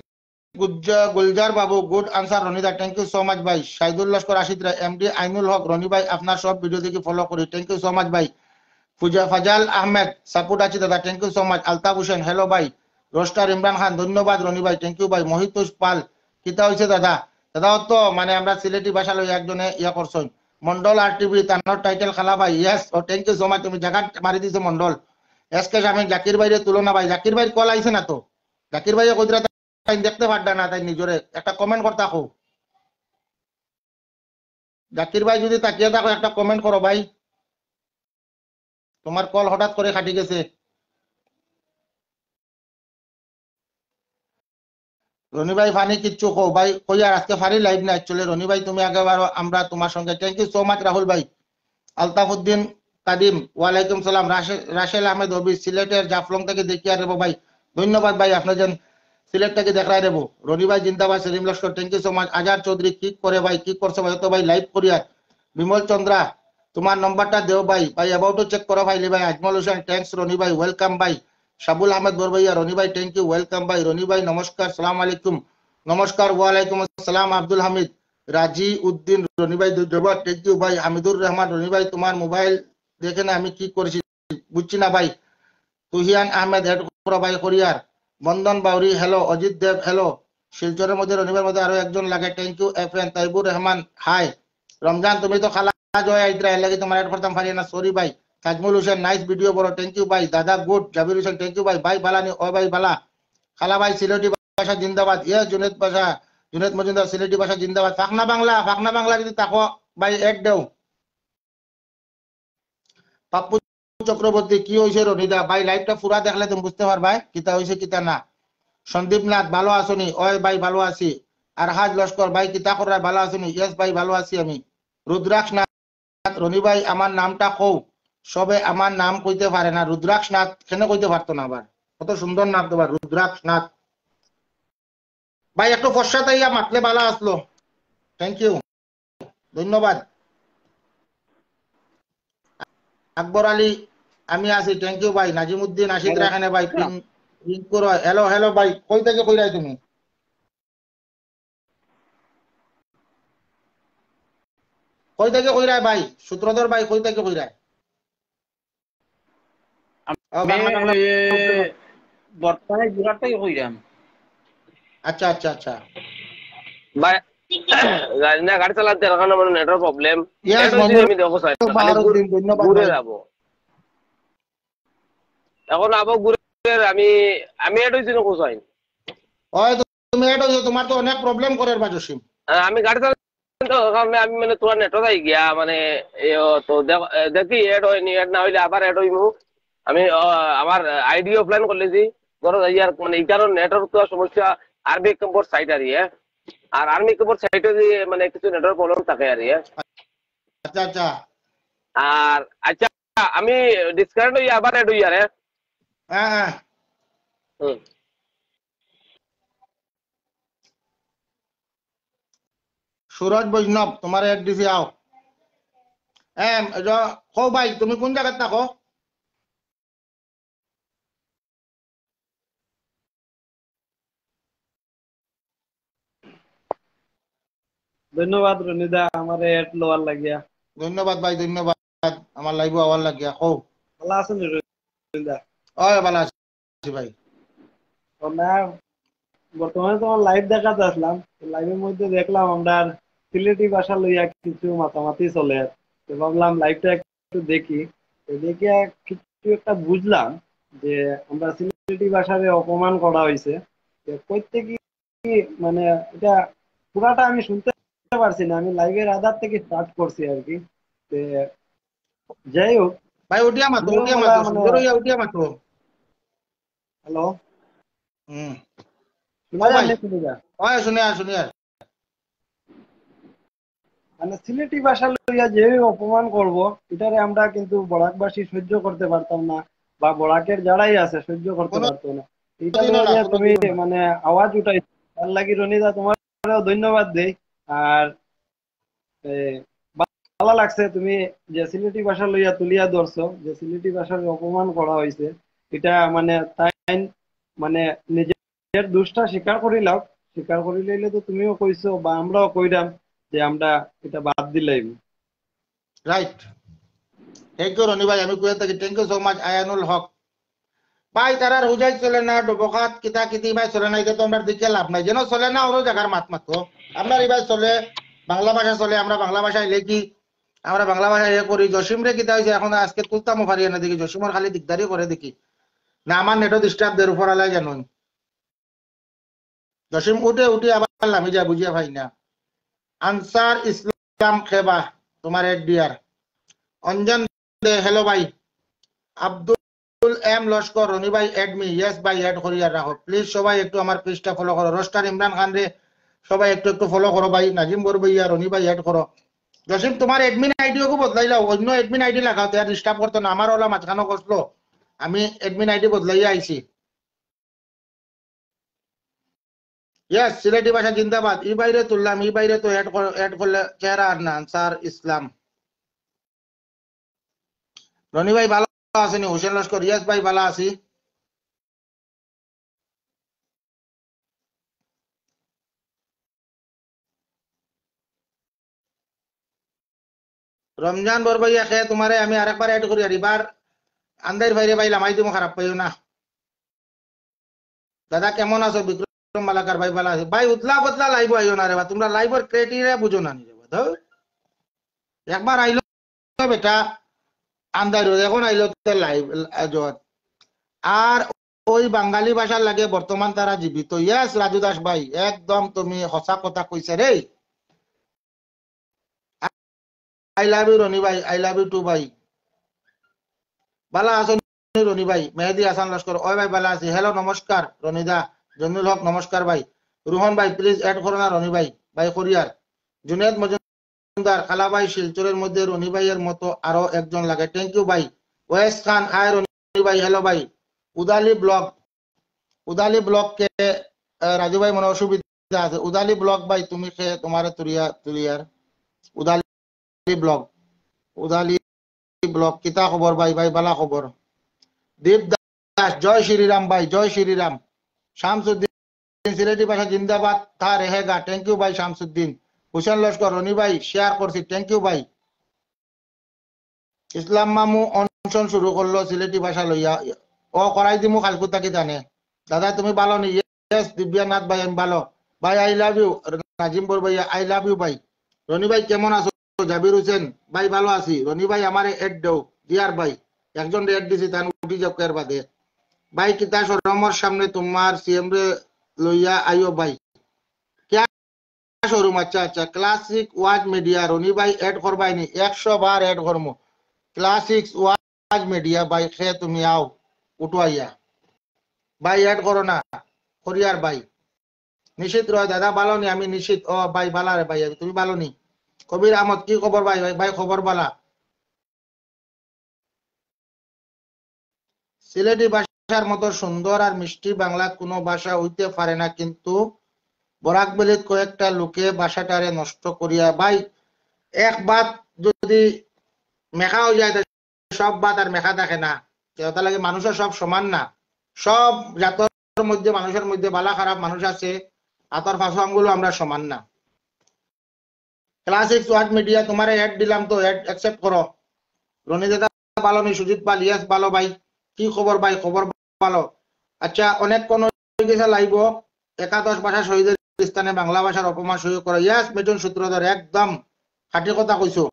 গুজ্জা-, Gulzar Babu, good Ansar Roni da, thank you so much ভাই। শাহিদুল লস্কর, আশিত রায়, এমডি আইনুল হক, রনি ভাই আপনার সব ভিডিও দেখি ফলো করি, thank you so much ভাই। ফুজা-, ফাজাল আহমেদ, সাপোর্ট আছি দাদা, thank you so much। Altaf Hossain, hello ভাই। রোস্টার ইমরান খান, ধন্যবাদ রনি ভাই, thank you ভাই। মহিতোষ পাল, কিতা হইছে দাদা? দাদা, অত মানে আমরা সিলেটি ভাষা লই একজনে ইয়া করছইন। মন্ডল আর টিভি, তানোর টাইটেল খালা ভাই, ইয়েস, ও thank you so much, তুমি জায়গা মারি দিছো মন্ডল। এস কে শামীম, জাকির ভাইরে তুলো না ভাই, জাকির ভাইর কল আইছে না তো। জাকির ভাইয়ে কইরা তাই দেখতে পারডা না, তাই নিজরে একটা কমেন্ট করতা কও। জাকির ভাই যদি তাকিয়ে থাকো, একটা কমেন্ট করো ভাই। তোমার কল হঠাৎ করে কাটি গেছে। রনি ভাই, ফানি কিচ্ছু কও ভাই, কই আর আজকে ফানি লাইভ না actually। রনি ভাই, তুমি আগে বারো, আমরা তোমার সঙ্গে। Thank you so much Rahul ভাই। আলতাফ উদ্দিন কাদিম, ওয়ালাইকুম সালাম। রাশে-, রাশেল আহমেদ হবি, সিলেটের জাফলং থেকে দেখিয়া রেবো ভাই। ধন্যবাদ ভাই, আপনার জন সিলেট থেকে দেখরায় রেবো। রনি ভাই জিন্দাবাদ, সেলিম Laskar, thank you so much। Azad চৌধুরী, কি করে ভাই, কি করছো ভাই, তো ভাই লাইভ করিয়ার। বিমল চন্দ্রা, তোমার নম্বরটা দেও ভাই। ভাই, অ্যাবাউটও চেক করো ভাই, লি ভাই। আজমল হোসেন, thanks রনি ভাই, ওয়েলকাম ভাই। শাবুল আহমেদ বড় ভাইয়া, রনি ভাই, thank you, ওয়েলকাম ভাই। রনি ভাই, নমস্কার, সালাম আলাইকুম। নমস্কার, ওয়ালাইকুম আসসালাম। আব্দুল হামিদ, রাজি উদ্দিন, রনি ভাই, ধন্যবাদ, thank you ভাই। হামিদুর রহমান, রনি ভাই, তোমার মোবাইল দেখে না আমি কি করেছি, বুঝছি না ভাই। তুহিয়ান আহমেদ, অ্যাড করা ভাই করিয়ার। বন্দন বাউরি, হ্যালো। অজিত দেব, হ্যালো। শিলচরের মধ্যে রনি ভাইর মধ্যে আরো একজন লাগে, thank you। F N Taibur Rahman, hi. Ramzan, তুমি তো খালা জয় আইতরা, এর লাগি তোমার অ্যাড করতাম পারি না, সরি ভাই। তাজমুল হোসেন, নাইস ভিডিও বড়, thank you ভাই। দাদা গুড, জাবির হোসেন, thank you ভাই। ভাই বালানি, ও ভাই বালা। খালা ভাই, সিলেটি ভাষা জিন্দাবাদ। ইয়েস, জুনেদ ভাষা, জুনেদ মজুমদার, সিলেটি ভাষা জিন্দাবাদ। ফাখনা বাংলা, ফাখনা বাংলা যদি থাকো ভাই, অ্যাড দাও। পাপ্পু চক্রবর্তী, কি হইছে রনিদা? ভাই, লাইভটা পুরা দেখলে তুমি বুঝতে পারবায় কিতা হইছে কিতা না। সন্দীপ নাথ, ভালো আছো নি? ওই ভাই, ভালো আছি। আর হাজ লস্কর ভাই, কিতা করার, ভালো আছো নি? ইয়েস ভাই, ভালো আছি আমি। রুদ্রাক্ষ নাথ, রনি ভাই, আমার নামটা কও। সবে আমার নাম কইতে পারে না। রুদ্রাক্ষ নাথ কেনে কইতে পারতো না আবার? কত সুন্দর নাম তোমার, রুদ্রাক্ষ নাথ। ভাই, একটু ফর্সা তাইয়া মাতলে ভালা আসলো। Thank you, ধন্যবাদ। আকবর আলী, আমি আছি, thank you ভাই। নাজিমুদ্দিন, আশিক রাখানে ভাই, পিং, পিং করো। হ্যালো, হ্যালো ভাই, কই থেকে কইরায় তুমি? কই থেকে কইরায় ভাই? সূত্রধর ভাই, কই থেকে কইরায়? ও, আমি বাংলা, বাংলা। এ, বর্তমানে গুরার থেকে কইরাম। আচ্ছা, আচ্ছা, আচ্ছা। ভাই, জানি না, গাড়ি চালাতে এর কারণে মানে নেটওয়ার্ক প্রবলেম। Yes, এর বন্ধু, আমি দেখো স্যার, তো মানে বাহারুদ্দিন, ধন্যবাদ ঘুরে ভাই। যাবো। এখন আবার ঘুরে আমি, আমি অ্যাড হইছি না কোথায়? ওই তো তুমি অ্যাড হইছো, তোমার তো অনেক প্রবলেম করের বা জসিম। আহ, আমি গাড়ি চালাতে তো কারণে আমি মানে তোমার নেটওয়ার্ক আই গিয়া মানে এ, ও, তো দেখ-, এ, দেখি অ্যাড হয়নি, অ্যাড না হইলে আবার অ্যাড হইমু। আমি আহ, আমার আইডি অফলাইন করলেছি, ধরো এই আর মানে এই কারণ নেটওয়ার্ক তো সমস্যা, আরবি এক নম্বর সাইট আর ইয়ে, আর আর্মি এক নম্বর সাইটে দিয়ে মানে কিছু নেটওয়ার্ক প্রবলেম থাকে আর ইয়ে। আচ্ছা, আচ্ছা। আর আচ্ছা, আমি ডিসকানেক্ট হই আবার অ্যাড হই আরে। হ্যাঁ, হ্যাঁ। হুম। সুরজ বৈষ্ণব, তোমার অ্যাড দিছি, আও। এম, এজ-, কও ভাই, তুমি কোন জায়গাত থাকো? ধন্যবাদ রনিদা, আমার অ্যাড লওয়ার লাগিয়া। ধন্যবাদ ভাই, ধন্যবাদ আমার লাইভে আওয়ার লাগিয়া। কও। ভালা আছেন রনিদা? ওই ভালা আছি ভাই। ও না, বর্তমানে তোমার লাইভ দেখাত আসলাম, লাইভের মধ্যে দেখলাম আমরা সিলেটি ভাষা লইয়া কিছু মাতামাতি চলে, তো ভাবলাম লাইভটা একটু দেখি। তো দেখে কিছু একটা বুঝলাম যে আমরা সিলেটি ভাষারে অপমান করা হইছে। তো কই থেকে কি, মানে, এটা পুরাটা আমি শুনতে পারছি না, আমি লাইভের আধার থেকে স্টার্ট করছি আর কি। তে, যাই হোক, ভাই, উঠিয়া মাতো, তুমিও উঠিয়া বলা মাতো, মানে সুন্দর হইয়া উঠিয়া মাতো। হ্যালো। হুম। শুনে ও যান ভাই। নি, শুনে যান। ওই, শুনে আর, শুনে আর। মানে, সিলেটি ভাষা লইয়া যে অপমান করব, এটারে আমরা কিন্তু বরাকবাসী সহ্য করতে পারতাম না, বা বরাকের যারাই আছে সহ্য করতে কোনো পারতো না। এটা কোনোদিনও না, লইয়া তুমি কোনোদিনও না। মানে আওয়াজ উঠাই, তার লাগি রনিদা তোমারও ধন্যবাদ দেই। আর, এ, বা-, ভালা লাগছে তুমি যে সিলেটি ভাষা লইয়া তুলিয়া ধরছো, যে সিলেটি ভাষার অপমান করা হইছে, এটা মানে তাইন মানে নিজের দোষটা স্বীকার করিলাও, স্বীকার করিলাইলে তো তুমিও কইছো বা আমরাও কইরাম যে আমরা এটা বাদ দিলাইমু। রাইট। থ্যাংক ইউ রনি ভাই, আমি কুয়েত থাকি। থ্যাংক ইউ সো মাচ আয়ানুল হক। ভাই, তারার হুজাই চলে না, ডবকাত কিতা কিতি ভাই চলে না, এটা তো আমরা দেখে লাভ নাই। যেন চলে না, ওরও জায়গার মাত মাতো। আপনার এই ভাই চলে, বাংলা ভাষা চলে, আমরা বাংলা ভাষায় লেখি, আমরা বাংলা ভাষায় ইয়ে করি। জসিম রে কিতা হয়েছে এখন, আজকে তুলতামও পারি না দেখি, জসিমর খালি দিকদারি করে দেখি। না, আমার নেটও ডিস্টার্ব দের উপর আলাই জানুন। জসিম উঠে উঠে আবার লামি যায়, বুঝিয়া পাই না। আনসার ইসলাম খেবা, তোমার এড দিয়ার। অঞ্জন দে, হ্যালো ভাই। আব্দুল এম লস্কর, রনি ভাই এড মি। ইয়েস ভাই, এড করি আর রাখো। প্লিজ সবাই একটু আমার পেজটা ফলো করো। রোস্টার ইমরান খান রে, সবাই একটু একটু ফলো করো ভাই। নাজিম বড় ভাইয়া, রনি ভাই এড করো। জসিম, তোমার অ্যাডমিন আইডি ওকে বদলাইলাও, অন্য অ্যাডমিন আইডি লাগাও, তো আর ডিস্টার্ব করতো না। আমার ওলা মাঝখানো করলো, আমি অ্যাডমিন আইডি বদলাইয়া আইছি। ইয়েস, সিলেটি ভাষা জিন্দাবাদ। ই বাইরে তুললাম, ই বাইরে তো অ্যাড কর-, অ্যাড করলে চেহারা আর না, আনসার ইসলাম। রনি ভাই ভালো আছেন? হোসেন লস্কর, ইয়েস ভাই, ভালো আছি। রমজান বরবইয়া খে, তোমারে আমি আরেকবার অ্যাড করি আর এবার আন্দাইর বাইরে ভাই লামাই দিমু, খারাপ পাইও না। দাদা কেমন আছো? বিক্রম মালাকার ভাই ভালো আছি। ভাই উতলা বতলা লাইভ আইও না রে বা, তোমরা লাইভর ক্রাইটেরিয়া বুঝো না নি রে বা, ধর। একবার আইলো বেটা আন্দাইর, এখন আইলো তো লাইভ জত। আর ওই বাঙালি ভাষার লাগে বর্তমান তারা জীবিত। ইয়েস রাজু দাস ভাই, একদম তুমি হসা কথা কইছে রে। I love you রনি ভাই, I love you too ভাই। বালা আছো নি রনি ভাই? মেহেদি হাসান লস্কর, ওই ভাই বালা আছি। হ্যালো নমস্কার রনি দা। জমিনুল হক নমস্কার ভাই। রুহন ভাই প্লিজ অ্যাড করো না রনি ভাই, ভাই করিয়ার। জুনেদ মজুমদার, কালা ভাই শিলচরের মধ্যে রনি ভাইয়ের মতো আরো একজন লাগে। থ্যাংক ইউ ভাই। ওয়েস খান, হাই রনি ভাই, হ্যালো ভাই। উদালি ব্লগ, উদালি ব্লগ কে, আহ, রাজু ভাই মনে অসুবিধা আছে। উদালি ব্লগ ভাই তুমি খে, তোমারে তুলিয়া, তুলিয়ার। উদালি ব্লগ, উদালি ব্লগ, কিতা খবর ভাই? ভাই বালা খবর। দীপ দাস, জয় শ্রীরাম ভাই, জয় শ্রীরাম। শামসুদ্দিন, সিলেটি ভাষা জিন্দাবাদ, থা রেহেগা। থ্যাংক ইউ ভাই শামসুদ্দিন। হুসেন লস্কর, রনি ভাই শেয়ার করছি, থ্যাংক ইউ ভাই। ইসলাম মামু অনশন শুরু করলো সিলেটি ভাষা লইয়া। ও করাই দিমু কালকু থাকি জানে। দাদা তুমি ভালো নি? ইয়েস দিব্যানাথ ভাই আমি ভালো। ভাই আই লাভ ইউ। নাজিম বড় ভাইয়া আই লাভ ইউ ভাই। রনি ভাই কেমন আছো? জাবির হোসেন ভাই ভালো আছি। রনি ভাই আমারে অ্যাড দেও। দিয়ার ভাই একজন অ্যাড দিছি, তান উঠি যাও এর বাদে। ভাই কিতা শরমর সামনে তোমার সিএম রে লইয়া আইও ভাই। কিয়া শোরুম, আচ্ছা, আচ্ছা, ক্লাসিক ওয়াজ মিডিয়া, রনি ভাই অ্যাড করবাই নি? একশো বার অ্যাড করমু। ক্লাসিক ওয়াজ মিডিয়া ভাই, খে তুমি আও, উঠো আইয়া। ভাই অ্যাড করো না, করিয়ার ভাই। নিশিত রয়, দাদা ভালো নি? আমি নিশিত। ও ভাই, বালা রে ভাই, তুমি ভালো নি? কবির আহমদ, কি খবর ভাই? ভাই, ভাই, খবর বালা। সিলেটি ভাষার মতো সুন্দর আর মিষ্টি বাংলা কোনো ভাষা হইতে পারে না, কিন্তু বরাক ভ্যালিত কয়েকটা লোকে ভাষাটারে নষ্ট করিয়া, ভাই, এক ভাত যদি মেখা হয়ে যায়, তা সব ভাত আর মেখা থাকে না। তে ওটা লাগে মানুষও সব সমান না, সব জাতর মধ্যে, মানুষের মধ্যে ভালা খারাপ মানুষ আছে, আতর ফাঁসু আঙ্গুলও আমরা সমান না। ক্লাসিক ওয়াজ মিডিয়া, তোমারে অ্যাড দিলাম তো, অ্যাড অ্যাকসেপ্ট করো। রনি দাদা ভালো নি? সুজিত পাল, ইয়েস ভালো ভাই। কি খবর ভাই? খবর ভালো। আচ্ছা, অনেক কোন হয়ে গেছে লাইভ। একাদশ ভাষা শহীদের স্থানে বাংলা ভাষার অপমান সহ্য করা। ইয়েস মিঠুন সূত্রধর, একদম খাঁটি কথা কইছো।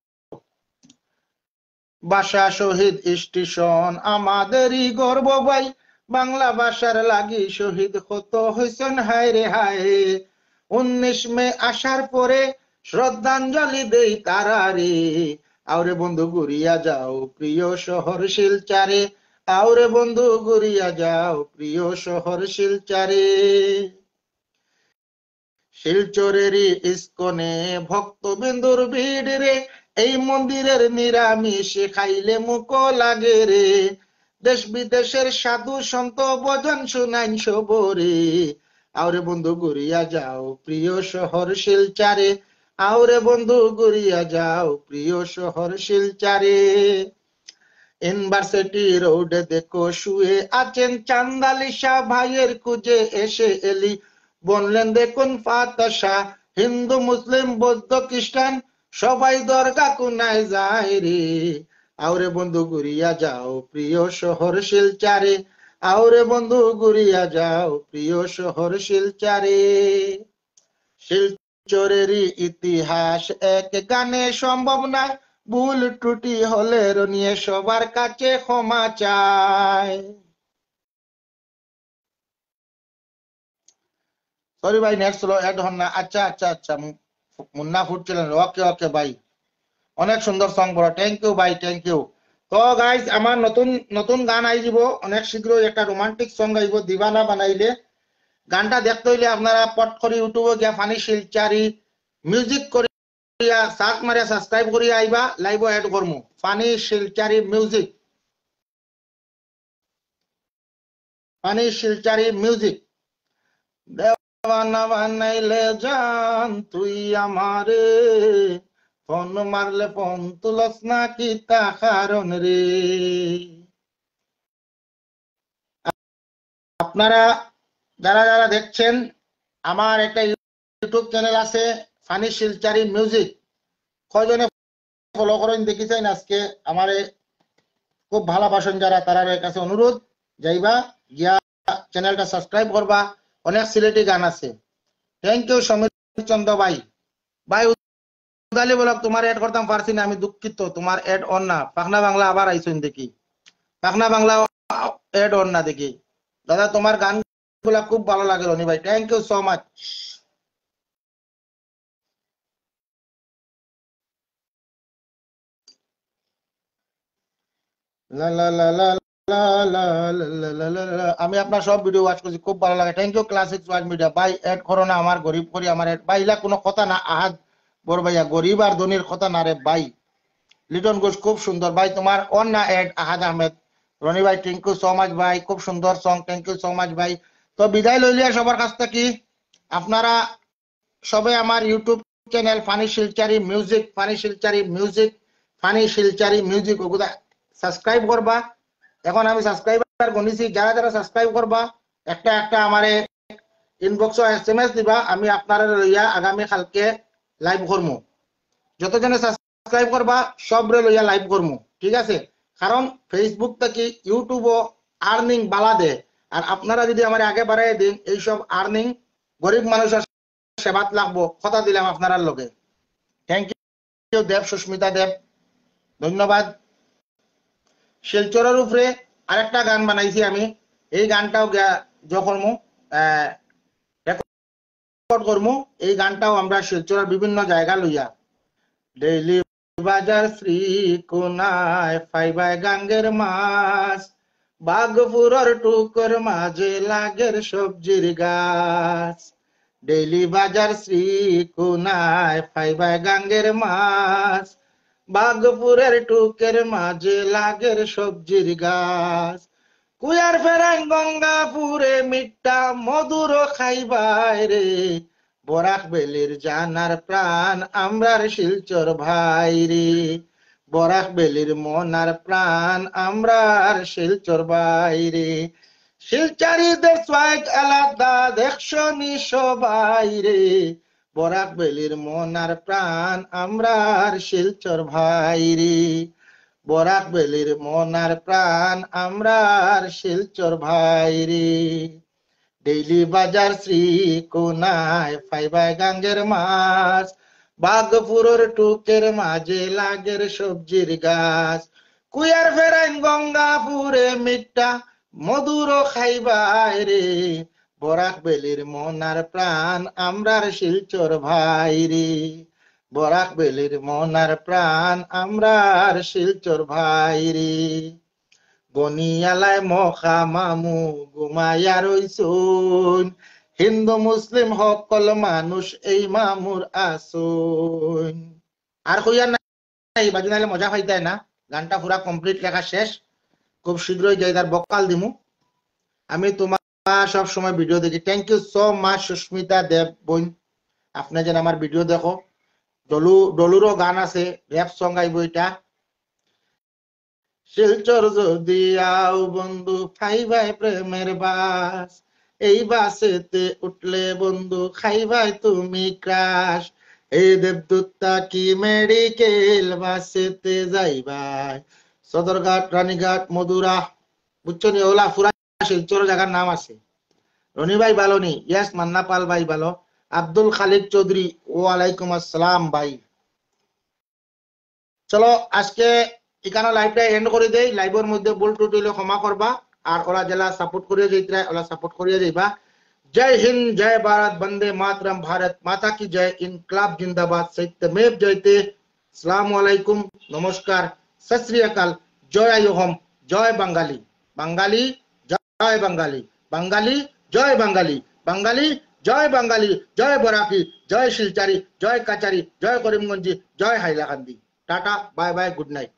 ভাষা শহীদ স্টেশন আমাদেরই গর্ব ভাই, বাংলা ভাষার লাগি শহীদ কত হইছেন হায় রে হায়। উনিশ মে আসার পরে শ্রদ্ধাঞ্জলি দেই তারারে। আওরে বন্ধু ঘুরিয়া যাও প্রিয় শহর শিলচরে, আওরে বন্ধু ঘুরিয়া যাও প্রিয় শহর শিলচরে। শিলচরেরই ইস্কনে ভক্তবিন্দুর ভিড় রে, এই মন্দিরের নিরামিষ খাইলে মুখ লাগে রে। দেশ বিদেশের সাধু সন্ত ভজন শুনাইন সবরে। আওরে বন্ধু ঘুরিয়া যাও প্রিয় শহর শিলচরে, আওরে বন্ধু ঘুরিয়া যাও প্রিয় শহর শিলচরে। ইউনিভার্সিটি রোডে দেখো শুয়ে আছেন চান্দালিশা ভাইয়ের খুঁজে এসে এলি। বললেন দেখুন ফাতাশা, হিন্দু মুসলিম বৌদ্ধ খ্রিস্টান সবাই দরগা কোনায় যায় রে। আওরে বন্ধু ঘুরিয়া যাও প্রিয় শহর শিলচরে। আওরে বন্ধু ঘুরিয়া যাও প্রিয় শহর শিলচরে। শিলচরেরই ইতিহাস এক গানে সম্ভব নয়, ভুল ত্রুটি হলে রনিয়ে সবার কাছে ক্ষমা চায়। সরি ভাই, নেট স্লো, অ্যাড হন না। আচ্ছা আচ্ছা আচ্ছা, মু-, মুন্না ফুড চ্যানেল, ওকে ওকে ভাই, অনেক সুন্দর সং, বড়, থ্যাংক ইউ ভাই, থ্যাংক ইউ। তো গাইস, আমার নতুন নতুন গান আই দিব অনেক শীঘ্রই, একটা রোমান্টিক সং আইব, দিবানা বানাইলে। গানটা দেখতে হইলে আপনারা পট করে ইউটিউবে গিয়া ফানি শিলচারি মিউজিক করিয়া সার্চ মারিয়া সাবস্ক্রাইব করিয়া আইবা, লাইভও অ্যাড করমু। ফানি শিলচারি মিউজিক, ফানি শিলচারি মিউজিক। দেওয়ানা বানাইলে জান তুই আমারে, ফোন মারলে ফোন তুলস না কিতা কারণ রে। আপনারা যারা যারা দেখছেন, আমার একটা ইউটিউব চ্যানেল আছে ফানি শিলচারি মিউজিক, কয়জনে ফলো করেন দেখি চাইন। আজকে আমারে খুব ভালোবাসেন যারা, তারার কাছে অনুরোধ, যাইবা গিয়া চ্যানেলটা সাবস্ক্রাইব করবা, অনেক সিলেটি গান আছে। থ্যাংক ইউ সমীর চন্দ্র ভাই। ভাই উদালি বলক, তোমার অ্যাড করতাম পারছি না, আমি দুঃখিত, তোমার অ্যাড অন না। পাখনা বাংলা আবার আইছইন দেখি, পাখনা বাংলা অ্যাড অন না দেখি। দাদা, তোমার গানগুলা খুব ভালো লাগে রনি ভাই, থ্যাংক ইউ সো মাচ। লা লা লা লা লা লা লা লা লা লা লা। আমি আপনার সব ভিডিও ওয়াচ করছি, খুব ভালো লাগে। Thank you classic watch media. ভাই, অ্যাড করো না, আমার গরিব করি আমার অ্যাড। ভাই, ইলা কোনো কথা না, আহাদ বড় ভাইয়া, গরিব আর ধনির কথা না রে ভাই। লিটন ঘোষ, খুব সুন্দর ভাই, তোমার অন না অ্যাড। আহাদ আহমেদ, রনি ভাই, থ্যাংক ইউ সো মাচ ভাই, খুব সুন্দর song, thank you so much ভাই। তো বিদায় লইলিয়া সবার কাছ থেকে, আপনারা সবে আমার ইউটিউব চ্যানেল ফানি শিলচারি মিউজিক, ফানি শিলচারি মিউজিক, ফানি শিলচারি মিউজিক, ওগুলা সাবস্ক্রাইব করবা। এখন আমি সাবস্ক্রাইবার গণিছি, যারা যারা সাবস্ক্রাইব করবা, একটা একটা আমারে ইনবক্সে এসএমএস দিবা, আমি আপনারে লইয়া আগামী কালকে লাইভ করমু। যতজনে সাবস্ক্রাইব করবা, সবরে লইয়া লাইভ করমু, ঠিক আছে? কারণ Facebook থাকি ইউটিউবও আর্নিং বালা দে, আর আপনারা যদি আমারে আগে বাড়াই দিন, এইসব আর্নিং গরিব মানুষর সেবাত লাগবো, কথা দিলাম আপনারার লগে। থ্যাংক ইউ দেব, সুস্মিতা দেব, ধন্যবাদ। শিলচরের উপরে আরেকটা গান বানাইছি আমি, এই গানটাও গিয়া জখরমু, আহ, রেকর্ড করমু। এই গানটাও আমরা শিলচরের বিভিন্ন জায়গা লইয়া, ডেইলি বাজার শ্রী কোনায় পাইবায় গাঙ্গের মাছ, বাগপুরর টুকর মাঝে লাগের সবজির গাছ। ডেইলি বাজার শ্রী কোনায় পাইবায় গাঙ্গের মাছ, বাগপুরের টুকের মাঝে লাগের সবজির গাছ। কুয়ার ফেরাইন গঙ্গাপুরে মিঠা মধুর খাইবায় রে, বরাক বেলির জানার প্রাণ আমরার শিলচর ভাই রে, বরাক বেলির মনার প্রাণ আমরার শিলচর ভাই রে। শিলচারিদের সোয়াগ আলাদা দেখছনি সবাই রে, বরাক বেলির মনার প্রাণ আমরার শিলচর ভাই রে, বরাক বেলির মনার প্রাণ আমরার শিলচর ভাই রে। ডেইলি বাজার শ্রী কোনায় পাইবায় গাঙ্গের মাছ, বাগপুরর টুকের মাঝে লাগের সবজির গাছ। কুয়ার ফেরাইন গঙ্গাপুরে মিঠা মধুর খাইবায় রে, বরাক বেলির মনার প্রাণ আমরার শিলচর ভাই রে, বরাক বেলির মনার প্রাণ আমরার শিলচর ভাই রে। গনিয়ালায় মখা মামু ঘুমাইয়া রইছইন, হিন্দু মুসলিম হকল মানুষ এই মামুর আছইন। আর কইয়ার নাই, বাজি নাইলে মজা পাইতায় না। গানটা পুরা কমপ্লিট লেখা শেষ, খুব শীঘ্রই যাই তার বকাল দিমু। আমি তোমার সব সময় ভিডিও দেখি। Thank you so much Susmita দেব বোন, আপনি যেন আমার ভিডিও দেখো। ডলু ডলুরও গান আছে, র‍্যাপ সং আইব এটা। শিলচর যদি আও বন্ধু, পাইবায় প্রেমের বাস। এই বাসেতে উঠলে বন্ধু, খাইবায় তুমি ক্রাশ। এই দেবদূত থাকি মেডিকেল বাসেতে যাইবায়। সদরঘাট, রানীঘাট, মধুরা, বুঝছো নি? ওলা পুরা শিলচর জাগার নাম আছে। রনি ভাই ভালো নি? ইয়েস, মান্না পাল ভাই ভালো। আব্দুল খালিক চৌধুরী, ওয়ালাইকুম আসসালাম ভাই। চলো, আজকে ইখানো লাইভটা এন্ড করি দেই। লাইভর মধ্যে ভুল ত্রুটি অইলে ক্ষমা করবা, আর ওলা যেলা সাপোর্ট করিয়া যাইতরা, ওলা সাপোর্ট করিয়া যাইবা। জয় হিন্দ, জয় ভারত, বন্দে মাতরম, ভারত মাতা কি জয়, ইনকলাব জিন্দাবাদ, সত্যমেব জয়তে। আসসালামু আলাইকুম, নমস্কার, সত শ্রী আকাল, জয় আই অসম, জয় বাঙালি, বাঙালি জয় বাঙালি, বাঙালি জয় বাঙালি, বাঙালি জয় বাঙালি, জয় বরাকি, জয় শিলচরি, জয় কাছারি, জয় করিমগঞ্জি, জয় হাইলাকান্দি। Tata, bye bye, good night.